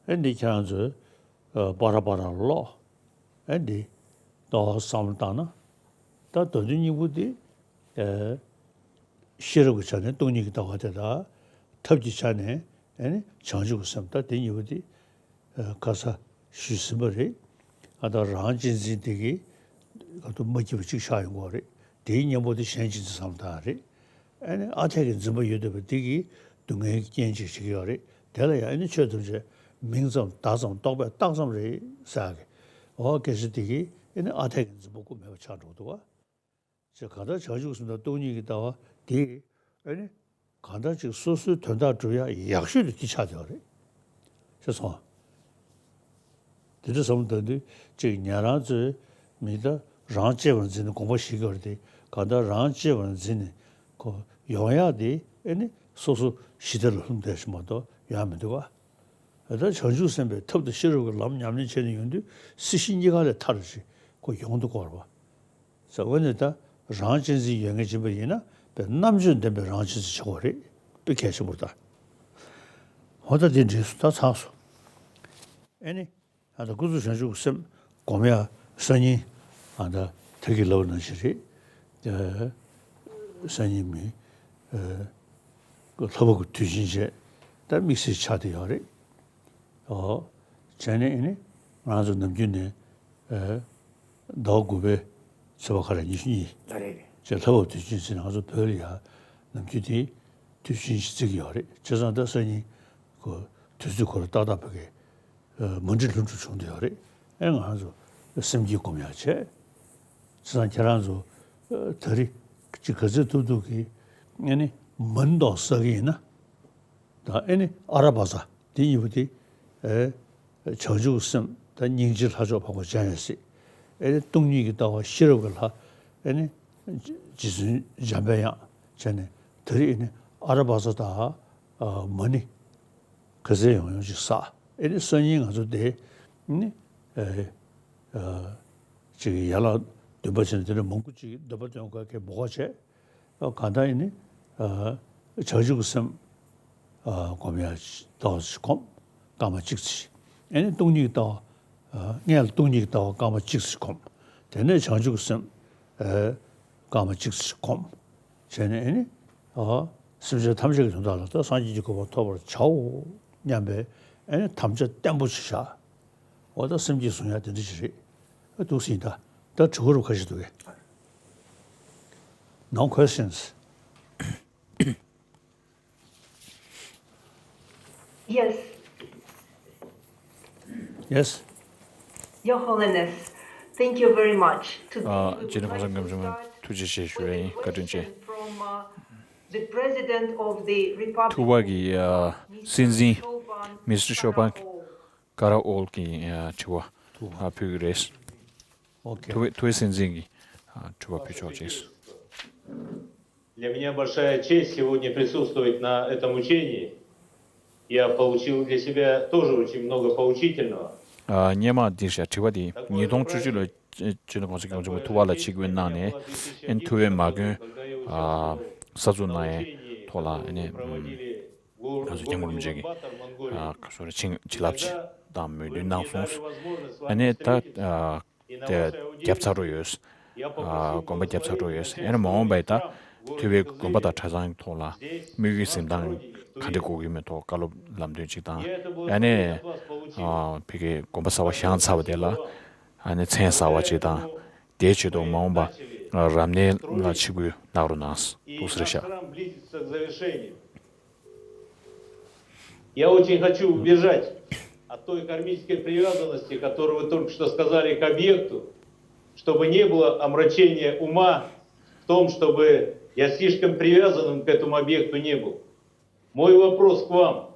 ཨེ་འདི་ཁྱེད་རང་ཚོས་ཨ་པ་ར་པ་ར་ཀློག་ཨེ་འདི་ཏོག་བསམ་བློ་བཏང་ན། ད་མདོ་དོན་སྙིང་པོ་འདི་ཨེ་ཤེས་རབ་ཀྱི་ཆ་ནས་སྟོང་ཉིད་ཀྱི་ལྟ་བ་དེ་དང་། ཐབས་ཀྱི་ཆ་ནས་ཨེ་ནི་བྱང་ཆུབ་ཀྱི་སེམས། ད་དེ་གཉིས་པོ་འདི་ཨ་ཁ་ས་ཞུས་ཟིན་པ་རེད། ཨ་ད་རང་གཅེས་འཛིན་དེ་གི་ག་ཏུ་མ་སྐྱིད་པ་ཅིག་ཆགས་ཡོང་གི་རེད། དེའི་གཉེན་པོ་དེ་གཞན་གཅེས་འཛིན་བསམ་བློ་བཏང་ཡ་རེད། ཨ་ནི་ཨ་འཐས་ཀྱི་འཛིན་པ་ཡོད་བསྡད་པ་འདི་གིས་སྡུག་བསྔལ་གྱི་རྐྱེན་ཅིག་བྱེད་ཀྱི་ཡོད་རེད། དེ་ལ་ཡང་ཨ་ནི་ཆོས་ཐམས་ཅད་མིང་ཙམ་བརྡ་ཙམ་རྟོག་པས་བཏགས་ཙམ་རེད་ཟེར་གི། འོ་སྐད་ཆ་འདི་གིས་ཨ་ནི་ཨ་འཐས་ཀྱི་འཛིན་པ་ཀུན་མེད་པ་ཆགས་འགྲོ་འདུག་བ། ཅེས་གང་ལྟར་བྱང་ཆུབ་སེམས་དང་སྟོང་ཉིད་ཀྱི་ལྟ་བ་འདི་ཨ་ནི་གང་ལྟར་ཅིག་སོ་སོའི་དོན་དག་སྒྲུབ་ཡག་ཡག་ཤོས་དེ་འདི་ཆགས་བསྡད་པ་རེད། ཤེས་སོང་། དེ་འདྲ་བསམ་བློ་བཏང་དུས་ཅིག་ཉན་རང་ཚོས་མི་ད་རང་གཅེས་པར་འཛིན་ནས་དགོངས་པ་བཞེས་ཀྱི་ཡོད་རེད་དེ། གང་ལྟར་རང་གཅེས་པར་འཛིན་ནས་ཁོ་ཡོང་ཡག་དེ་ཨེ་ནི་སོ་སོ་ཞི་བདེ་ལ་ལྷུང་བསྡད་ཞིག་མ་གཏོགས་ཡོང་ཡག་མི་འདུག་ག་ད་བྱང་ཆུབ་སེམས་དཔའི་ཐབས་དང་ཤེས་རབ་ཀྱི་ལམ་ཉམས་ལེན་བྱས་ནས་ཡོང་དུས་སྲིད་ཞི་གཉིས་ཀ་ལས་ཐར་ཞིག་ཁོ་ཡོང་འདུག་གོ་རེད་པ། ས་འོ་ནས་ད་རང་གཅེས་འཛིན་ཡོད་མཁན་ཡིན་པ་ཡིན་ན་པའི་རྣམ་དཔྱོད་ལྡན་པའི་རང་གཅེས་འཛིན་བྱེད་དགོས་རེད། དཔེ་གལ་ཆེན་པོ་རེད་ད། འོ་ད་དེ་འགྲིག་སོང་། ད་ཚར་སོང་། ཨེ་ནི། ཨ་ད་ཀུན་རྫོབ་བྱང་ཆུབ་ཀྱི་སེམས་སྒོམ་ཡ་སང་ཉིན་ཨ་ད་ཐར་གྱི་ལབ་ནང་བཞིན་རེད། ཨ་སང་ཉིན་མི་ཨ་ལྷག་པ་གི་དུས་ཆེན་བྱས་ད་དམིགས་བསལ་ཆགས་བསྡད་ཡོད་རེད། ཨོ། བྱས་ནས་ཨེ་ནི་ང་ཚོ་ནམ་རྒྱུན་ནས་ཨ་ཟླ་བ་དགུ་པའི་ཚེས་པ་ག་རེ་ཉི་ཤུ་གཉིས་ད་རེད་རེད། བྱས་ལྷག་པ་དུས་ཆེན་ཟེར་ནས་ང་ཚོ་བོད་ལ་ཡ་ནམ་རྒྱུན་དེ་དུས་ཆེན་ཞིག་བརྩི་གི་ཡོད་རེད། བྱས་ཙང་ད་སང་ཉིན་ཁོ་དུས་ཚོད་ཁོ་ར་ཏག་ཏག་བོད་སྐད་མ་འགྲིག་ལྷུན་གྲུབ་བྱུང་བསྡད་ཡོད་རེད། ཨེ་ང་ཚོ་སེམས་བསྐྱེད་སྒོམ་ཡག་བྱས། བྱས་ཙང་ཁྱེད་རང་ཚོ་ད་རེས་ཅིག་ག་ཚོད་ཐུབ་ཐུབ་ཀྱིས་ཨེ་ནི་མ་ཎི་ཏོག་བསགས་ཀྱི་ཡིན་ན། ད་ཨེ་ནི་ཨ་ར་བ་ཙ་དེ་གཉིས་པོ་དེ་ཨེ་བྱང་ཆུབ་སེམས་དང་སྙིང་རྗེ་ལྷ་མཆོག་འཕགས་པ་སྤྱན་རས་གཟིགས། ཨེ་ནི་སྟོང་ཉིད་ཀྱི་ལྟ་བ་ཤེས་རབ་ཀྱི་ལྷ། ཨེ་ནི་རྗེ་བཙུན་འཇམ་པའི་དབྱངས་བྱས་ནས་ད་རེས་ཨེ་ནི་ཨ་ར་བ་ཙ་དང་ཨ་མ་ཎི་ག་ཚོད་ཡོང་ཡོང་ཅིག་བསགས། ཨེ་ནི་སང་ཉིན་ང་ཚོ་དེ་ནི་ཨེ་ཨ་ཅིག་ཡན་ལག་བདུན་པ་བྱས་ནས་དེ་འདྲ་མང་པོ་ཅིག་འདོན་པ་འདོན་དགོས་ཀྱི་མོ་ག་བྱས། གང་ལྟར་ཡིན་ནི། བྱང་ཆུབ་ཀྱི་སེམས་སྒོམ་ཡ་ཏོག་ཙམ་སྒོམ། སྐར་མ་གཅིག་ཙམ། ཨེ་ནི་སྟོང་ཉིད་ལྟ་བ། སྔོན་ལ་སྟོང་ཉིད་ལྟ་བ་སྐར་མ་གཅིག་ཙམ་སྒོམ། དེ་ནས་བྱང་ཆུབ་ཀྱི་སེམས་སྐར་མ་གཅིག་ཙམ་སྒོམ། བྱས་ནས་ཨེ་ནི། སེམས་ཅན་ཐམས་ཅད་ཀྱི་དོན་དག་ལ་ད་སངས་རྒྱས་ཀྱི་གོ་འཕང་ཐོབ་པར་བྱའོ་སྙམ་པའི་ཨ་ནི་དམ་བཅའ་བརྟན་པོ་ཞིག་བཞག་འོ་ད་སེམས་བསྐྱེད་བཟུང་ཡ་དེ་འདྲ་ཞིག་རེད། ཨ་འདུག་སེ་ཡིན་ད། ད་དྲི་བ་རུ་ཁ་ཞིག་འདུག་གས། No questions. Yes. Yes. Your Holiness, thank you very much. Today ཨ། we རྗེ་བཙུན་གོང་ས་སྐྱབས་མགོན་ཐུགས་རྗེ་ཆེ་ཞུ་ཡ་ཡིན། བཀའ་དྲིན་ཆེ། From, uh, the President of the Republic. ཐུབ་པ་གི་ཨ་སྲིད་འཛིན་མི་སི་ཊར་ཤོ་ཕང་ཀ་ར་ཨོལ་གྱི་ཨ་དྲི་བ་ཨ་ཕུལ་གྱི་རེད། ཨོ་ཁེ། ཐུབ་པའི་ཐུབ་པའི་སྲིད་འཛིན་གྱི་ཨ་དྲི་བ་ཕུལ་ཆོག་ཅེས། Для меня большая честь сегодня присутствовать на этом учении. Я получил для себя тоже очень много поучительного. ཨ་སྔོན་མ་འདིར་བཞག་དྲི་བ་འདི་ཉིས་སྟོང་བཅུ་གཅིག་ལོའི་སྤྱི་ནོར་༸གོང་ས་༸སྐྱབས་མགོན་ཆེན་པོ་ཐུབ་པ་ལ་ཆིབས་བསྒྱུར་གནང་ནས་ཨན་ཐུབ་པའི་མ་དགོན་ཨ་གསར་འཛུགས་གནང་ཡའི་ཐོག་ལ་ཨ་ནི་ང་ཚོ་སྐྱབས་མགོན་རིན་པོ་ཆེ་གིས་ཨ་ག་ཚོད་རེད་བྱིན་བྱིན་རླབས་ཅིག་དང་མོས་མཐུན་གནང་སོང་། ཨ་ནི་ད་ཨ། དེ་རྒྱབ་ཚར་འགྲོ་ཡོད། ཨ་དགོན་པ་རྒྱབ་ཚར་འགྲོ་ཡོད། ཨ་ནི་མ་འོངས་པའི་ད་ཐུབ་པའི་དགོན་པ་དང་གྲྭ་ཚང་གི་ཐོག་ལ་དམིགས་ཡུལ་འཛིན་སྟངས་ག་འདྲ་དགོས་ཀྱི་མེད་ཐོག་བཀའ་སློབ་ལམ་སྟོན་ཅིག་དང་། ཨ་ནི་ཨ་ཕ་གིའི་དགོན་པ་གསར་པ་བཞེངས་ཚར་བ་དེ་ལ་ཨ་ནི་མཚན་གསར་པ་ཅིག་དང་། དེའི་ཆེད་དུ་མ་འོངས་པ་ཨ་རབ་གནས་ལ་ཆིབས་བསྒྱུར་གནང་རོགས་གནང་། ཐུགས་རྗེ་ཆེ། Я очень хочу убежать от той кармической привязанности, которую вы только что сказали, к объекту, чтобы не было омрачения ума в том, чтобы я слишком привязанным к этому объекту не был. Мой вопрос к вам,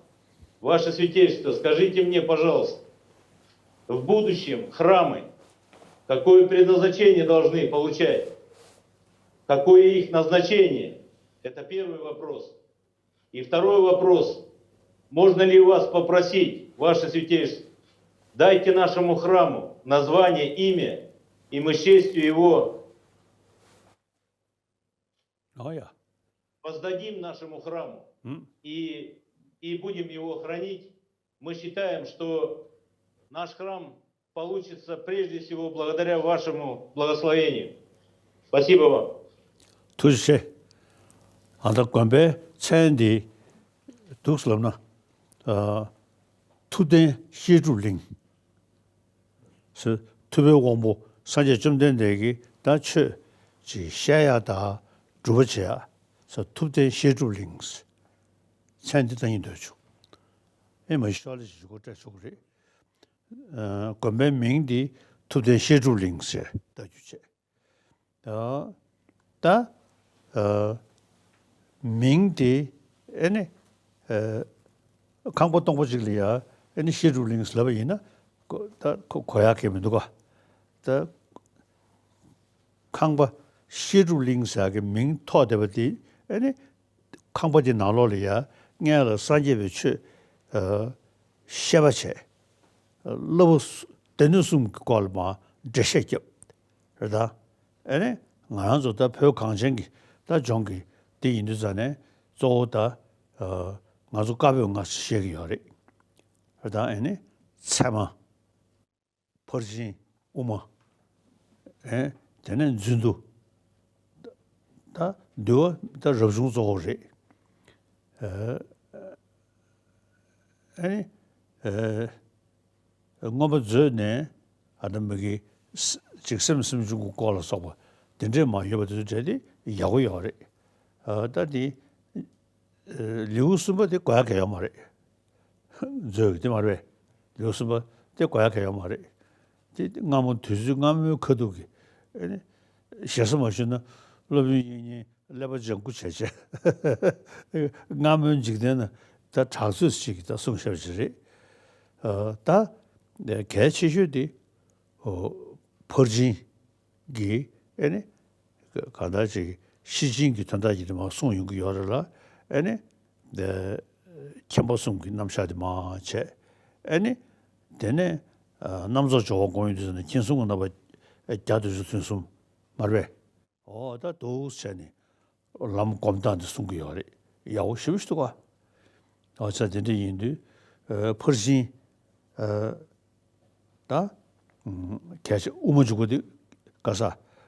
Ваше Святейшество, скажите мне, пожалуйста, в будущем храмы какое предназначение должны получать? Какое их назначение? Это первый вопрос. И второй вопрос. Можно ли вас попросить, Ваше Святейшество, дайте нашему храму название, имя, и мы с честью его воздадим нашему храму и, и будем его хранить. Мы считаем, что наш храм получится прежде всего благодаря вашему благословению. Спасибо вам. ཐུགས་རྗེ་ཆེ། ཨ་ད་དགོན་པའི་མཚན་འདི་འདུག་ལབ་ན། ཨ་ཐུབ་བསྟན་བཤད་སྒྲུབ་གླིང་། ཟེར་ཐུབ་པའི་དབང་པོ་སངས་རྒྱས་བཅོམ་ལྡན་འདས་ཀྱི་ད་ཆོས་ཅིག་བཤད་ཡ་དང་སྒྲུབ་པ་བྱེད་ཡ་ཟེར་ཐུབ་བསྟན་བཤད་སྒྲུབ་གླིང་། མཚན་འདི་ད་ཡིན་འདོད་བྱུང་། ཨེ་མ་ཤོག་ལ་ཞིག་གོ་སྤྲད་ཆོག་གི་རེད། ཨ་དགོན་པའི་མིང་འདི་ཐུབ་བསྟན་བཤད་སྒྲུབ་གླིང་ཟེར་ལྟ་རྒྱུ་བྱས། ད་ད་ཨ་མིང་དེ་ཨེ་ནི་ཨ་ཁང་པ་སྟོང་པ་ཅིག་ལ་ཡ་ཨེ་ནི་བཤད་སྒྲུབ་གླིང་ཟེར་ལབ་པ་ཡིན་ན་ད་གོ་ཡ་གི་མི་འདུག་ག་ད་ཁང་པ་བཤད་སྒྲུབ་གླིང་ཟེར་གི་མིང་ཐོགས་བསྡད་པ་དེ་ཨེ་ནི་ཁང་པ་དེ་ནང་ལོགས་ལ་ཡ་སྔོན་ལ་སངས་རྒྱས་པའི་ཆོས་ཨ་བཤད་པ་བྱས། བསླབ་པ་སྡེ་སྣོད་གསུམ་གྱི་སྐོར་ལ་མར་འགྲེལ་བཤད་བརྒྱབ། རེད་ད། ཨེ་ནས་ང་རང་ཚོ་ད་བོད་གངས་ཅན་གྱི་ད་ལྗོངས་ཀྱི་འདི་ཡིན་དུས་ཙང་ནས་གཙོ་བོ་ད་ཨ་ང་ཚོ་བཀའ་པོད་ལྔ་བཤད་ཀྱི་ཡོད་རེད། རེད་ད། ཨེ་ནས་ཚད་མ། ཕར་ཕྱིན། དབུ་མ། ཨེ། དེ་ནས་རྫུན་དུ། ད་འདུལ་བ་ད་རབ་བྱུང་གཙོ་བོ་རེད། ཨེ། ཨེ་ནི། ཨེ། མངོན་པ་མཛོད་ནས་ཨ་ནི་མི་གི་ཅིག་སེམས་སེམས་བྱུང་གི་སྐོར་ལ་སོགས་པ་དེ་འདྲས་མ་ཡོད་པ་དེ་ཚོ་བྲལ་ཏེ་ཡག་པོ་ཡོད་རེད། ཨ་ད་དེ་ལེའུ་གསུམ་པ་དེ་གོ་ཡ་ག་ཡོད་མ་རེད། མཛོད་ཀྱི་དེ་མ་རེད། ལེའུ་གསུམ་པ་དེ་གོ་ཡ་ག་ཡོད་མ་རེད། དེ་སྔ་མོ་དུས་ཚོད་སྔ་མོའི་ཁ་ཐུག་གི་ཨེ་ནི་ཞེ་ས་མ་ཞུས་ན་སློབ་དཔོན་དབྱིག་གཉེན་ཀླད་པ་ལྗང་ཁུ་བྱས་བྱས། སྔ་མོའི་འཇིག་རྟེན་ན་ད་གྲགས་ཚོད་ཅིག་གིས་ད་གསུངས་བཞག་པ་ཅིག་རེད། ཨ་ད་གལ་ཆེ་ཤོས་དེ་ཨོ་ཕར་ཕྱིན་གྱི་ཨེ་ནི་གང་ལྟར་ཅིག་ཤེར་ཕྱིན་གྱི་དོན་དག་ཅིག་དེ་མར་གསུངས་ཡོང་གི་ཡོད་རེད་ལ། ཨེ་ནི་མཁྱེན་པ་གསུམ་གྱི་རྣམ་གཞག་དེ་མར་བྱས། ཨེ་ནི་དེ་ནས་ཨ་རྣམ་རྫོགས་སྦྱོར་བ་སྒོམ་ཡོང་དུས་ཙམ་ནས་མཁྱེན་གསུམ་གྱི་རྣམ་པ་བརྒྱ་དུ་ཅུ་ཐུན་གསུམ་མ་རེད་པས། འོ་ད་འདུག་བྱས་ནས་ལམ་སྒོམ་སྟངས་འདི་གསུང་གི་ཡོད་རེད། ཡག་པོ་ཞེ་པོ་ཞིག་འདུག་ག་འོ་ཙང་དེ་འདྲ་ཡིན་དུས་ཨ་ཕར་ཕྱིན་ཨ་ད་ཨུམ་གལ་ཆེ་དབུ་མ་འཇུག་པ་འདི་ག་ས་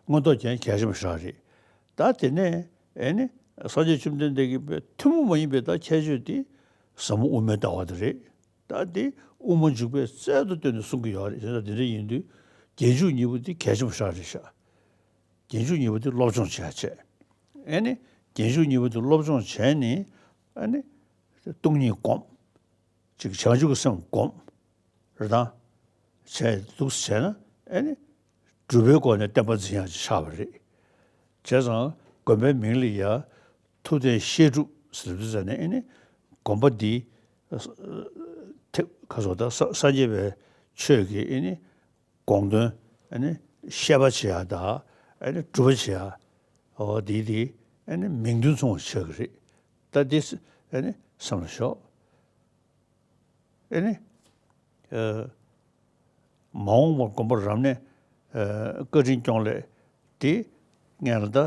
མངོན་རྟོགས་རྒྱན་གལ་ཆེན་པོ་ཞིག་རེད། ད་དེ་ནས་ཨེ་ནི་ སངས་རྒྱས་བཅོམ་ལྡན་འདས་ཀྱི་ཐུན་མོང་མ་ཡིན་པའི་ད་ཁྱད་ཆོས་དེ་ཟབ་མོ་དབུ་མའི་ལྟ་བ་དེ་རེད། ད་དེ་དབུ་མ་འཇུག་པའི་རྩལ་དུ་བཏོན་ནས་གསུང་གི་ཡོད་རེད། བྱས་ཙང་དེ་འདྲ་ཡིན་དུས་རྗེས་འཇུག་གཉིས་པོ་དེ་གལ་ཆེན་པོ་ཞིག་རེད་ཤག་རྗེས་འཇུག་གཉིས་པོ་དེ་སློབ་སྦྱོང་བྱེད་ཡ་བྱས། ཨེ་ནི་རྗེས་འཇུག་གཉིས་པོ་དེ་སློབ་སྦྱོང་བྱས་ནས་ཨེ་ནི་སྟོང་ཉིད་སྒོམ། ཅིག་བྱང་ཆུབ་ཀྱི་སེམས་སྒོམ། རེད་དང་། བྱས་འདུག་བྱས་ན་ཨེ་ནི་སྒྲུབ་པའི་སྒོ་ནས་བསྟན་པ་འཛིན་ཡག་ཅིག་ཆགས་པ་རེད། བྱས་ཙང་དགོན་པའི་མིང་ལ་ཡ་ཐུབ་བསྟན་བཤད་སྒྲུབ་ཟེར་དུས་ཙ་ནས་ཨེ་ནི་དགོན་པ་འདི་ཐེག་ག་སོགས་ད་སངས་རྒྱས་པའི་ཆོས་ཀྱི་ཨེ་ནི་དགོངས་དོན་ཨེ་ནི་བཤད་པ་བྱེད་ཡག་དང་ཨེ་ནི་སྒྲུབ་པ་བྱེད་ཡག་འོ་འདི་འདི་ཨེ་ནི་མིང་དོན་མཚུངས་པ་ཆགས་ཀྱི་རེད། ད་འདི་ཨེ་ནི་བསམ་ལ་ཞོག་ཨེ་ནི། ཨ། མ་འོངས་པར་དགོན་པ་རབ་གནས་ཨ་བཀའ་དྲིན་སྐྱོང་སླད་དེ་སྔོན་ལ་ད་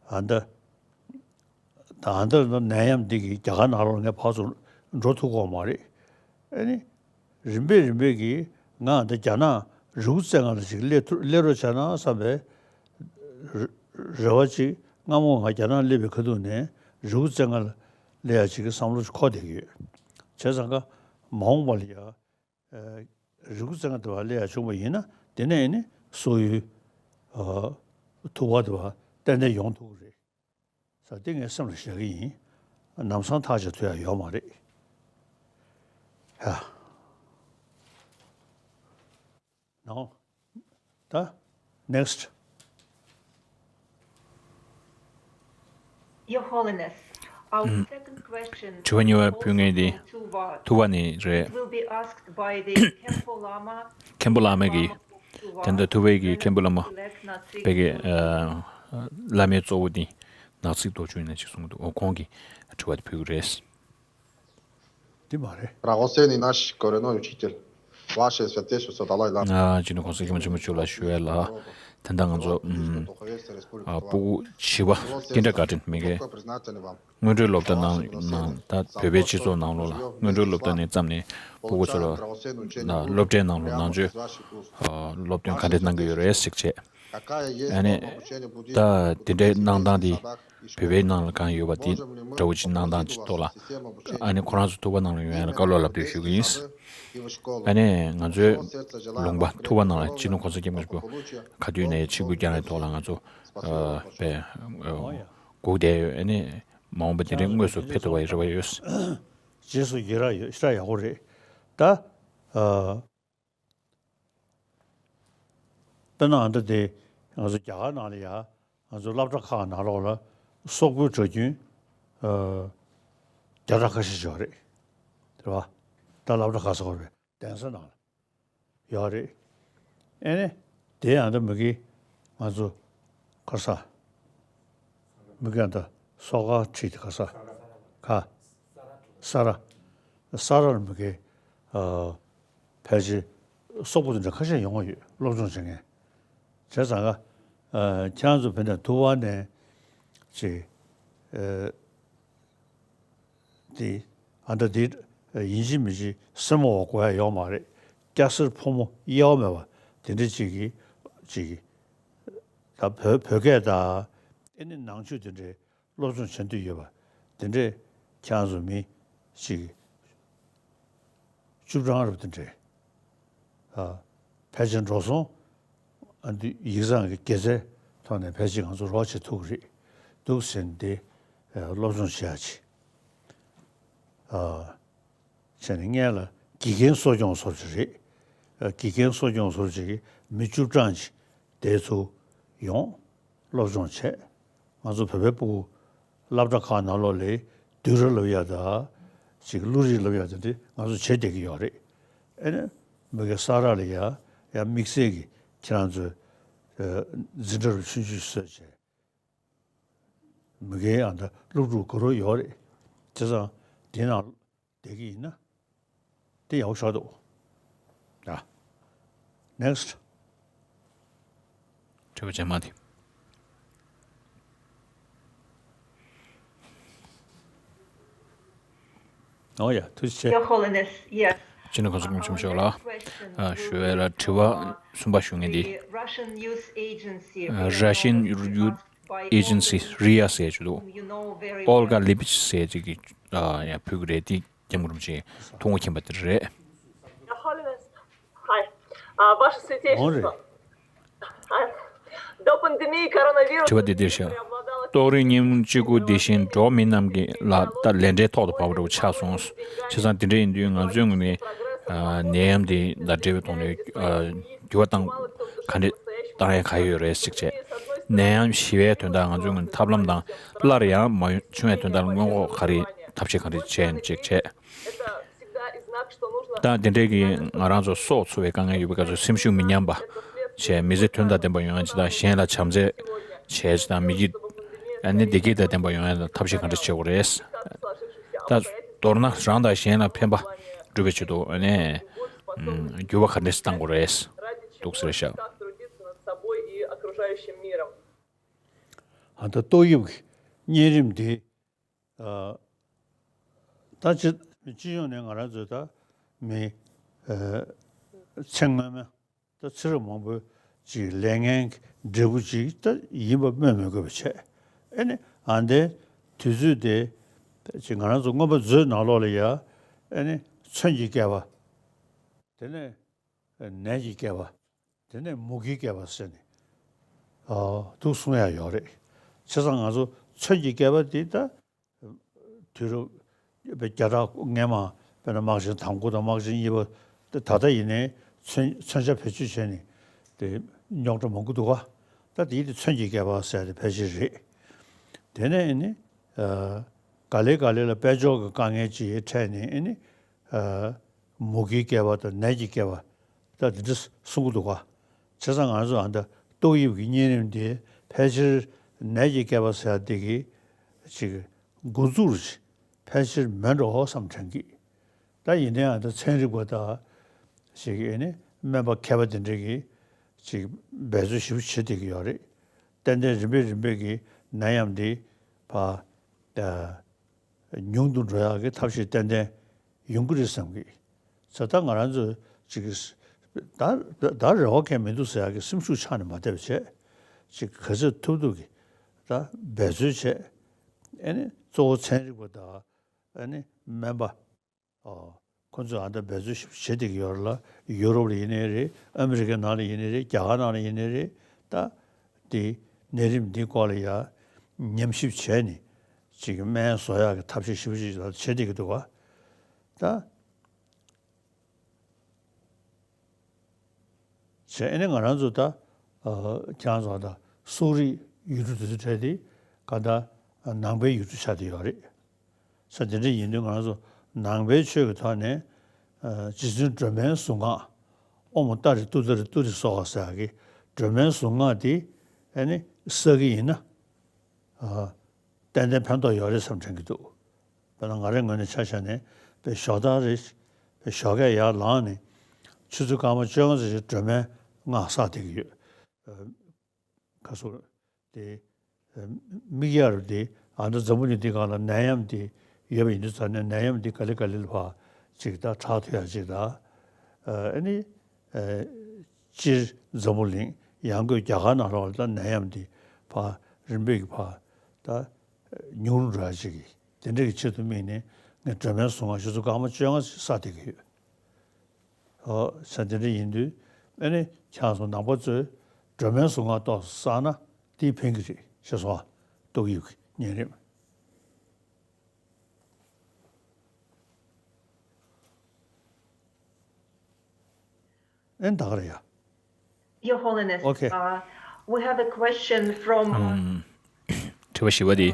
ཨ་ད་ད་ཨ་ད་ནད་ཡམས་འདི་གིས་རྒྱ་གར་ནང་ལོགས་ངས་ཕར་ཚུར་འགྲོ་ཐུབ་ཀྱི་ཡོད་མ་རེད། ཨེ་ནི། རིམ་པས་རིམ་པས་ཀྱིས་ང་ཨ་ད་རྒྱ་ནག་རི་བོ་རྩེ་ལྔ་ལ་ཅིག་སླེབས་ཐུབ་སླེབས་རོགས་བྱས་ན་བསམ་པའི་རེ་བ་ཅིག་སྔ་མོ་ང་རྒྱ་ནག་སླེབས་པའི་ཁ་ཐུག་ནས་རི་བོ་རྩེ་ལྔ་ལ་སླེབས་ཡ་ཅིག་གི་བསམ་བློ་ཅིག་འཁོར་བསྡད་ཀྱི་ཡོད། བྱས་ཙང་ཀ་མ་འོངས་པ་ལ་ཡ། ཨ། རི་བོ་རྩེ་ལྔ་དེ་བ་སླེབས་ཡ་བྱུང་བ་ཡིན་ན་དེ་ནས་ནི་སོག་ཡུལ་ཨ་ཐུབ་པ་དེ་བ་ཏན་ཏན་ཡོང་ཐུབ་ཀྱི་རེད། ས་དེ་ངས་སེམས་ལ་བཞག་གི་ཡིན། ལམ་སང་ཐག་བཅད་ཐུབ་ཡ་ཡོད་མ་རེད། ཧ། ནའོ། ད། Next. Your Holiness, our second question དྲི་བ་གཉིས་པ་ཕུལ་མཁན་དེ་ཐུ་བ་ནས་རེད། Will be asked by the Khenpo Lama. མཁན་པོ་བླ་མ་གིས། དེ་འདྲ་ཐུ་བའི་གི་མཁན་པོ་བླ་མ་བོད་ཀྱི་བླ་མའི་གཙོ་བོ་དེ་ནག་ཚིག་རྡོ་རྗེ་ཡིན་ན་ཅིག་གསུངས་འདུག་འོ་ཁོང་གིས་དྲི་བ་དེ་ཕུལ་གི་རེད། འདི་མ་རེད། Драгоценный наш коренной учитель, ваше святейшество Далай Лама. ཨ། སྤྱི་ནོར་གོང་ས་སྐྱབས་མགོན་ཆེན་པོ་མཆོག་ལ་ཞུ་ཡས་ལ། ད་ལྟ་ང་ཚོ་ཨ་སྤུ་གུ་བྱིས་པ་ཀིན་ཌར་གྷར་ཊན་མི་གའི་སྔོན་འགྲོའི་སློབ་གྲྭ་ནང་ནང་ད་བོད་པའི་སྤྱི་ཚོགས་ནང་ལོགས་ལ་སྔོན་འགྲོའི་སློབ་གྲྭ་ནས་བརྩམས་ནས་སྤུ་གུ་ཚོ་ལ་སློབ་གྲྭའི་ནང་ལ་ནང་ཆོས་སློབ་སྟོན་ག་འདྲ་གནང་གི་ཡོད་རེད་ཟེར་བྱས། ཨ་ནི་ད་དེ་འདྲའི་གནང་སྟངས་དེ་བོད་པའི་ནང་ལ་གང་ཡོད་པ་དེ་འདྲ་བོ་ཅིག་གནང་སྟངས་ཅིག་ཐོག་ལ། ཨ་ནི་ཁོ་རང་ཚོ་ཐུབ་པ་ནང་ལ་ཡོང་ཡ་ལ་བཀའ་སློབ་ལབ་དུས་ཞུ་གི་ཡིན། ཨ་ནི་ང་ཚོའི་ལུང་པ་ཐུབ་པ་ནང་ལ་སྤྱི་ནོར་གོང་ས་སྐྱབས་མགོན་ཆེན་པོ་ག་དུས་ནས་ཆིབས་བསྒྱུར་བསྐྱངས་ཡའི་ཐོག་ལ་ང་ཚོ་ཨ་དཔེ་ཨ་སྒུག་བསྡད་ཡོད། ཨ་ནི་མ་འོངས་པ་དེ་རིང་དངོས་སུ་ཕེབས་ཐུབ་པ་ཡི་རེ་བ་ཡོད། རྗེས་སུ་ཡི་རང་ཡོད་ཤ་ཡག་པོ་རེད། ད་ཨ། དཔེར་ན་ཨ་འདྲ་དེ་ང་ཚོ་རྒྱ་གར་ནང་ལ་ཡ་ང་ཚོ་སློབ་གྲྭ་ཁག་ནང་ལོགས་ལ་སོག་པོའི་གྲྭ་རྒྱུན་ཨ་བརྒྱ་ཕྲག་ཁ་ཤས་ཤིག་ཡོད་རེད། རེད་བ། ད་སློབ་གྲྭ་ཁག་ཟེར་བ་རེད། གདན་ས་ནང་ལ་ཡོད་རེད། ཨེ་ནི་དེ་ཡང་ད་མི་གི་ང་ཚོ་ག་ས་མི་གི་ཡང་ད་སོག་ཁ་ཁྲིད་དེ་ག་ས་ག་ས་ར་ས་ར་ལ་མི་གི་ཨ། ཕལ་ཆེར་སོག་པོ་དེ་འདྲ་ཁ་ཤས་ཡོང་བ་ཡོད། སློབ་སྦྱོང་བྱེད་མཁན། བྱས་ཙང་ཀ་ཨ། ཁྱེད་རང་ཚོ་བོད་ནས་ཐུ་བ་ནས་ཅིག་ཨ། དེ་ཨ་འདྲ་དེ་ཡིན་གཅིག་མིན་གཅིག་སེར་མོ་བ་དགོས་ཡ་ཡོད་མ་རེད། སྐྱ་སེར་ཕོ་མོ་དབྱེ་བ་མེད་པ་དེ་འདྲ་ཅིག་གི་ཅིག་ད་བོད་བོད་སྐད་དང་ཨེ་ནི་ནང་ཆོས་དེ་འདྲའི་སློབ་སྦྱོང་བྱེད་འདོད་ཡོད་པ་དེ་འདྲས་ཁྱེད་རང་ཚོ་མི་ཞིག་བཅུ་གྲངས་རུ་དེ་འདྲས་ཨ། ཕལ་ཆེར་འགྲོ་སོང་ཨ་འདི་ཡིག་ཚང་གི་དགེ་རྩའི་ཐོག་ནས་ཕལ་ཆེར་ང་ཚོ་རོགས་བྱེད་ཐུབ་ཀྱི་རེད་འདུག་ཟེར་ནས་དེ་སློབ་སྦྱོང་བྱེད་ཡ་ཆེད་ཨ། བྱས་ནས་སྔོན་ལ་དགེ་རྒན་གསོ་སྐྱོང་སོར་ཅིག་རེད། ཨ། དགེ་རྒན་གསོ་སྐྱོང་སོར་ཅིག་གི་མི་བཅུ་གྲངས་ཅིག་དེ་ཚོ་ཡོང་སློབ་སྦྱོང་བྱས། ང་ཚོ་བོད་པའི་སྤུ་གུ་སློབ་གྲྭ་ཁག་ནང་ལོགས་ལ་བསྡུས་གྲྭ་ལབ་ཡ་ད་ཅིག་བློ་རིག་ལབ་ཡ་ད་འདི་ང་ཚོ་བྱེད་བསྡད་ཀྱི་ཡོད་རེད། ཨེ་ནི་མི་གེ་ས་ར་ལ་ཡ་ཡ་དམིགས་བསལ་གྱི་ཁྱེད་རང་ཚོས་ཨ། འཛིན་གྲྭ་རུ་ཆུང་ཆུང་བཟོས་བྱས། མི་གེ་ཨ་ད་སློབ་ཕྲུག་དགའ་རབ་ཡོད་རེད། བྱས་ཙང་དེ་ནང་བསྡད་ཀྱི་ཡིན་ན་དེ་ཡག་པོ་ཆགས་འདུག་ད་next། དྲི་བ་རྗེས་མ་དེ། ཨོ་ཡ། ཐུགས་རྗེ་ཆེ། Your Holiness, yes. སྤྱི་ནོར་གོང་ས་སྐྱབས་མགོན་ཆེན་པོ་མཆོག་ལ་ཨ་ཞུ་ཡས་ལ་དྲི་བ་གསུམ་པ་ཞུ་མཁན་དེ། The Russian news agency, Russian news agency རི་ཡ་ཟེར་ཅིག་འདུག Olga Lipich ཟེར་ཅིག་གིས་ཡང་ཕུལ་གྱི་རེད། དེ་སྐྱབས་མགོན་རིན་པོ་ཆེ་ཐུགས་མོས་མཁྱེན་པ་དེ་རེད། Ваше Святейшество. До пандемии коронавируса. དྲི་བ་འདི་འདིར་བཞག་ཏོག་དབྱིབས་སྙིང་རྗེ་སྐུ་དེ་བཞིན་འགྲོ་བ་མི་རྣམས་ཀྱི་ལ་ད་ལས་འབྲས་ཐོག་ཏུ་བབས་པ་འདྲ་བོ་ཆགས་སོང་། བྱས་ཙང་དེ་འདྲ་ཡིན་དུས་ང་ཚོའི་ངོས་ནས་ནད་ཡམས་འདི་དང་འབྲེལ་བའི་ཐོག་ནས་འགྱུར་བ་བཏང་ག་འདྲ་བཏང་ཡ་ག་ཡོད་རེད་ཅིག་བྱས། ནད་ཡམས་ཞི་བའི་དོན་དག་ང་ཚོའི་ངོས་ནས་ཐབས་ལམ་དང་སླར་ཡང་མ་བྱུང་བའི་དོན་དག་ལ་སྔོན་འགོག་ག་རེ་ཐབས་ཤེས་ག་རེ་བྱས་ཡིན་ཅིག་བྱས། ད་དེ་འདྲའི་གི་ང་རང་ཚོ་སྲོག་འཚོ་བའི་དཀའ་ངལ་ཡོད་པའི་སྐབས་སུ་སེམས་ཤུགས་མི་ཉམས་པ་བྱས། མི་ཚེ་དོན་དང་ལྡན་པ་ཡོང་ཡ་ཅིག་དང་། གཞན་ལ་བྱམས་བརྩེ་བྱས་ཅིག་དང་། མི་གི་ཨ་ནི་བདེ་སྐྱིད་དང་ལྡན་པ་ཡོང་ཡ་དང་ཐབས་ཤེས་ག་འདྲ་བྱེད་དགོས་རེད། ད་མདོར་ན་རང་དང་གཞན་ལ་ཕན་པ་སྒྲུབ་པའི་ཆེད་དུ་ཨ་ནི་འགྱུར་བ་ག་འདྲ་ཞིག་གཏང་དགོས་རེད་འདུག་ཟེར་ཤག་ཨ་ད་ཏོག་དབྱིབས་ཀྱི་གཉན་རིམས་འདི། ད་སྤྱི་སྤྱི་ཡོངས་ནས་ང་རང་ཚོས་ད་མི་ཚེ་སྔ་མ་ད་ཚེ་རབས་མང་པོའི་ཅིག་ལས་ངན་གྱི་འབྲས་བུ་ཅིག་ད་ཡིན་པ་སྨོས་མི་དགོས་པ་བྱས། ཨེ་ནི་ཨ་འདའི་དུས་ཚོད་དེ་ཅིག་ང་རང་ཚོ་མངོན་པ་མཛོད་ནང་ལོགས་ལ་ཡ་ཨེ་ནི་མཚོན་གྱི་བསྐལ་པ། དེ་ནས་ནད་ཀྱི་བསྐལ་པ། དེ་ནས་མུ་གེའི་བསྐལ་པ་ཟེར་ནས་འདུག་གསུང་ཡ་ཡོད་རེད། བྱས་ཙང་ང་ཚོ་མཚོན་གྱི་བསྐལ་པ་འདི་ད་དུས་རབས་བརྒྱ་ཕྲག་སྔས་མ་དཔེར་ན་དམག་ཆེན་དང་པོ་དང་དམག་ཆེན་གཉིས་པ་ད་ལྟ་ཡིན་ནའི་མཚོན་མཚོན་ཆ་བེད་སྤྱོད་བྱས་ནས་དེ་རྙོག་དྲ་མང་པོ་འདུག་ག་ད་དེ་དེ་མཚོན་གྱི་བསྐལ་པ་ཟེར་དེ་ཕལ་ཆེར་རེད། དེ་ནས་ནི་ག་ལེ་ག་ལེ་ལ་དཔལ་འབྱོར་གྱི་དཀའ་ངལ་ཅིག་འཕྲད་ནས་ནི། མུ་གེའི་བསྐལ་པ་དང་ནད་ཀྱི་བསྐལ་པ་ད་འདི་འདྲ་གསུང་གི་འདུག་ག་བྱས་ཙང་ང་ཚོ་ཨ་ད་ཏོག་དབྱིབས་ཀྱི་གཉན་རིམས་དེ་ཕལ་ཆེར་ནད་ཀྱི་བསྐལ་པ་ཟེར་ཡ་དེ་གི་ཅིག་འགོ་འཛུགས་ཕལ་ཆེར་མེད་འགྲོ་བསམ་དྲན་གི་ད་ཡིན་ནའང་ད་ཚན་རིག་པ་དང་ཞིག་གིས་ནི་སྨན་པ་མཁས་པ་དེ་འདྲ་གིས་ཅིག་འབད་རྩོལ་ཞིབ་བྱེད་བསྡད་ཀྱི་ཡོད་རེད། ཏན་ཏན་རིམ་པས་རིམ་པས་ཀྱི་ནད་ཡམས་འདི་ཕར་ཉུང་དུ་འགྲོ་ཡག་གི་ཐབས་ཤེས་ཏན་ཏན་ཡོང་གི་རེད་བསམ་གི་ད་ལྟ་ང་རང་ཚོ་ཅིག་ད་ད་རེ་བ་གང་མི་འདུག་ཟེར་ཡག་གི་སེམས་ཤུགས་ཆག་ནས་མ་བསྡད་པ་བྱས། ཅིག་ག་ཚོད་ཐུབ་ཐུབ་ཀྱི་ད་འབད་རྩོལ་བྱས། ཨ་ནི་གཙོ་བོ་ཚན་རིག་པ་དང་ཨ་ནི་སྨན་པ། ཨོ། ཁོ་ཚོས་ཨ་ད་འབད་རྩོལ་ཞིབ་བྱེད་བསྡད་ཀྱི་ཡོད་རེད་ལ། ཡུ་རོབ་ལ་ཡིན་ནའི་རེད། ཨ་མི་རི་ཀའི་ནང་ལ་ཡིན་ནའི་རེད། རྒྱ་གར་ནང་ལ་ཡིན་ནའི་རེད། ད་དེ་ནད་རིམས་འདི་སྐོར་ལ་ཡ་ཉམས་ཞིབ་བྱས་ནས་ཅིག་སྨན་བཟོ་ཡག་གི་ཐབས་ཤེས་ཞིབ་ཞིབ་བྱེད་བསྡད་ཀྱི་འདུག་ག་ད། བྱས་ཨ་ནི་ང་རང་ཚོ་ད་ཁྱེད་རང་ཚོ་ད་སོག་རིགས་ཡུལ་གྲུ་དེ་ཚོ་གྲས་དེ་ག་ད་ནང་པའི་ཡུལ་གྲུ་ཆགས་བསྡད་ཡོད་རེད། ས་དེ་འདྲ་ཡིན་དུས་ང་རང་ཚོ་ནང་པའི་ཆོས་ཀྱི་ཐོག་ནས་རྗེ་བཙུན་སྒྲོལ་མའི་གཟུངས་སྔགས་ཨོཾ་ཏཱ་རེ་ཏུཏྟཱ་རེ་ཏུ་རེ་སྭཱ་ཧཱ་ཟེར་ཡག་གི་སྒྲོལ་མའི་གཟུངས་སྔགས་དེ་ཨ་ནི་བསགས་ཀྱི་ཡིན་ན། ཏན་ཏན་ཕན་ཐོགས་ཡོད་རེད་བསམ་དྲན་གྱི་འདུག་དཔེར་ན་ང་རའི་ངོས་ནས་ཆ་བཞག་ནས་དཔེ་ཞོགས་ད་རེ་དཔེ་ཞོགས་ཀས་ཡར་ལངས་ནས་ཆུ་ཚོད་སྐར་མ་བཅོ་ལྔ་ཙམ་ཞིག་སྒྲོལ་མའི་སྔགས་བསགས་བསྡད་ཀྱི་ཡོད། ཁ་སོ་དེ་དམིགས་ཡུལ་དེ་ཨ་ནི་འཛམ་བུ་གླིང་འདི་སྒང་ལ་ནད་ཡམས་དེ་ཡོད་པ་ཡིན་དུས་ཙང་ནས་ནད་ཡམས་འདི་ག་ལེ་ག་ལེ་ལ་ཕར་ཅིག་ད་དྲག་ཐུབ་ཡག་ཅིག་ད་ཨ་ནི། སྤྱིར་འཛམ་བུ་གླིང་ཡང་སྒོས་རྒྱ་གར་ནང་ལོགས་ལ་ད་ནད་ཡམས་འདི་ཕར་རིམ་པས་ཀྱི་ཕར་ད་ཉུང་རུ་འགྲོ་ཡ་ཅིག་གི་དེ་འདྲ་གི་ཆེད་དུ་དམིགས་ནས་ངས་སྒྲོལ་མའི་གཟུངས་སྔགས་ཆུ་ཚོད་སྐར་མ་བཅོ་ལྔ་ཅིག་བསགས་བསྡད་ཀྱི་ཡོད། ཨོ་ས་དེ་འདྲ་ཡིན་དུས་ཨ་ནི་ཁྱེད་རང་ཚོ་ནང་པ་ཚོས་སྒྲོལ་མའི་གཟུངས་སྔགས་ཏོག་ཙམ་བསགས་ན་དེས་ཕན་གྱི་རེད་ཞེས་སོང་ང་། ཏོག་དབྱིབས་ཀྱི་གཉན་རིམས། ཨེ་ད་ག་རེད་ཡ། Your Holiness, Okay. uh, we have a question from, uh, དྲི་བ་བཞི་པ་དེ།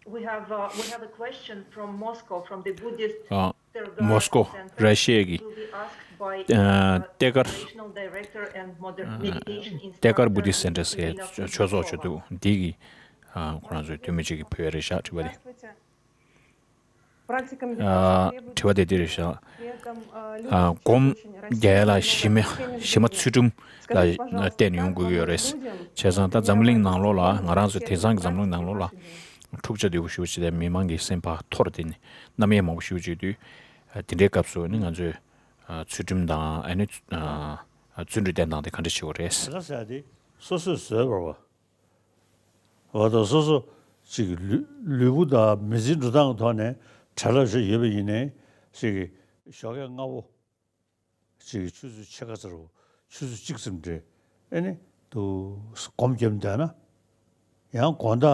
We have, uh, we have a question from Moscow, from the Buddhist ཨ། Tergar མོ་སི་ཀོ། Center, ར་ཤི་ཡ་གི will be asked by, ཨ། uh, ཏེ་ཀར། National Director and Moder- Meditation གཏེར་སྒར་Instructor བུ་དིསྟ་སེན་ཊར་ཟེར་Irina ཆོས་ཚོགས་ཆེད་Kuznetsova. དུ་འདི་གི་ཨ། ཁོ་རང་ཚོའི་འཐུས་མི་གཅིག་གིས་ཕུལ་བ་རེད་ཤག་དྲི་བ་དེ། ཨ། དྲི་བ་དེ་འདི་རེད་ཤག་ཨ། སྒོམ་རྒྱག་ཡ་ལ་གཞི་མ་གཞི་མ་ཚུལ་ཁྲིམས་ལ་བརྟེན་ནས་ཡོང་དགོས་ཀྱི་ཡོད་རེད། བྱས་ཙང་ད་འཛམ་གླིང་ནང་ལོགས་ལ་ང་རང་ཚོ་དེང་སང་གི་འཛམ་གླིང་ནང་ལོགས་ལ་འཁྲུག་ཆ་དོད་པོ་ཞེ་པོ་ཅིག་དང་མི་མང་གི་སེམས་པ་འཐོར་བསྡད་ནས་རྣམ་གཡེང་མང་པོ་ཞེ་པོ་ཅིག་འདུག་དེ་འདྲའི་སྐབས་སུ་ནི་ང་ཚོས་ཚུལ་ཁྲིམས་དང་ཨ་ནི་བརྩོན་འགྲུས་བསྟེན་སྟངས་དེ་ག་འདྲ་བྱེད་དགོས་རེད། ད་ཟེར་ཡ་དེ་སོ་སོས་བཟོས་པ་རེད་བ། བ་དང་སོ་སོ་ཅིག་ལུས་ལུས་པོ་དང་མི་ཚེའི་འགྲོ་སྟངས་ཀྱི་ཐོག་ནས་བྲེལ་བ་ཞིག་ཡོད་པ་ཡིན་ནའི་ཅིག་ཞོགས་ཀས་སྔ་པོ་ཅིག་ཆུ་ཚོད་ཕྱེད་ཀ་ཙམ་རེ་ཆུ་ཚོད་གཅིག་ཙམ་རེ་ཨེ་ནི་དུ་སྒོམ་བརྒྱབ་བསྡད་ན། ཡང་དགོང་དག་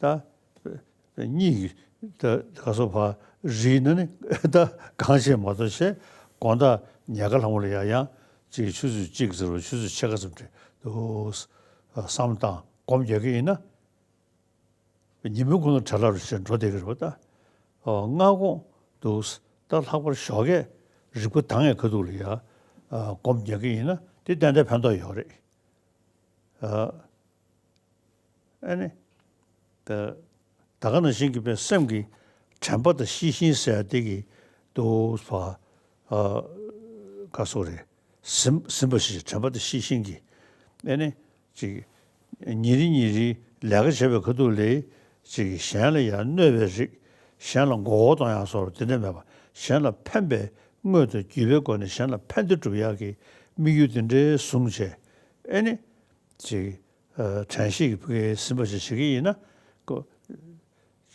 ད་གཉིད་ད་ག་སོ་བ་རིལ་ན་ནི་ད་གང་བྱེད་མ་གཏོགས་བྱས། དགོང་དག་ཉལ་ཁ་ལྷང་མོ་ལ་ཡང་ཡང་ཅིག་ཆུ་ཚོད་གཅིག་ཙམ་རེ་ཆུ་ཚོད་ཕྱེད་ཀ་ཙམ་རེ་དུ་བསམ་བློ་བཏང་སྒོམ་རྒྱག་གི་ཡིན་ན། ཉིན་མོའི་གུང་ལ་བྲེལ་བ་རུ་བྱས་འགྲོ་བསྡད་ཀྱི་རེད་པ་ད། ཨོ། སྔ་དགོང་དུ་ད་ལྷག་པར་ཞོགས་ཀས་རིག་པ་དྭངས་ཡག་ཁ་ཐུག་ལ་ཡ། ཨ། སྒོམ་རྒྱག་གི་ཡིན་ན་དེ་ཏན་ཏན་ཕན་ཐོགས་ཡོད་རེད། ཨ། ཨ་ནི། ད་ད་ག་ནང་བཞིན་གྱི་པའི་སེམས་ཀྱི་དྲན་པ་དང་ཤེས་བཞིན་ཟེར་ཡ་དེ་གི་དུ་བ། ཨ། ག་སོགས་རེད། ཟིན་ཟིན་པ་ཞིག་དྲན་པ་དང་ཤེས་བཞིན་གྱི། ཨེ་ནི། ཅིག་ཉིན་རེ་ཉིན་རེའི་ལས་ཀ་བྱེད་པའི་ཁ་ཐུག་ལས། ཅིག་གཞན་ལ་ཡང་གནོད་པའི་རིགས། གཞན་ལ་མགོ་སྐོར་གཏོང་ཡག་སོགས་དེ་འདྲ་མེད་པ། གཞན་ལ་ཕན་པའི་དངོས་དང་བརྒྱུད་པའི་སྒོ་ནས་གཞན་ལ་ཕན་བདེ་སྒྲུབ་ཡག་གི་དམིགས་ཡུལ་དེ་འདྲའི་བཟུང་བྱས། ཨེ་ནི། ཅིག་ཨ། དྲན་ཤེས་ཀྱི་ཕ་གིའི་ཟིན་པ་ཞིག་བྱེད་ཀྱི་ཡིན་ན། ཀོ།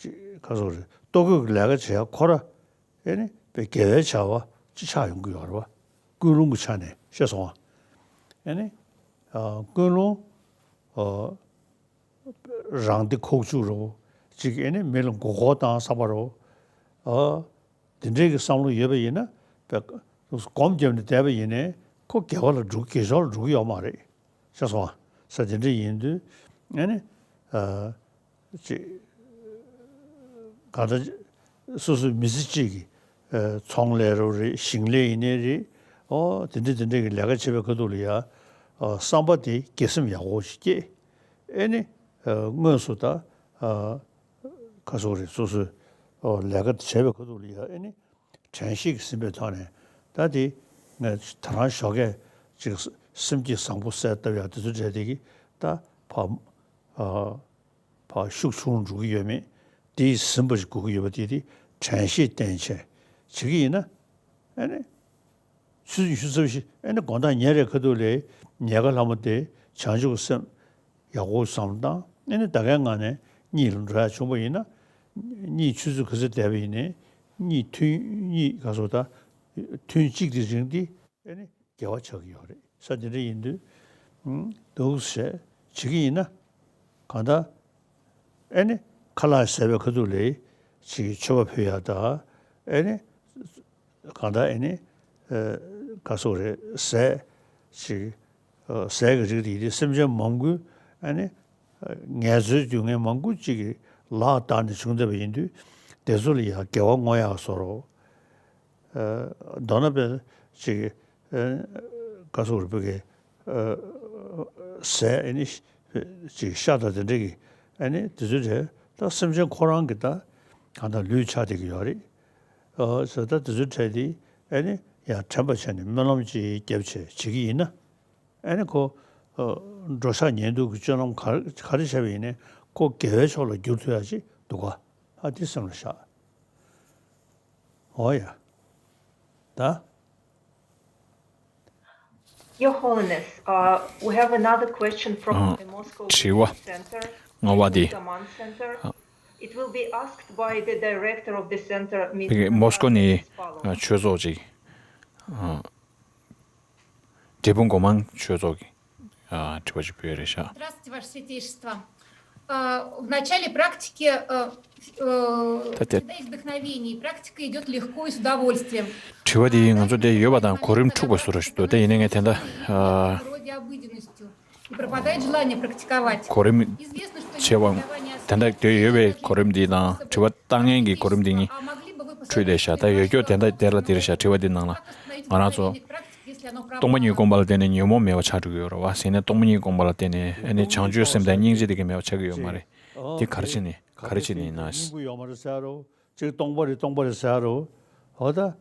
ཅིག་ག་སོགས་རེད། ལྟོ་གོས་ཀྱི་ལས་ཀ་བྱེད་ཡག་ཁོ་ར། ཨེ་ནི་པའི་དགེ་བའི་བྱ་བ་ཅིག་ཆགས་ཡོང་གི་ཡོད་རེད་བ། ཀུན་སློང་གི་ཆ་ནས་ཤེས་སོང་ང་། ཨེ་ནི། ཨ། ཀུན་སློང་། ཨ། རང་བདེ་ཁོག་ཆུག་རོ། ཅིག་ཨེ་ནི་མི་ལ་མགོ་སྐོར་བཏང་བསམ་པ་རོ། ཨ། དེ་འདྲའི་གི་བསམ་བློ་ཡོད་པ་ཡིན་ན། པའི་སྒོམ་བརྒྱབ་ནས་བསྡད་པ་ཡིན་ནའི་ཁོ་དགེ་བ་ལ་འགྲོ་དགེ་སྦྱོར་ལ་འགྲོ་གི་ཡོད་མ་རེད། ཤེས་སོང་ང་། ས་དེ་འདྲ་ཡིན་དུས་ཨེ་ནི། ཨ། ཅིག་གང་ལྟར་སོ་སོའི་མི་ཚེ་གཅིག་གི། ཨ། ཚོང་ལས་རུ་རེད། ཞིང་ལས་ཡིན་ནའི་རེད། ཨོ། དེ་འདྲ་དེ་འདྲ་གི་ལས་ཀ་བྱེད་པའི་ཁ་ཐུག་ལ་ཡ། ཨ། བསམ་པ་དེ་དགེ་སེམས་ཡག་པོ་ཞིག་སྐྱེས། ཨེ་ནི། ཨ། དངོས་སུ་ད། ཨ། ག་སོགས་རེད། སོ་སོའི། ཨོ། ལས་ཀ་བྱེད་པའི་ཁ་ཐུག་ལ་ཡ་ཨེ་ནི། དྲན་ཤེས་ཀྱིས་ཟིན་པའི་ཐོག་ནས་ད་དེ་ངས་ད་རང་ཞོགས་ཀས་ཅིག་སེམས་བསྐྱེད་བཟང་པོ་གསལ་བཏབ་ཡག་དེ་ཚོ་གྲས་དེ་གི་ད་ཕ། ཨ། ཕར་ཤུགས་ཆུང་འགྲོ་གི་ཡོད་མེད། དེ་ཟིན་པ་ཞིག་དགོས་ཀྱི་ཡོད་པ་དེ་དེ་དྲན་ཤེས་བསྟེན་བྱས་བྱེད་ཀྱི་ཡིན་ན། ཨ་ནི། ཆུ་ཚོད་ཉི་ཤུ་རྩ་བཞི། ཨ་ནི་དགོང་དག་ཉལ་རེ་ཁ་ཐུག་ལས་ཉལ་ཁ་ལྷ་མོ་དེ་བྱང་ཆུབ་ཀྱི་སེམས་ཡག་པོ་བསམ་བློ་བཏང་། ཨ་ནི་ད་གའི་ངང་ནས་གཉིད་ལ་འགྲོ་ཡག་བྱུང་པ་ཡིན་ན། གཉིད་ཆུ་ཚོད་ག་ཚོད་བསྡད་པ་ཡིན་ནའི་གཉིད་ཐུན་གཉིད་ག་སོགས་ད་ཐུན་གཅིག་དེ་རིང་དེ་ཨ་ནི་དགེ་བ་ཆགས་ཀྱི་ཡོད་རེད། ས་དེ་འདྲ་ཡིན་དུས། ཨུམ། འདུག་ཟེར་བྱེད་ཀྱི་ཡིན་ན། གང་ལྟར། ཨེ་ནི། ཁ་ལག་ཟས་པའི་ཁ་ཐུག་ལས། ཅིག་མཆོད་པ་ཕུལ་ཡག་དང་། ཨེ་ནི། གང་ལྟར་ཨེ་ནི། ཨ། ག་སོགས་རེད། ཟས། ཅིག་ཨ། ཟས་ཀྱི་རིགས་དེ་ཡིན་དུས་སེམས་ཅན་མང་པོའི། ཨེ་ནི། ཨ། ངལ་རྩོལ་རྒྱུ་ངན་མང་པོ་ཅིག་གི་ལག་བརྡར་ནས་བྱུང་བསྡད་པ་ཡིན་དུས། དེ་ཚོ་ལ་ཡང་དགེ་བ་བསྔོ་ཡག་བཟོ་རོགས། ཨ། མདོར་ན་དཔེ་ཅིག་ཨ། ག་སོགས་རེད། བོད་ཀྱི། ཨ། ཟས་ཨེ་ནི་ཅིག་ཤ་དང་དེ་འདྲ་གི་ཨེ་ནི་དེ་ཚོའི་གྲས་ད་སེམས་ཅན་ཁོ་རང་གི་ད་གང་ལྟར་ལུས་ཆགས་བསྡད་ཀྱི་ཡོད་རེད། ཨ། ཟས་ད་དེ་ཚོའི་གྲས་དེ་ཨེ་ནི་ཡང་དྲན་པ་བྱས་ནས་སྨོན་ལམ་ཅིག་བརྒྱབ་བྱས་བྱེད་ཀྱི་ཡིན་ན། ཨེ་ནི་ཁོ། ཨ། འགྲོ་འཆག་ཉལ་འདུག་གི་སྤྱོད་ལམ་ག་ག་རེ་བྱས་པ་ཡིན་ནའི་ཁོ་དགེ་བའི་ཕྱོགས་ལ་བསྒྱུར་ཐུབ་ཡག་ཅིག་འདུག་ག་ཨ། དེ་སེམས་ལ་བཞག་འོ་ཡ། ད། Your Holiness, uh, we have another question from the Moscow དྲི་བ Center, ལྔ་པ་དེ། Gaman Center. It will be asked by the director of the center, Mister Moscow ནས་ཆོས་ཚོགས་ཅིག་འབྲས་སྤུངས་སྒོ་མང་ཆོས་ཚོགས་ཀྱི། ཨ། དྲི་བ་ཅིག་ཕུལ་ཡ་རེད་ཤག Здравствуйте, Ваше Святейшество. А, в начале практики, э, э, ད་དེ། всегда есть вдохновение, и практика идёт легко и с удовольствием. དྲི་བ་དེ་ང་ཚོ་འདིར་ཡོད་པ་དང་གོ་རིམ་འཁྲུགས་པ་བཟོ་འདྲ་ཞིག་འདུག་དེ་ཡིན་ནའི་ངས་དེ་འདྲ། ཨ། Вроде обыденностью. И пропадает желание практиковать. གོ་རིམ་བྱས་པ་དེ་འདྲ་དེ་ཡོད་པའི་གོ་རིམ་འདི་དང་དྲི་བ་བཏང་མཁན་གྱི་གོ་རིམ་འདི་གཉིས་འཁྲུལ་བསྡད་ཤག་ད་ཡོད་རྒྱུ་དེ་འདྲ་དེ་ལ་དེ་རེད་ཤག་དྲི་བ་འདི་ནང་ལ་ང་རང་ཚོ་སྟོང་པ་ཉིད་སྒོམ་པ་ལ་བརྟེན་ནས་ཉོན་མོངས་མེད་པ་ཆགས་འགྲོ་གི་ཡོད་རེད་བ། ཟེར་ནས་སྟོང་པ་ཉིད་སྒོམ་པ་ལ་བརྟེན་ནས་ཨ་ནི་བྱང་ཆུབ་སེམས་དང་སྙིང་རྗེ་དེ་ག་མེད་པ་ཆགས་ཀྱི་ཡོད་མ་རེད། དེ་ག་རེ་བྱས་ནས་ག་རེ་བྱས་ནས་ཡིན་ན། སྙིང་པོ་ཡོད་མ་རེད་ཟེར་རོ། ཅིག་སྟོང་པ་རེད་སྟོང་པ་རེད་ཟེར་རོ། འོ་ད།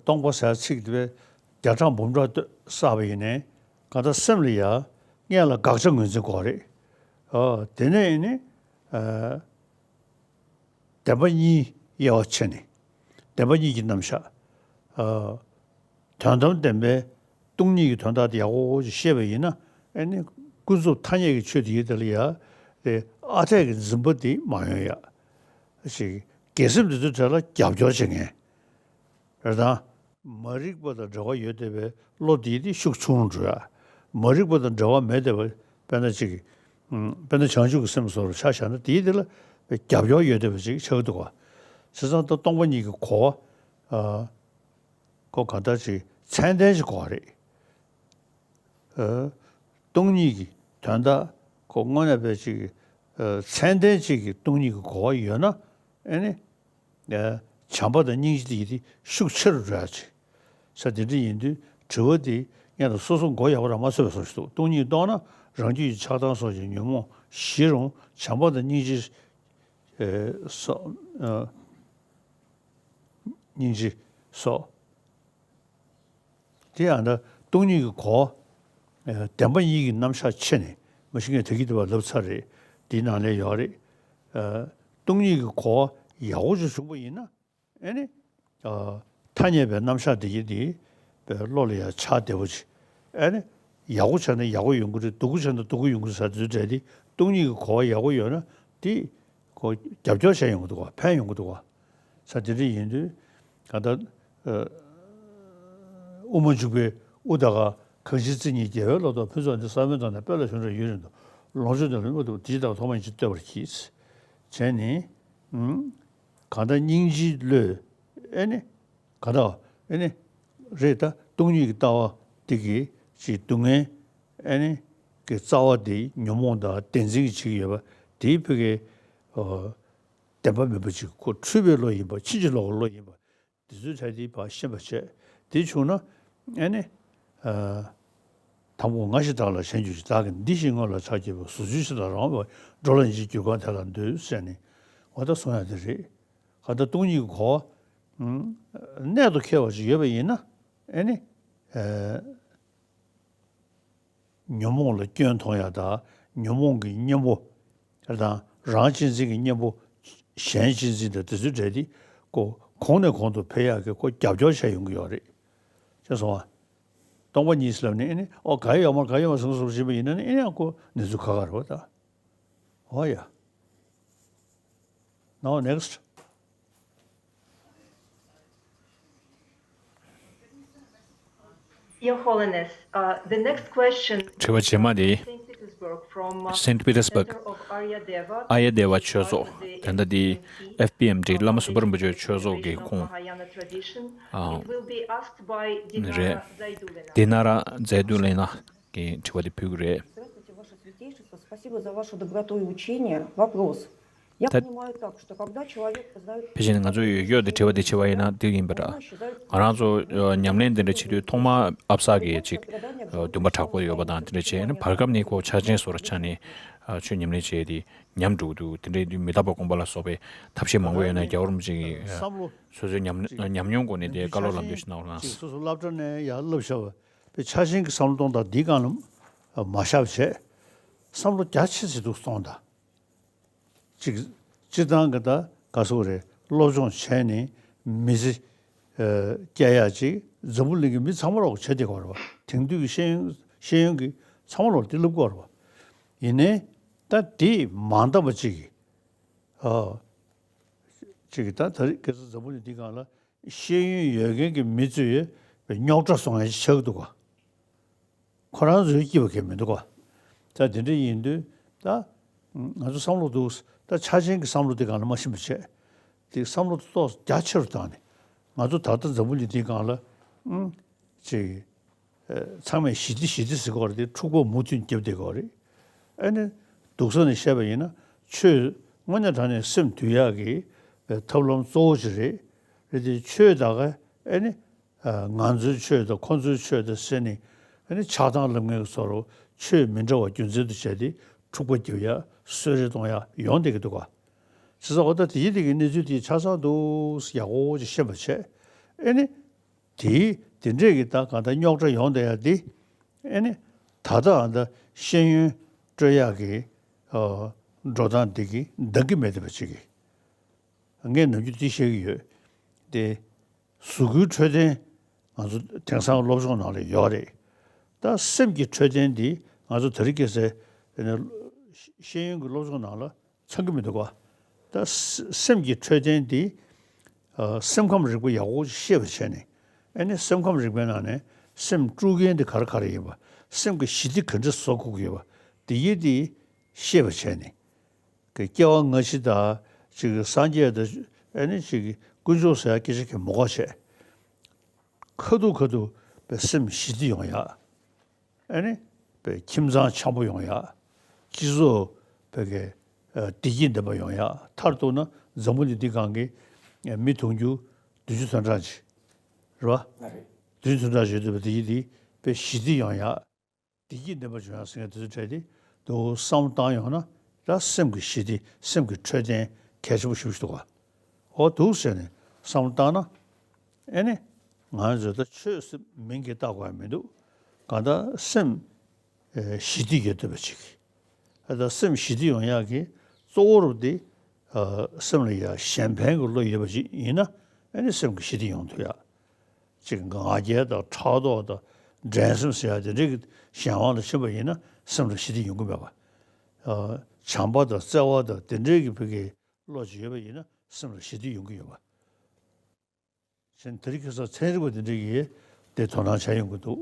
སྟོང་པ་ཟེར་ཚིག་དེ་བས་བརྒྱ་ཕྲག་འབུམ་ཕྲག་བསགས་པ་ཡིན་ནའི་གང་ལྟར་སེམས་ལ་ཡ་སྔོན་ལ་དགག་བྱ་ངོས་འཛིན་དགོས་རེད། ཨོ། དེ་ནས་ནི། ཨ། བདེན་པ་གཉིས་དབྱེ་བ་ཕྱེ་ནས། བདེན་པ་གཉིས་ཀྱི་རྣམ་གཞག་ཨ། དོན་དམ་བདེན་པའི་སྟོང་ཉིད་ཀྱི་དོན་དག་དེ་ཡག་པོ་ཅིག་ཤེས་པ་ཡིན་ན། ཨ་ནི་ཀུན་རྫོབ་ཐ་སྙད་ཀྱི་ཆོས་དེ་ཡི་དེ་ལ་ཡ། དེ་ ཨ་འཐས་ཀྱི་འཛིན་པ་དེ་མ་ཡོང་ཡ། ཞིག་དགེ་སེམས་དེ་ཚོའི་གྲས་ལ་རྒྱབ་སྐྱོར་བྱེད་མཁན་རེད་དང་། མ་རིག་པ་དང་འབྲེལ་བ་ཡོད་བསྡད་པའི་བློ་དེ་དེ་ཤུགས་ཆུང་རུ་འགྲོ་ཡ། མ་རིག་པ་དང་འབྲེལ་བ་མེད་བསྡད་པ་དཔེར་ན་ཅིག་ཨུམ། དཔེར་ན་བྱང་ཆུབ་ཀྱི་སེམས་སོགས་ལ་ཆ་བཞག་ན་དེའི་དེ་ལ་རྒྱབ་སྐྱོར་ཡོད་བསྡད་པ་ཅིག་ཆགས་ཀྱི་འདུག་ག་བྱས་ཙང་ད་སྟོང་པ་ཉིད་ཀྱི་གོ་བ་ཨ། ཁོ་ག་འདྲ་ཅིག་ཚད་ལྡན་ཅིག་གོ་བ་རེད། ཨ། སྟོང་ཉིད་ཀྱི་དོན་དག་ཁོ་དངོས་གནས་པའི་ཅིག་ཨ། ཚད་ལྡན་ཅིག་གི་སྟོང་ཉིད་ཀྱི་གོ་བ་ཡོད་ན་ཨེ་ནི། ཨ། བྱམས་པ་དང་སྙིང་རྗེ་དེ་ཡི་དེ་ཤུགས་ཆེ་རུ་འགྲོ་ཡ་ཅིག་ས་དེ་འདྲ་ཡིན་དུས་དྲི་བ་དེ་སྔོན་ལ་སོ་སོ་མགོ་ཡག་པོ་རང་མ་ཚོད་པའི་བཟོ་ཞིག་འདུག་སྟོང་ཉིད་རྟོགས་ན་རང་རྒྱུད་ཀྱི་ཆགས་སྡང་སོགས་ཀྱི་ཉོན་མོངས་ཞི་རུང་བྱམས་པ་དང་སྙིང་རྗེ་ཨེ། སོགས་ཨ། སྙིང་རྗེ་སོགས། དེ་ཡང་ན་སྟོང་ཉིད་ཀྱི་གོ་བ། ཨ། བདེན་པ་གཉིས་ཀྱི་རྣམ་གཞག་ཕྱེ་ནས་མ་གཞི་ངས་ད་གིན་དེ་བ་ལབ་ཚར་རེད། དེའི་ནང་ལ་ཡོད་རེད། ཨ། སྟོང་ཉིད་ཀྱི་གོ་བ་ཡག་པོ་ཅིག་བྱུང་པ་ཡིན་ན་ཨེ་ནི། ཨ། ཐ་སྙད་པའི་རྣམ་གཞག་དེ་གྱིས་དེ་བའི་བློ་ལ་ཡང་ཆགས་བདེ་པོ་ཅིག་ཨེ་ནི། ཡག་པོ་བྱས་ན་ཡག་པོ་ཡོང་གི་རེད། སྡུག་པོ་བྱས་ན་སྡུག་པོ་ཡོང་གི་རེད་ཟེར་དུས་འདྲ་དེ་སྟོང་ཉིད་ཀྱི་གོ་བ་ཡག་པོ་ཡོད་ན་དེ་ཁོ་རྒྱབ་སྐྱོར་བྱས་ཡོང་གི་འདུག་ག་ཕན་ཡོང་གི་འདུག་ག་ས་དེ་འདྲ་ཡིན་དུས་ག་ད། ཨ། དབུ་མ་འཇུག་པའི་དབུ་དག་ག་གང་ཞིག་བརྩེ་ཉིད་རྒྱལ་བའི་བློ་ལྡོག་ཕུན་ཚོགས་འདི་ས་བོན་དང་ནི་དཔེ་ལ་བྱུང་རབ་ཡུན་རིང་དུ་ལོངས་སྤྱོད་དང་ལུས་མ་ཐུབ་དེ་དག་ཐོག་མ་ཡིན་ཕྱིར་བསྟོད་པར་གྱིས། བྱས་ནས། ཨུམ། གང་ལྟར་སྙིང་རྗེའི་བློས་ཨེ་ནི། གང་ལྟར་ཨེ་ནི། རེད་ད་སྟོང་ཉིད་ཀྱི་ལྟ་བ་འདི་གིས་ཅིག་སྡུག་བསྔལ་ཨེ་ནི། གི་རྩ་བ་འདི་ཉོན་མོངས་དང་བདེན་འཛིན་གྱིས་བྱེད་ཀྱི་ཡོད་པ་དེའི་ཕ་གི། ཨོ། བདེན་པ་མིན་པ་ཅིག་ཁོ་འཁྲུལ་པའི་བློ་ཡིན་པ་ཕྱིན་ཅི་ལོག་གི་བློ་ཡིན་པ། འདི་ཚོའི་གྲས་དེ་ཕར་ཤེས་པར་བྱས། དེ་བྱུང་ན་ཨེ་ནི། ཨ། དང་པོ་ང་ཞེས་བདག་ལ་ཞེན་གྱུར་ཅིག་བདག་གི་འདི་ཞེས་དངོས་ལ་ཆགས་སྐྱེས་པ་གཟུགས་ཅན་ཞེས་བདག་རང་བ་འགྲོ་ལ་ཡིན་ཕྱིར་གྱུར་གང་དེ་ལ་འདོད་ཟེར་ནས་འོ་ད་གསུང་ཡ་དེ་རེད། ག་ད་སྟོང་ཉིད་ཀྱི་གོ་བ་གནད་དུ་འཁེལ་བ་ཞིག་ཡོད་པ་ཡིན་ན་ཨེ་ནི། ཨ། ཉོན་མོངས་ལ་སྐྱོན་མཐོང་ཡ་དང་ཉོན་མོངས་ཀྱི་གཉེན་པོ་དང་རང་གཅེས་འཛིན་གྱི་གཉེན་པོ་གཞན་གཅེས་འཛིན་དང་དེ་ཚོའི་གྲས་དེ་ཀོ་གོང་ནས་གོང་དུ་འཕེལ་ཡག་གི་ཀོ་རྒྱབ་སྐྱོར་བྱས་ཡོང་གི་ཡོད་རེད། ཅེས་གསུངས་པ། སྟོང་པ་ཉིད་ལབ་ནས་ཨེ་ནི་ཨོ་ག་ཡོད་མ་ག་ཡོད་མ་ཟུང་ཟུང་བྱེད་པ་ཡིན་ན་ནི་ཨེ་ནི་ཨ་ཀོ་གནས་ཚུལ་ཁ་ཁ་རེད་བ་ད། ཨོ་ཡ། Now next. Your Holiness, uh, the next question དྲི་བ་རྗེས་མ་དེ། Saint Petersburg from, uh, Saint Petersburg Center of Arya Deva, ཨཱརྱ་དེ་བ་ཆོས་ཚོགས། དེ་འདྲ་དེ་F P M T བླ་མ་སུ་བྷ་རམ་པུ་ཅོ་ཆོས་ཚོགས་ཀྱི་ཁོངས། Mahayana tradition. ཨ། It will be asked by རེད། Dinara Zaidulina. དི་ན་ར་ཛའི་དུ་ལེ་ན་གི་དྲི་བ་དེ་ཕུལ་གི་རེད། Здравствуйте, Ваше Святейшество. Спасибо за вашу доброту и учение. Вопрос. Я понимаю так, что когда человек познает ཕལ་ཆེར་ང་ཚོས་ཡོད་ཡོད་དེ་དྲི་བ་དེ་བྱས་པ་ཡིན་ན་འདི་ཡིན་པ་འདྲ། ང་རང་ཚོ་ཉམས་ལེན་འདི་འདྲ་བྱེད་དུས་ཐོག་མར་ཨབ་སར་གྱི་ཅིག་འདུན་པ་དྲག་པོ་ཡོད་པ་དང་དེ་འདྲ་བྱས་ན་བར་སྐབས་ནས་ཁོ་ཆ་ཆེན་བཟོ་འདྲ་ཆགས་ནས་ཆོས་ཉམས་ལེན་བྱས་ཏེ་ཉམས་འགྲོ་གི་འདུག་དེ་འདྲ་ཡིན་དུས་མི་རྟག་པ་སྒོམ་པ་ལ་སོགས་པའི་ཐབས་ཤེས་མང་པོ་ཡོད་ན་རྒྱལ་བ་རིན་པོ་ཆེ་གིས་སོ་སོའི་ཉམས་ཉམས་མྱོང་སྒོ་ནས་དེ་བཀའ་སློབ་ལམ་སྟོན་ཞིག་གནང་བ་ལ། སོ་སོ་སློབ་གྲྭ་ནས་ཡར་བསླབ་བྱ་བའི་ཆ་ཆེན་གྱི་བསམ་བློ་གཏོང་སྟངས་འདིའི་སྒང་ལ་མ་བཞག་བྱས་བསམ་བློ་རྒྱ་ཆེ་ཙམ་འདུག་གཏོང་དང་། ཅིག་སྤྱིར་བཏང་གི་ད་ག་སོག་རེད། སློབ་སྦྱོང་བྱས་ནས་མི་ཚེ་ཨ་སྐྱེལ་ཡག་ཅིག་འཛམ་བུ་གླིང་གི་མི་ཚང་མ་རོགས་བྱེད་བསྡད་ཀྱི་ཡོད་རེད་བ། དེང་དུས་ཀྱི་ཤེས་ཡོན་ཤེས་ཡོན་གྱི་ཚང་མ་རོགས་དེ་སློབ་ཀྱི་ཡོད་རེད་བ། ཡིན་ནའི་ད་དེ་མ་འདང་བ་ཅིག་གིས་ཨ་ཅིག་གིས་ད་ད་རེས་ཁ་སང་འཛམ་བུ་གླིང་འདིའི་སྒང་ལ་ཤེས་ཡོན་ཡོད་མཁན་གྱི་མི་ཚོས་རྙོག་དྲ་བཟོ་མཁན་ཞིག་ཆགས་ཀྱི་འདུག་ག་ཁོ་རང་ཚོའི་སྐྱིད་པ་གང་ཡང་མི་འདུག་ག་ད་དེ་འདྲ་ཡིན་དུས་ད་ང་ཚོ་བསམ་བློ་འདུག་ད་ཆ་ཆེན་གྱི་བསམ་བློ་དེ་སྒང་ལ་མ་ཕྱིན་པ་བྱས། དེ་བསམ་བློ་ཏོག་ཙམ་རྒྱ་ཆེ་རུ་བཏང་ནས་ང་ཚོ་ད་ལྟ་འཛམ་བུ་གླིང་འདིའི་སྒང་ལ་ཨང་ཅིག་ཚང་མས་ཞི་བདེ་ཞི་བདེ་ཟེར་གྱི་ཡོད་རེད་དེ་འཁྲུག་པ་མུ་མཐུད་རྒྱབ་བསྡད་ཀྱི་ཡོད་རེད། ཨ་ནི་སྡུག་ས་ནས་བཤད་པ་ཡིན་ན་ཆོས་དངོས་གནས་དྲང་གནས་སེམས་འདུལ་ཡག་གི་ཐབས་ལམ་གཙོ་བོ་ཅིག་རེད། རེད་དེ་ཆོས་ད་ག་ཨ་ནི། ང་ཚོའི་ཆོས་དང་ཁོ་ཚོའི་ཆོས་དང་ཟེར་ནས་ཨ་ནི་ཆགས་སྡང་ལབ་མཁན་གྱི་བཟོ་འདྲ་ཆོས་མི་འདྲ་བ་རྒྱུ་མཚན་དུ་བྱས་ཏེ་འཁྲུག་པ་རྒྱག་ཡ་གསོད་རེས་གཏོང་ཡ་ཡོང་བསྡད་ཀྱི་འདུག་ག་བྱས་ཙང་འོ་ད་དེའི་དེ་གི་གནས་ཚུལ་དེ་ཆ་ཚང་འདུག་ཡག་པོ་ཅིག་ཤེས་པ་བྱས། ཨ་ནི་དེའི་དེ་འདྲས་ཀྱི་ད་གང་ལྟར་རྙོག་དྲ་ཡོང་བསྡད་ཡ་དེ་ཨ་ནི་ད་ལྟ་ཨ་ད་ཤེས་ཡོན་སྤྲོད་ཡག་གི་འགྲོ་སྟངས་དེ་གི་འདང་གི་མེད་བསྡད་པ་ཅིག་གི་ངས་ནམ་རྒྱུན་དེ་བཤད་ཀྱི་ཡོད་དེ། གཟུགས་སྐུའི་འཕྲོད་བསྟེན་ང་ཚོ་དེང་སང་སློབ་སྦྱོང་ནང་ལ་ཡོད་རེད། ད་སེམས་ཀྱི་འཕྲོད་བསྟེན་འདི་ང་ཚོ་དེ་རིང་ཁ་སང་ཨ་ནི་ ཤེས་ཡོན་གྱི་སློབ་སྦྱོང་ནང་ལ་ཚང་གི་མི་འདུག་ག་ད་སེམས་ཀྱི་འཕྲོད་བསྟེན་འདི་སེམས་ཁམས་རིག་པ་ཡག་པོ་ཤེས་པ་བྱས་ནས། ཨ་ནི་སེམས་ཁམས་རིག་པའི་ནང་ནས་སེམས་དཀྲུག་མཁན་དེ་ག་རེ་ག་རེ་ཡིན་པ། སེམས་ཀྱི་ཞི་བདེ་ག་འདྲ་བཟོ་དགོས་ཀྱི་ཡོད་པ། དེ་ཡི་དེ་ཤེས་པ་བྱས་ནས། ཀྱི་སྐྱེ་བ་སྔ་ཕྱི་དང་། ཅིག་སངས་རྒྱས་དང་། ཨ་ནི་ཅིག་དཀོན་མཆོག་ཟེར་ཡ་སྐད་ཆ་གི་མ་གོ་བྱས། ཁ་ཐུག་ཁ་ཐུག་པའི་སེམས་ཞི་བདེ་ཡོང་ཡ། ཨ་ནི་པའི་ཁྱིམ་ཚང་འཆམ་པོ་ཡོང་ཡ། སྤྱི་ཚོགས་པའི་གི་བདེ་སྐྱིད་ལྡན་པ་ཡོང་ཡ། མཐར་གཏུགས་ན་འཛམ་བུ་གླིང་འདི་སྒང་གི་མི་དུང་ཕྱུར་བདུན་ཅུ་དོན་གྲངས་ཅིག་རེད་བ། བདུན་ཅུ་དོན་གྲངས་ཅིག་ཡོད་འདུག་པ། དེ་ཡི་དེ་པའི་ཞི་བདེ་ཡོང་ཡ། བདེ་སྐྱིད་ལྡན་པ་བྱུང་ཡང་ཟེར་མཁན་དེ་ཚོའི་གྲས་དེ་འདུག་བསམ་བློ་བཏང་ཡོང་ན། ད་སེམས་ཀྱི་ཞི་བདེ། སེམས་ཀྱི་འཕྲོད་བསྟེན་གལ་ཆེན་པོ་ཞེ་པོ་ཞིག་འདུག་ག་འོ་འདུག་ཟེར་ནས་བསམ་བློ་བཏང་ན། ཨེ་ནི་ང་ཚོས་ད་ཆོས་སེམས་མིང་གིས་བཏགས་དགོས་ཡ་མི་འདུག་གང་ལྟར་སེམས་ཞི་བདེ་ཡོད་བསྡད་པ་ཅིག་ཨ་ད་སེམས་ཞི་བདེ་ཡོང་ཡག་གི་གཙོ་བོ་རུ་དེ། སེམས་ལ་ཡ་གཞན་ཕན་གྱི་བློ་ཡོད་པ་ཅིག་ཡིན་ན། ཨེ་ནི་སེམས་ཀྱི་ཞི་བདེ་ཡོང་ཐུབ་ཡ། ཅིག་ང་རྒྱལ་དང་ཕྲག་དོག་དང་འགྲན་སེམས་ཟེར་ཡ་དེ་འདྲའི་གི་གཞན་དབང་དུ་ཕྱིན་པ་ཡིན་ན་སེམས་ལ་ཞི་བདེ་ཡོང་གི་མེད་པ། ཨ། བྱམས་པ་དང་བརྩེ་བ་དང་དེ་འདྲའི་གི་བུ་གི་བློ་ཅིག་ཡོད་པ་ཡིན་ན་སེམས་ལ་ཞི་བདེ་ཡོང་གི་ཡོད་པ། གཞན་དེ་རིང་ཁ་སང་ཚན་རིག་པ་དེ་འདྲའི་གིས་དེ་དོ་སྣང་བྱ་ཡོང་གི་འདུག་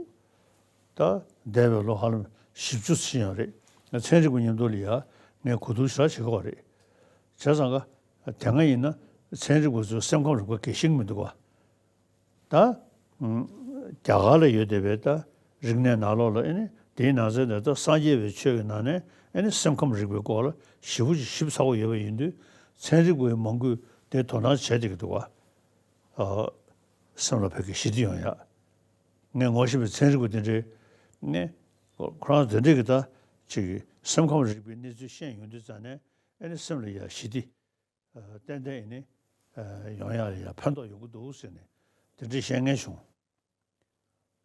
ད་འདས་པའི་ལོ་ཧ་ལམ་བཞི་བཅུ་ཕྱིན་ཡོད་རེད། ཚན་རིག་པ་མཉམ་དུ་ལ་ཡ་ངས་གོ་བསྡུར་ཞེ་དྲག་བྱེད་ཀྱི་ཡོད་རེད། བྱས་ཙང་ཀ་དེ་སྔ་ཡིན་ན་ཚན་རིག་པ་ཚོས་སེམས་ཁམས་རིག་པ་གལ་ཤེས་ཀྱི་མི་འདུག་ག་ད། ཨུམ། རྒྱ་གར་ལ་ཡོད་བསྡད་པའི་ད་རིག་གནས་ནང་ལོགས་ལ། ཨེ་ནི་དེའི་ནང་ཚན་དེ་ད་སངས་རྒྱས་པའི་ཆོས་ཀྱི་ནང་ནས། ཨེ་ནི་སེམས་ཁམས་རིག་པའི་སྐོར་ལ་ཞེ་པོ་ཅིག་ཞིབ་ཚགས་པོ་ཡོད་པ་ཡིན་དུས། ཚན་རིག་པ་མང་པོས་དེ་དོ་སྣང་བྱས་བསྡད་ཀྱི་འདུག་ག་ཨ། སེམས་ལ་ཕ་གི་ཞི་བདེ་ཡོང་ཡ། ངས་ངོ་ཤེས་པའི་ཚན་རིག་པ་དེ་འདྲས་ནས་ཁོ་རང་དེ་འདྲས་ཀྱི་ད་ཅིག་སེམས་ཁམས་རིག་པའི་གནས་ཚུལ་བཤད་ཡོང་དུས་ཙང་ནས། ཨེ་ནི་སེམས་ལ་ཡ་ཞི་བདེ། ཨ། ཏན་ཏན་ཨེ་ནི། ཨ། ཡོང་ཡ་ལ་ཡ་ཕན་ཐོགས་ཡོང་གི་འདུག་ཟེར་ནས་དེ་འདྲའི་བཤད་མཁན་བྱུང་།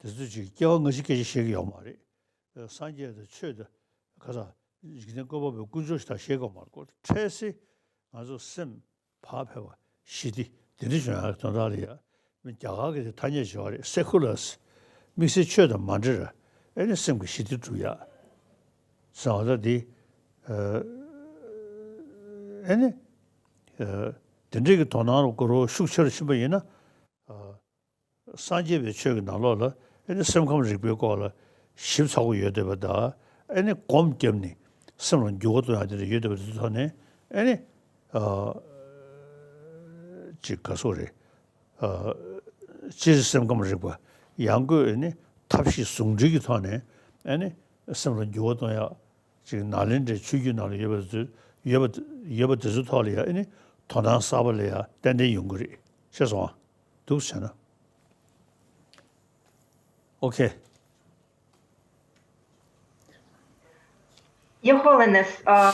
དེ་ཚོས་ཅིག་སྐྱེ་བ་སྔ་ཕྱི་སྐད་ཆ་བཤད་ཀྱི་ཡོད་མ་རེད། ཨ། སངས་རྒྱས་དང་ཆོས་དང་ཁ་སང་འཇིག་རྟེན་བཀོད་པ་པོའི་དཀོན་མཆོག་ཞིག་ད་བཤད་ཀྱི་ཡོད་མ་རེད། ཁོ་འཕྲལ་སེལ་ང་ཚོ་སེམས་བག་ཕེབས་པ། ཞི་བདེ་དེ་འདྲ་བྱུང་ཡ་དོན་དག་ལ་ཡ། མི་རྒྱ་གར་གྱི་དེ་ཐ་སྙད་བྱས་པ་རེད། སེ་ཀུ་ལར། དམིགས་བསལ་ཆོས་དང་མ་འབྲེལ་བར། ཨེ་ནི་སེམས་ཀྱི་ཞི་བདེ་སྒྲུབ་ཡ། ཟེར་བ་ད་དེ། ཨ། ཨེ་ནི། ཨ། དེ་འདྲའི་གི་དོ་སྣང་རུ་གོ་རུ་ཤུགས་ཆེ་རུ་ཕྱིན་པ་ཡིན་ན། ཨ། སངས་རྒྱས་པའི་ཆོས་ཀྱི་ནང་ལོགས་ལ། ཨེ་ནི་སེམས་ཁམས་རིག་པའི་སྐོར་ལ་ཞིབ་ཚགས་པོ་ཡོད་བསྡད་པ་དང་། ཨེ་ནི་སྒོམ་བརྒྱབ་ནས་སེམས་ལ་འགྱུར་བ་གཏོང་ཡ་དེ་འདྲ་ཡོད་བསྡད་པ་དེ་ཚོའི་ཐོག་ནས། ཨེ་ནི། ཨ། ཅིག་ག་སོགས་རེད། ཨ། སྤྱིར་སེམས་ཁམས་རིག་པ་ཡང་སྒོས་ནི་ཐབས་ཤེས་ཟུང་འབྲེལ་གྱི་ཐོག་ནས། ཨ་ནི་སེམས་ལ་འགྱུར་བ་གཏོང་ཡག་ཅིག་ནཱ་ལེནྡྲའི་ཆོས་བརྒྱུད་ནང་ལ་ཡོད་པ་ཚོ། ཡོད་པ། ཡོད་པ་དེ་ཚོའི་ཐོག་ལ་ཡ། ཨ་ནི་དོ་སྣང་གསར་པ་ལ་ཡ་ཏན་ཏན་ཡོང་གི་རེད། ཤེས་སོང་ཨ། འདུག་བྱས་ན། ཨོ་ཁེ། Your Holiness, uh,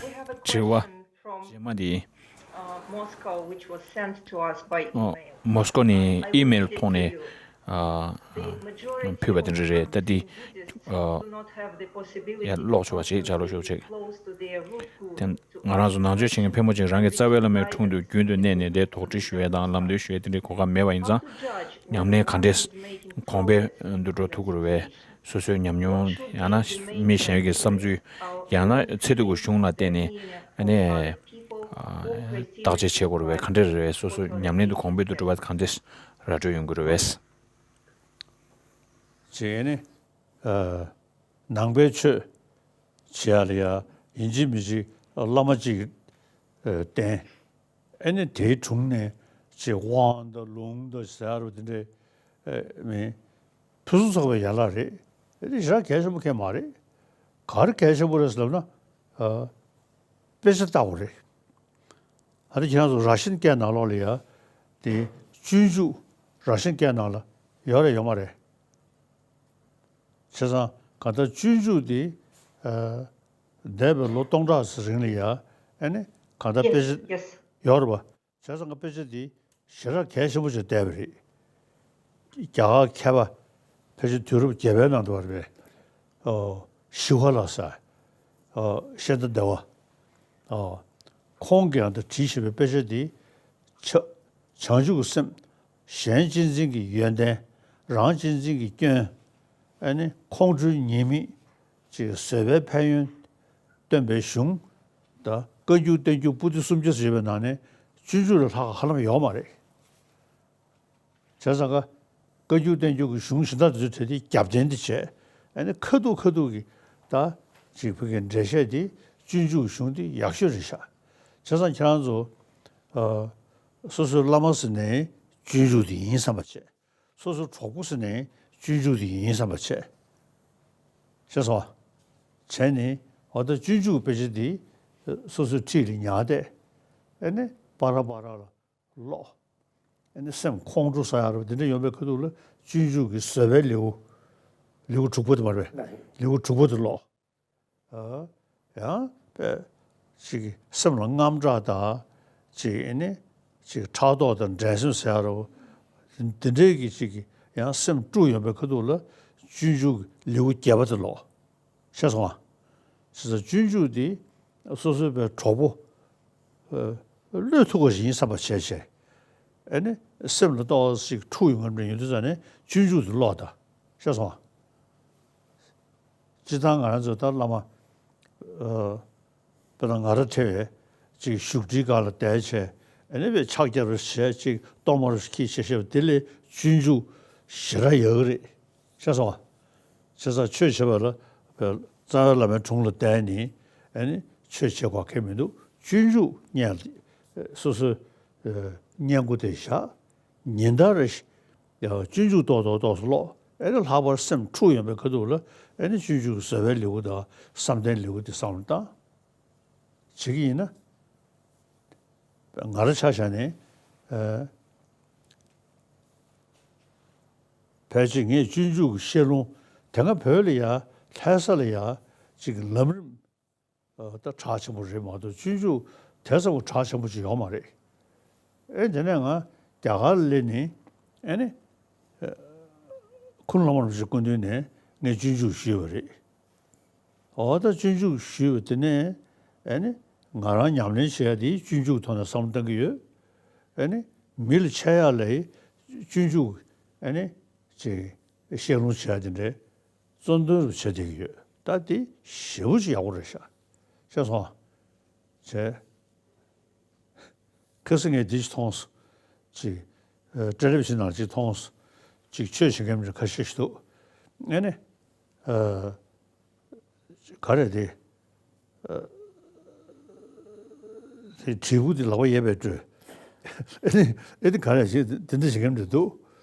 we have a དྲི་བ་question from རྗེས་མ་དེ། uh, Moscow, which was sent to us by ཨོ། email. མོ་སི་ཀོ་ནས་ཨི་མེལ་ཐོག་ནས། ཨ། ཕུལ་བ་དེ་འདྲ་རེད། ད་འདི། ཨ། ཡ་ཀློག་ཆོག་པ་ཅིག་ལྗགས་ཀློག་ཆོག་པ་ཅིག་དེ་ང་རང་ཚོ་ནང་ཆོས་བྱེད་མཁན་ཕལ་མོ་ཆེ་རང་གི་རྩ་བའི་བླ་མའི་དྲུང་དུ་རྒྱུན་དུ་གནས་ནས་དེ་དོགས་འདྲི་ཞུ་ཡས་དང་ལམ་སྟོན་ཞུ་ཡས་དེ་འདྲའི་གོ་སྐབས་མེད་པ་ཡིན་ཙང་། ཉམས་ལེན་ག་འདྲས་གོང་འཕེལ་དུ་འགྲོ་ཐུབ་ཀྱི་རེད་པས། སོ་སོའི་ཉམས་མྱོང་ཡང་ན་མི་གཞན་གྱི་བསམ་ཚུལ། ཡང་ན་ཚེ་ཐུག་གི་གཞུང་ལ་བརྟེན་ནས་ཨ་ནི་བརྟག་དཔྱད་བྱེད་དགོས་རེད་པས། ག་འདྲས་རེད་པས། སོ་སོ་ཉམས་ལེན་དུ་གོང་འཕེལ་དུ་འགྲོ་བ་ག་འདྲས་ར་སྤྲོད་ཡོང་གི་རེད་པས། ཅེས་ནི། ཨ། ནང་པའི་ཆོས་བྱེད་ཡ་ལ་ཡ་ཡིན་གཅིག་མིན་གཅིག་བླ་མ་གཅིག་ཨ། བསྟེན། ཨ་ནི་དེའི་དྲུང་ནས་ཅིག་དབང་དང་ལུང་དང་ཟེར་རུ་དེ་འདྲའི་ཨ། མི་ཕུན་སུམ་ཚོགས་པའི་ཡན་ལག་རེད། ཨ་ནི་ཞེ་དྲག་གལ་ཆེན་པོ་གང་ཡང་མ་རེད། ག་རེ་གལ་ཆེན་པོ་རེད་ཟེར་ལབ་ན། ཨ། དཔེ་ཆ་ལྟ་དགོས་རེད། ཨ་ནི་ཁྱེད་རང་ཚོ་ར་ཤན་སྐད་ནང་ལོགས་ལ་ཡ། དེ་སྤྱོད་འཇུག་ར་ཤན་སྐད་ནང་ལ་ཡོད་རེད་ཡོད་མ་རེད། བྱས་ཙང་གང་ལྟར་སྤྱོད་འཇུག་དེ། ཨ། འདས་པའི་ལོ་སྟོང་ཕྲག་ཙམ་རིང་ལ་ཡ། ཨ་ནི་གང་ལྟར་དཔེ་ཆ་ཡོད་རེད་པ། བྱས་ཙང་ཀ་དཔེ་ཆ་འདི་ཞེ་དྲག་གལ་ཆེན་པོ་ཞིག་བལྟས་པ་རེད། རྒྱ་གར་མཁས་པ་ཕལ་ཆེར་དུས་རབས་བརྒྱད་པའི་ནང་དུ་བར་བའི། ཨོ། ཞི་བ་ལྷ་ཟེར། ཨོ། ཤཱནྟི་དེ་བ། ཨོ། ཁོང་གིས་ཡང་ད་བྲིས་བཞག་པའི་དཔེ་ཆ་འདི། བྱ། བྱང་ཆུབ་ཀྱི་སེམས། གཞན་གཅེས་འཛིན་གྱི་ཡོན་ཏན། རང་གཅེས་འཛིན་གྱི་སྐྱོན། ཨ་ནི་ཁོང་ཁྲོའི་ཉེས་དམིགས། ཅིག་བཟོད་པའི་ཕན་ཡོན། སྟོན་པའི་གཞུང་། ད་བཀའ་འགྱུར་བསྟན་འགྱུར་པོ་ཏི་སུམ་བརྒྱ་ཟེར་བའི་ནང་ནས་སྤྱོད་འཇུག་ལས་ལྷག་པ་ཧ་ལམ་ཡོད་མ་རེད། བྱས་ཙང་ཀ། བཀའ་འགྱུར་བསྟན་འགྱུར་གྱི་གཞུང་གཞན་དག་དེ་ཚོའི་གྲས་དེ་རྒྱབ་རྟེན་དེ་བྱས། ཨ་ནི་ཁ་ཐུག་ཁ་ཐུག་གི་ད་ཅིག་བོད་ཀྱི་འགྲེལ་བཤད་དེ་སྤྱོད་འཇུག་གི་གཞུང་དེ་ཡག་ཤོས་རེད་ཤག་བྱས་ཙང་ཁྱེད་རང་ཚོ་ཨ། སོ་སོའི་བླ་མ་ཟེར་ནའི་སྤྱོད་འཇུག་དེ་ཡིན་བསམ་པ་བྱས། སོ་སོའི་གྲོགས་པོ་ཟེར་ནའི་སྤྱོད་འཇུག་དེ་ཡིན་བསམ་པ་བྱས། ཤེས་སོང་ང་། བྱས་ནས་འོ་ད་སྤྱོད་འཇུག་དཔེ་ཆ་འདི་སོ་སོའི་འཁྲིས་ལ་ཉར་བསྡད། ཨ་ནི་པ་ར་པ་ར་ལ་ཀློག་ཨ་ནི་སེམས་ཁོང་ཁྲོ་ཟ་ཡ་རེད་པ། འདི་འདྲ་ཡོང་པའི་ཁ་ཐུག་ལ་སྤྱོད་འཇུག་གི་བཟོད་པའི་ལེའུ། ལེའུ་དྲུག་པ་དེ་མ་རེད་པས། ལེའུ་དྲུག་པ་དེ་ཀློག་ཨ། ཡང་པས་ཅིག་སེམས་ལ་དངངས་སྐྲག་དང་། ཅིག་ཨ་ནི་ཅིག་ཕྲག་དོག་དང་འགྲན་སེམས་ཟེར་ཡ་རོ། འདི་འདྲའི་གི་ཅིག་ཡང་སེམས་དཀྲུགས་ཡོང་པའི་ཁ་ཐུག་ལ་སྤྱོད་འཇུག་ལེའུ་བརྒྱད་པ་དེ་ཀློག་ཤེས་སོང་ང་། བྱས་ཙང་སྤྱོད་འཇུག་འདི་སོ་སོའི་པའི་གྲོགས་པོ། ཨ། བློས་ཐུབ་པ་ཞིག་ཡིན་བསམ་པ་བྱས་བྱས། ཨ་ནི་སེམས་ལ་ཏོག་ཙམ་ཅིག་འཁྲུག་ཡོང་གི་ཡོད་དུས་ཙང་ནས་སྤྱོད་འཇུག་འདི་ཀློག་དང་། ཤེས་སོང་ང་། སྤྱིར་བཏང་ང་རང་ཚོ་ད་བླ་མ། ཨ། དཔེར་ན་ང་ར་ཁྲེལ་བའི་ཅིག་བཞུགས་ཁྲིའི་སྒང་ལ་བསྡད་བྱས། ཨ་ནི་པའི་ཕྱག་བརྒྱབ་རེ་བྱས། ཅིག་གཏོར་མ་རེ་འཁྱེར་བྱས་བྱས་པ་དེ་ལས་སྤྱོད་འཇུག་ཞེ་དྲག་ཡག་གི་རེད། ཤེས་སོང་ང་། བྱས་ཙང་ཆོས་བྱེད་པ་ལ་རྩ་བའི་བླ་མའི་དྲུང་ལ་བསྡད་ནས་ཨ་ནི་ཆོས་བྱེད་དགོས་གལ་མི་འདུག་སྤྱོད་འཇུག་བསྙེན། སོ་སོའི་བསྙེན་བཀུར་དེ་བཞག་ཉིན་ལྟར་རེ་བཞིན་སྤྱོད་འཇུག་ཏོག་ཏོག་ཏོག་ཙམ་ཀློག་ཨ་ནི་ལྷག་པར་སེམས་འཁྲུག་ཡོང་པའི་ཁ་ཐུག་ལ་ཨ་ནི་སྤྱོད་འཇུག་གི་བཟོད་པའི་ལེའུ་དང་བསམ་གཏན་ལེའུ་དེ་བསམ་བློ་བཏང་། བྱེད་ཀྱི་ཡིན་ན། ང་རང་ཆ་བཞག་ནས། ཨ། ཕལ་ཆེར་ངས་སྤྱོད་འཇུག་གི་བཤད་ལུང་དེ་སྔ་བོད་ལ་ཡ་ལྷ་ས་ལ་ཡ་ཅིག་ལམ་རིམ་ཨ། ད་གྲགས་ཆེན་པོ་རེད་མ་གཏོགས་སྤྱོད་འཇུག་དེ་ཙམ་གྱི་གྲགས་ཆེན་པོ་ཅིག་ཡོད་མ་རེད། ཨེ་དེ་ནས་ང་རྒྱ་གར་ལ་སླེབས་ནས་ཨེ་ནི། ཨ། ཁུངས་བླ་མ་རིན་པོ་ཆེའི་སྐུ་མདུན་ནས་ངས་སྤྱོད་འཇུག་ཞུས་པ་རེད། འོ་ད་སྤྱོད་འཇུག་ཞུས་པ་དེ་ནས་ཨ་ནི་ང་རང་ཉམས་ལེན་བྱེད་ཡ་དེ་སྤྱོད་འཇུག་ཐོག་ནས་བསམ་བློ་གཏང་གི་ཡོད། ཨ་ནི་མི་ལ་འཆད་ཡ་ལ་སྤྱོད་འཇུག་ཨ་ནི་ཅིག་བཤད་ལུང་བྱེད་ཡ་དེ་འདྲའི་གཙོ་འདོན་རུ་བྱེད་བསྡད་ཀྱི་ཡོད། ད་དེ་ཞེ་པོ་ཅིག་ཡག་པོ་རེད་ཤག་ཤེས་སོང་ང་། བྱས། ཁ་སང་ངས་འདི་ཅིག་མཐོང་སོང་། ཅིག་ཨ། ཊེ་ལེ་བི་ཤན་ནང་ཅིག་མཐོང་སོང་། ཅིག་ཆོས་བྱེད་མཁན་མི་ཁ་ཤས་ཤིག་འདུག་ཨ་ནི། ཨ། ག་རེ་རེད། ཨ། དེ་དྲིལ་བུ་དེ་ལག་པ་གཡས་པས་བཀྲོལ། ཨ་ནི་ཨ་ནི་ག་རེ་བྱེད་དེ་འདྲ་བྱེད་མཁན་རེད་འདུག་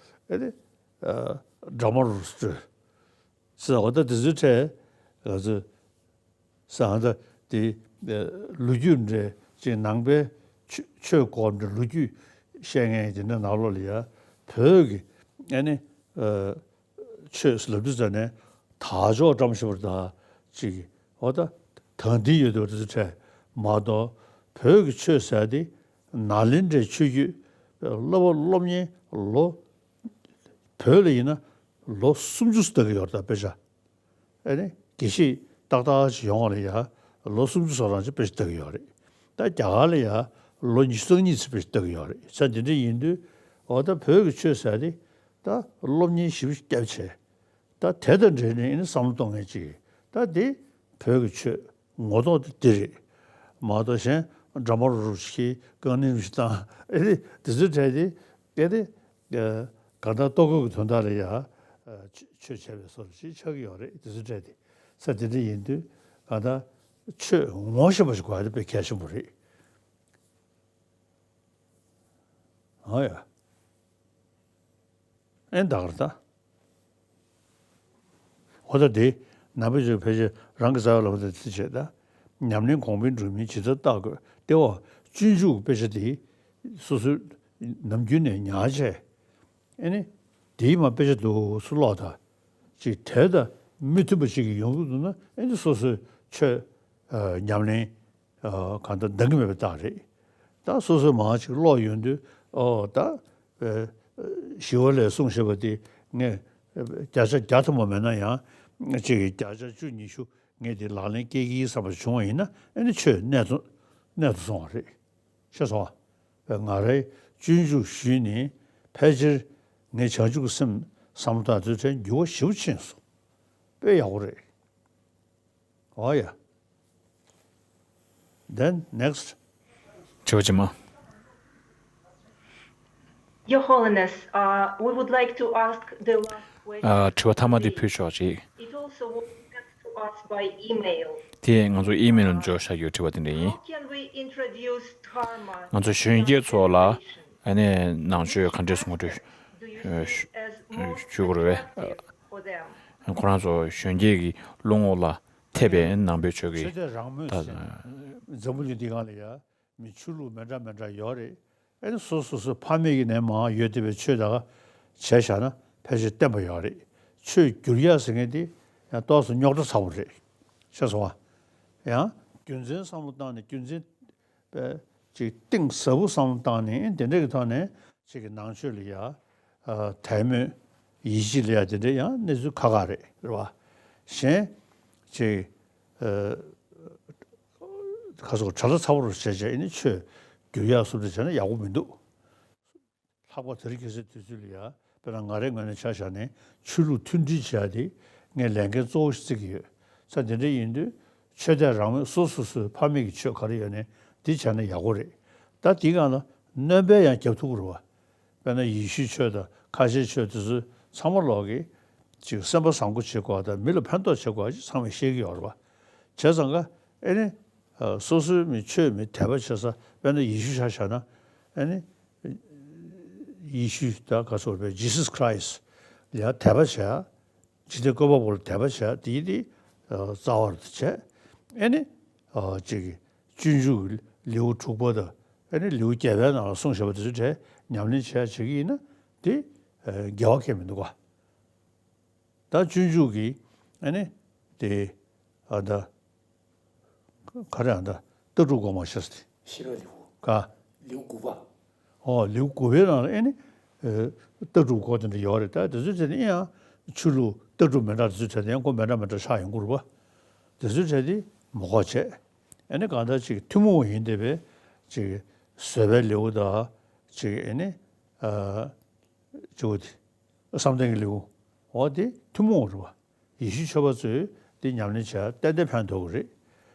ཨ་ནི། ཨ། ཌ་མ་རུ་བཀྲོལ། ཟེར་བ་ད་དེ་ཚོའི་གྲས་ང་ཚོས་ཟེར་ད་དེ་ལོ་རྒྱུས་འདྲ་ཅིག་ནང་པའི་ཆོས་ཆོས་སྐོར་འདྲ་ལོ་རྒྱུས་བཤད་མཁན་དེ་འདྲ་ནང་ལོགས་ལ་ཡ་བོད་ཀྱི་ཨ་ནི་ཆོས་ལབ་དུས་ཙ་ནས་དར་ལྕོག་བཀྲམ་བཞག་པ་ད་ཅིག་འོ་ད་དང་འདི་ཡོད་དུས་དེ་ཚོའི་གྲས་མ་གཏོགས་བོད་ཀྱི་ཆོས་ཟེར་དེ་ནཱ་ལེནྡྲའི་ཆོས་བརྒྱུད་བསླབ་པ་སློབ་གཉེར་ལོ། བོད་ལ་ཡིན་ན་ལོ་སུམ་ཅུ་ཙམ་ལྟ་གི་ཡོད་རེད་ད་དཔེ་ཆ། ཨ་ནི་དགེ་བཤེས་ཏག་ཏག་ཅིག་ཡོང་བ་ལ་ཡ་ལོ་སུམ་ཅུ་སོ་གྲངས་ཅིག་དཔེ་ཆ་ལྟ་གི་ཡོད་རེད། ད་རྒྱ་གར་ལ་ཡ་ལོ་ཉི་ཤུ་རྩ་གཉིས་ཙམ་དཔེ་ཆ་ལྟ་གི་ཡོད་རེད། ས་འདི་འདྲ་ཡིན་དུས་འོ་ད་བོད་ཀྱི་ཆོས་ཟེར་དེ་ད་སློབ་གཉེར་ཞིབ་བརྒྱབ་བྱས། ད་དེ་དང་འབྲེལ་ནས་ཨ་ནི་བསམ་བློ་གཏོང་མཁན་ཅིག་ད་དེ་བོད་ཀྱི་ཆོས་ངོ་ཐོག་དེ་འདི་རེད། མ་གཏོགས་གཞན་ཌ་མ་རུ་རུ་ཞིག་རྐང་གླིང་རུ་ཞིག་དང་ཨེ་རེད་དེ་ཚོའི་གྲས་དེ་གལ་ཏེ་གང་ལྟར་ལྟོ་གོས་ཀྱི་དོན་དག་ལ་ཡ་ཆོས་བྱས་པའི་བཟོ་འདྲ་ཞིག་ཆགས་ཀྱི་ཡོད་རེད། དེ་ཚོའི་གྲས་དེ་ས་དེ་འདྲ་ཡིན་དུས་གང་ལྟར་ཆོས་ངོ་ཤེས་པ་ཞིག་དགོས་ཡ་དེ་དཔེ་གལ་ཆེན་པོ་རེད། ཨ་ཡ། ཨེ་ད་གར་ད། འོ་ད་དེ་ནང་པའི་ཆོས་ཕལ་ཆེར་རང་གི་རྩ་བའི་བླ་མ་དང་དེ་བྱས་ད། ཉམས་ལེན་གོང་འཕེལ་འགྲོ་མིན་ཇི་ལྟར་བརྟག་དགོས་ཏེ་འོ་སྤྱོད་འཇུག་དཔེ་ཆ་དེ་སོ་སོའི་ནམ་རྒྱུན་ནས་ཉར་བྱས། ཨེ་ནི་དེའི་མ་དཔེ་ཆ་འདུག་སུ་ཀློག་ད། ཅིག་དེ་ད་མི་མཐུན་པ་ཅིག་གི་ཡོང་གི་འདུག་ན་ཨེ་ནི་སོ་སོའི་ཆོས་ཉམས་ལེན། ཨ། གང་ལྟར་འདང་གི་མེད་པའི་རྟགས་རེད། ད་སོ་སོས་མང་ཅིག་ཀློག་ཡོང་དུས་ཨོ་ད། ཨ། ཞི་བ་ལྷས་གསུངས་བཞག་པ་དེ་ངས་བརྒྱ་ཆ་བརྒྱ་ཐམ་པ་མེད་ན་ཡང་ཅིག་བརྒྱ་ཆ་བཅུ་ཉི་ཤུ་ངས་དེ་ལག་ལེན་སྐྱེལ་གྱི་ཡིན་བསམ་པ་བྱུང་བ་ཡིན་ན་ཨ་ནི་ཆོས་གནད་དུ་གནད་དུ་སོང་བ་རེད། ཤེས་སོང་ང་། ང་རའི་སྤྱོད་འཇུག་ཞུས་ནས་ཕལ་ཆེར་ངས་བྱང་ཆུབ་ཀྱི་སེམས་བསམ་བློ་བཏང་དུས་དྲན་འགྱུར་བ་ཞེ་པོ་ཕྱིན་སོང་། དཔེ་ཡག་པོ་རེད། ཨོ་ཡ། Then next. དྲི་བ་རྗེས་མ། Your Holiness, uh, we would like to ask the last question. ཨ། དྲི་བ་མཐའ་མ་འདི་ཕུལ་ཆོག་ཅིག It also was sent to us by email. དེ་ང་ཚོ་ཨི་མེལ་འབྱོར་བཞག་ཡོད། དྲི་བ་དེ་འདྲ་ཡིན། How can we introduce karma? ང་ཚོ་གཞོན་སྐྱེས་ཚོ་ལ་ཨ་ནི་ནང་ཆོས་ག་འདྲས་སུ་ངོ་སྤྲོད་ཞུ་དགོས་རེད་པས། ཁོ་རང་ཚོ་གཞོན་སྐྱེས་ཀྱི་བློ་ངོ་ལ་ཐེབས་པའི་ནང་པའི་ཆོས་ཀྱི་ཆོས་དད་རང་མོས་ད་ཟེར་ནས་འཛམ་བུ་གླིང་འདི་སྒང་ལ་ཡ། མི་ཆོས་ལུགས་མི་འདྲ་མི་འདྲ་ཡོད་རེད། ཨེ་ནི་སོ་སོ་སོ་ཕ་མེས་ཀྱི་ནས་མར་ཡོད་བསྡད་པའི་ཆོས་དག་བྱས་བཞག་ན་ཕལ་ཆེར་བརྟན་པ་ཡོད་རེད། ཆོས་བསྒྱུར་ཡག་ཟེར་མཁན་དེ་ཡང་ཏོག་ཙམ་རྙོག་དྲ་ཚ་པོ་རེད། ཤེས་སོང་བ། ཡང་རྒྱུ་མཚན་བསམ་བློ་བཏང་ནས་རྒྱུ་མཚན་པའི་ཅིག་གཏིང་ཟབ་པོ་བསམ་བློ་བཏང་ནས་དེ་འདྲ་གི་ཐོག་ནས་ཅིག་གི་ནང་ཆོས་ལ་ཡ། ཨ། དད་མོས་ཡིད་ཆེས་ལ་ཡ་དེ་འདྲ་ཡང་གནས་ཚུལ་ཁག་ཁག་རེད། རེད་བ། གཞན་ཅིག་ཨ། ཁ་སོགས་གྲ་ལ་ཚ་པོ་རུ་བྱས་བྱས་ཨེ་ནི་ཆོས་བསྒྱུར་ཡག་སུབ་དེ་བྱས་ན་ཡག་པོ་མི་འདུག་ལྷག་པར་དེ་རིང་ཁ་སང་དུས་ཚོད་ལ་ཡ་དཔེར་ན་ང་རའི་ངོས་ནས་ཆ་བཞག་ནས་ཆོས་ལུགས་མཐུན་སྒྲིལ་བྱས་ཏེ་ངས་ལས་འགན་གཙོ་བོ་ཞིག་བརྩི་གི་ཡོད། ས་དེ་འདྲ་ཡིན་དུས་ཆོས་དད་རང་མོས་སོ་སོ་སོའི་ཕ་མེས་ཀྱི་ཆོས་ག་རེ་ཡོད་ནས་འདི་བྱས་ན་ཡག་པོ་རེད། ད་དེའི་སྒང་ལ་སྣོན་པ་ཡང་རྒྱབ་ཐུབ་ཀྱི་རེད་བ། དཔེར་ན་ཡེ་ཤུའི་ཆོས་དང་ཁ་ཆེའི་ཆོས་དེ་ཚོ་ཚང་མ་ལོག་གི་ཅིག་སེམས་པ་བཟང་པོ་བྱེད་དགོས་པ་དང་མི་ལ་ཕན་ཐོགས་བྱེད་དགོས་པ་ཅིག་ཚང་མས་ཤེས་ཀྱི་ཡོད་རེད་བ། བྱས་ཙང་ཀ་ཨེ་ནི་ཨ། སོ་སོའི་མི་ཆོས་མི་དད་པ་བྱེད་ས་དཔེར་ན་ཡེ་ཤུ་ཆ་བཞག་ན་ཨེ་ནི་ཡེ་ཤུ་ད་ག་ཚོད་རེད་པས། Jesus Christ ལ་དད་པ་བྱས། འཇིག་རྟེན་བཀོད་པ་པོ་ལ་དད་པ་བྱས་དེ་ཡིན་དེ་རྩ་བར་དུ་བྱས། ཨེ་ནི་ཨ། ཅིག་སྤྱོད་འཇུག་ལེའུ་དྲུག་པ་དང་ཨེ་ནི་ལེའུ་བརྒྱད་པའི་ནང་ལ་གསུངས་བཞག་པ་དེ་ཚོ་གྲས་ཉམས་ལེན་བྱས་བྱེད་ཀྱི་ཡིན་ན་དེ་ཨ། འགལ་བ་གང་ཡང་མི་འདུག་ག་ད་སྤྱོད་འཇུག་གི་ཨ་ནི་དེ་ཨ་ད་ག་རེ་ཨ་ད་ལྟ་གྲུབ་སྒོ་མང་ཤེས་ཏེ། ཤེས་རབ་ལེའུ། ག་ལེའུ་དགུ་པ། ཨོ་ལེའུ་དགུ་པའི་ནང་ལ་ཨེ་ནི་ཨ། ལྟ་གྲུབ་སྐོར་དེ་འདྲ་ཡོད་རེད། ད་དེ་ཚོ་བྱས་ནས་ཨེ་ཡང་ཆོས་ལུགས་ལྟ་གྲུབ་མི་འདྲ་དེ་ཚོ་བྱས་ནས་ཡང་ཁོ་མི་འདྲ་མི་འདྲ་ཆགས་ཡོང་གི་རེད་པ། དེ་ཚོ་བྱས་ཏེ་མ་དགོས་བྱས། ཨེ་ནི་གང་ལྟར་ཅིག་ཐུན་མོང་བ་ཡིན་བསྡད་པའི་ཅིག་བཟོད་པའི་ལེའུ་དང་ཅིག་ཨེ་ནི་ཨ། ཅིག་འོ་དེ་བསམ་གཏན་གྱི་ལེའུ། འོ་དེ་ཐུན་མོང་བ་རེད་པ། ཡེ་ཤུ་ཆོས་པ་ཚོས་དེ་ཉམས་ལེན་བྱས་ཏན་ཏན་ཕན་ཐོགས་ཀྱི་རེད།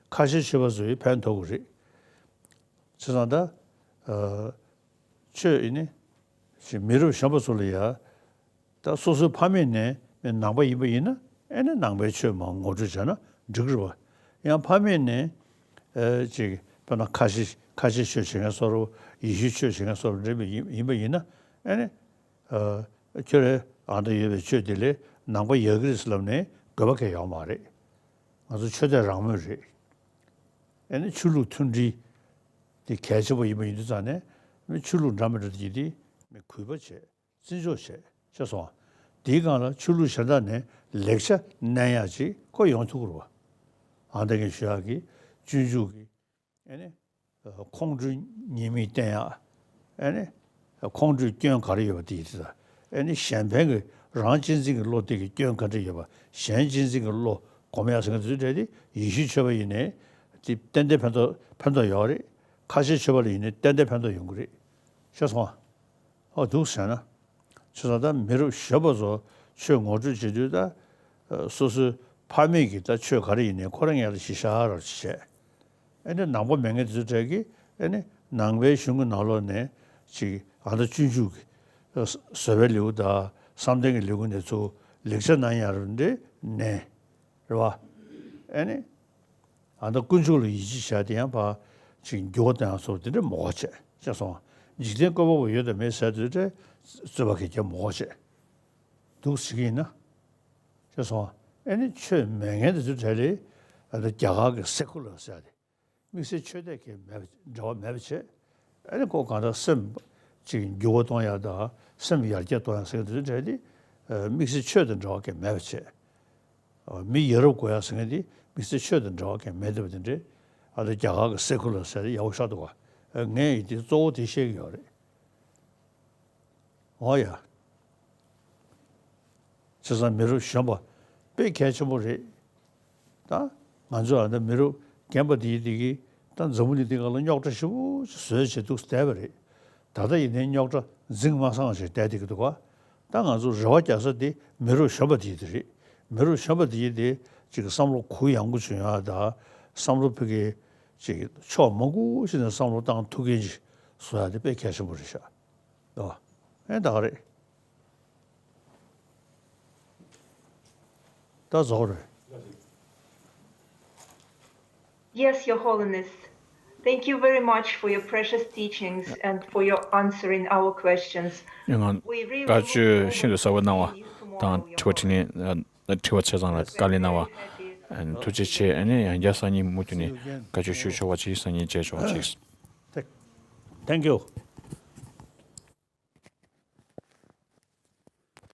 ཁ་ཆེ་ཆོས་པ་ཚོས་ཕན་ཐོགས་ཀྱི་རེད། བྱས་ཙང་ད་ཨ། ཆོས་ཨེ་ནི་ཅིག་མི་རབས་གཞོན་པ་ཚོ་ལ་ཡ། ད་སོ་སོའི་ཕ་མེས་ནས་མི་ནང་པ་ཡིན་པ་ཡིན་ན་ཨེ་ནི་ནང་པའི་ཆོས་མར་ངོ་སྤྲོད་བྱས་ན་འགྲིག་གི་རེད་པ། ཡང་ཕ་མེས་ནས་ཨ། ཅིག་དཔེར་ན་ཁ་ཆེ་ཁ་ཆེ་ཆོས་བྱེད་མཁན་བཟོ་འདྲ་ཡེ་ཤུ་ཆོས་བྱེད་མཁན་བཟོ་འདྲ་ཡིན་པ་ཡིན་ན་ཨེ་ནི་ཨ། ཁྱོད་རའི་ཨ་ད་ཡོད་པའི་ཆོས་དེ་ལས་ནང་པ་ཡོད་ཀྱི་རེད་ཟེར་ལབ་ནས་དགོས་པ་གང་ཡང་ཡོད་མ་རེད། ང་ཚོ་ཆོས་དད་རང་མོས་རེད། ཨེ་ནི་ཆོས་ལུགས་མཐུན་སྒྲིལ་དེ་གལ་ཆེན་པོ་ཡིན་པ་ཡིན་དུས་ཙང་ནས་མི་ཆོས་ལུགས་འདྲ་མི་འདྲ་དེ་དེ་མི་གུས་པ་བྱས། བརྩི་འཇོག་བྱས། ཤེས་སོང་ང་། དེའི་སྒང་ལ་ཆོས་ལུགས་གཞན་དག་ནས་ལེགས་ཆ་བསྣན་ཡག་ཅིག་ཁོ་ཡོང་ཐུབ་ཀྱི་རེད་པ། ཨ་ད་གིན་ཞུ་ཡག་གི་སྤྱོད་འཇུག་གི་ཨེ་ནི་ཁོང་ཁྲོའི་ཉེས་དམིགས་བསྟན་ཡག་ཨེ་ནི་ཁོང་ཁྲོའི་སྐྱོན་ག་རེ་ཡོད་པ་དེ་ཡིན་དུས་ད་ཨེ་ནི་གཞན་ཕན་གྱི་རང་གཅེས་འཛིན་གྱི་བློ་དེ་གི་སྐྱོན་ག་འདྲ་ཡོད་པ། གཞན་གཅེས་འཛིན་གྱི་བློ་སྒོམ་ཡག་ཟེར་མཁན་དེ་ཚོའི་གྲས་དེ་ཡེ་ཤུའི་ཆོས་པ་ཡིན་ནའི་དེ་ཏན་ཏན་ཕན་ཐོགས་ཕན་ཐོགས་ཡོད་རེད། ཁ་ཆེའི་ཆོས་པ་ལ་ཡིན་ནའི་ཏན་ཏན་ཕན་ཐོགས་ཡོང་གི་རེད། ཤེས་སོང་ང་། ཨོ་འདུག་ཟེར་ན། བྱས་ཙང་ད་མི་རབས་གཞོན་པ་ཚོ་ཆོས་ངོ་སྤྲོད་བྱེད་དུས་ད། ཨ། སོ་སོའི་ཕ་མེས་ཀྱི་ད་ཆོས་ག་རེ་ཡིན་ནའི་ཁོ་རང་ངོས་ལ་གཞི་བཞག་རོགས་བྱས། ཨེ་ནི་ནང་པ་མེད་མཁན་དེ་ཚོ་གྲས་ཀྱིས་ཨེ་ནི་ནང་པའི་གཞུང་གི་ནང་ལོགས་ནས་ཅིག་ཨ་ད་སྤྱོད་འཇུག་གི་ཨ། བཟོད་པའི་ལེའུ་དང་བསམ་གཏན་གྱི་ལེའུ་ནས་ཚུར་ལེགས་ཆ་བསྣན་ཡག་རེ་འདྲ་ནས། རེད་བ། ཨེ་ནི། ཨ་ད་དཀོན་མཆོག་ལ་ཡིད་ཆེས་བྱས་ཏེ་ཡང་ཕར་ཅིག་འགྱུར་བ་གཏོང་ཡག་ཚོ་དེ་འདྲ་མ་དགོས་བྱས། ཤེས་སོང་ང་། འཇིག་རྟེན་བཀོད་པ་པོ་ཡོད་དང་མེད་ཟེར་དུས་དེ་རྩོད་པ་གང་ཡང་མ་དགོས་བྱས། འདུག་ཟེར་གྱི་ཡིན་ན། ཤེས་སོང་ང་། ཨེ་ནི་ཆོས་མེད་མཁན་དེ་ཚོའི་གྲས་ལ་ཨ་ད་རྒྱ་གར་གྱི་སེ་ཀུ་ལར་ཟེར་ཏེ། དམིགས་བསལ་ཆོས་དད་ཀྱི་མེད་པ་འབྲེལ་བ་མེད་པ་བྱས། ཨ་ནི་ཁོ་གང་ལྟར་སེམས་ཅིག་འགྱུར་བ་གཏོང་ཡག་དང་སེམས་ཡར་རྒྱས་གཏོང་ཡག་ཟེར་མཁན་དེ་ཚོའི་གྲས་དེ་དམིགས་བསལ་ཆོས་དང་འབྲེལ་བ་གང་ཡང་མེད་པ་བྱས། མི་ཡ་རབས་དགོས་ཡག་ཟེར་མཁན་དེ་དམིགས་བསལ་ཆོས་དང་འབྲེལ་བ་གང་ཡང་མེད་བསྡད་པ་དེ་འདྲས། ཨ་ད་རྒྱ་གར་གྱི་སེ་ཀུ་ལར་ཟེར་ཡག་པོ་ཤར་འདུག་ག་ངས་ཡིན་དེ་གཙོ་བོ་དེ་བཤད་ཀྱི་ཡོད་རེད། འོ་ཡ། བྱས་ཙང་མི་རབས་གཞོན་པ་དཔེ་གལ་ཆེན་པོ་རེད། ད་ང་ཚོ་ཨ་ད་མི་རབས་རྒན་པ་དེའི་དེ་གིས་ད་འཛམ་བུ་གླིང་འདི་སྒང་ལ་རྙོག་དྲ་ཞེ་པོ་ཅིག་བཟོས་བྱས་འདུག་བསྡད་པ་རེད། ད་ལྟ་ཡིན་ནའི་རྙོག་དྲ་འཛིང་མ་སངས་བྱས་བསྡད་བསྡད་ཀྱི་འདུག་ག་ད་ང་ཚོ་རེ་བ་རྒྱག་ས་དེ་མི་རབས་གཞོན་པ་དེའི་དེ་རེད། མི་རབས་གཞོན་པ་དེའི་དེ་ཅིག་བསམ་བློ་གུ་ཡངས་པོ་བྱུང་ཡག་དང་བསམ་བློ་ཕ་གི་ ཅིག་ཕྱོགས་མང་པོ་ཞིག་ནས་བསམ་བློ་བཏང་ཐུབ་མཁན་ཅིག་བཟོ་ཡ་དེ་དཔེ་གལ་ཆེན་པོ་རེད་ཤག་ཨེ་ད་ག་རེད། ད་རྫོགས་རེད། Yes, Your Holiness. Thank you very much for your precious teachings and for your answering our questions. ང་བཀའ་ཆོས་ཤིན་ཏུ་ཟབ་པོ་གནང་བ་དང་དྲི་བ་དྲིས་ལན། དྲི་བ་ཆ་ཚང་ལ་བཀའ་ལན་གནང་བ། ཐུགས་རྗེ་ཆེ། ཨ་ནི་ཡང་བསྐྱར་སང་ཉིན་མུ་མཐུད་ནས་བཀའ་ཆོས་ཞུ་ཆོག་པ་ཅིག་སང་ཉིན་མཇལ་ཆོག་པ་ཅིག Thank you.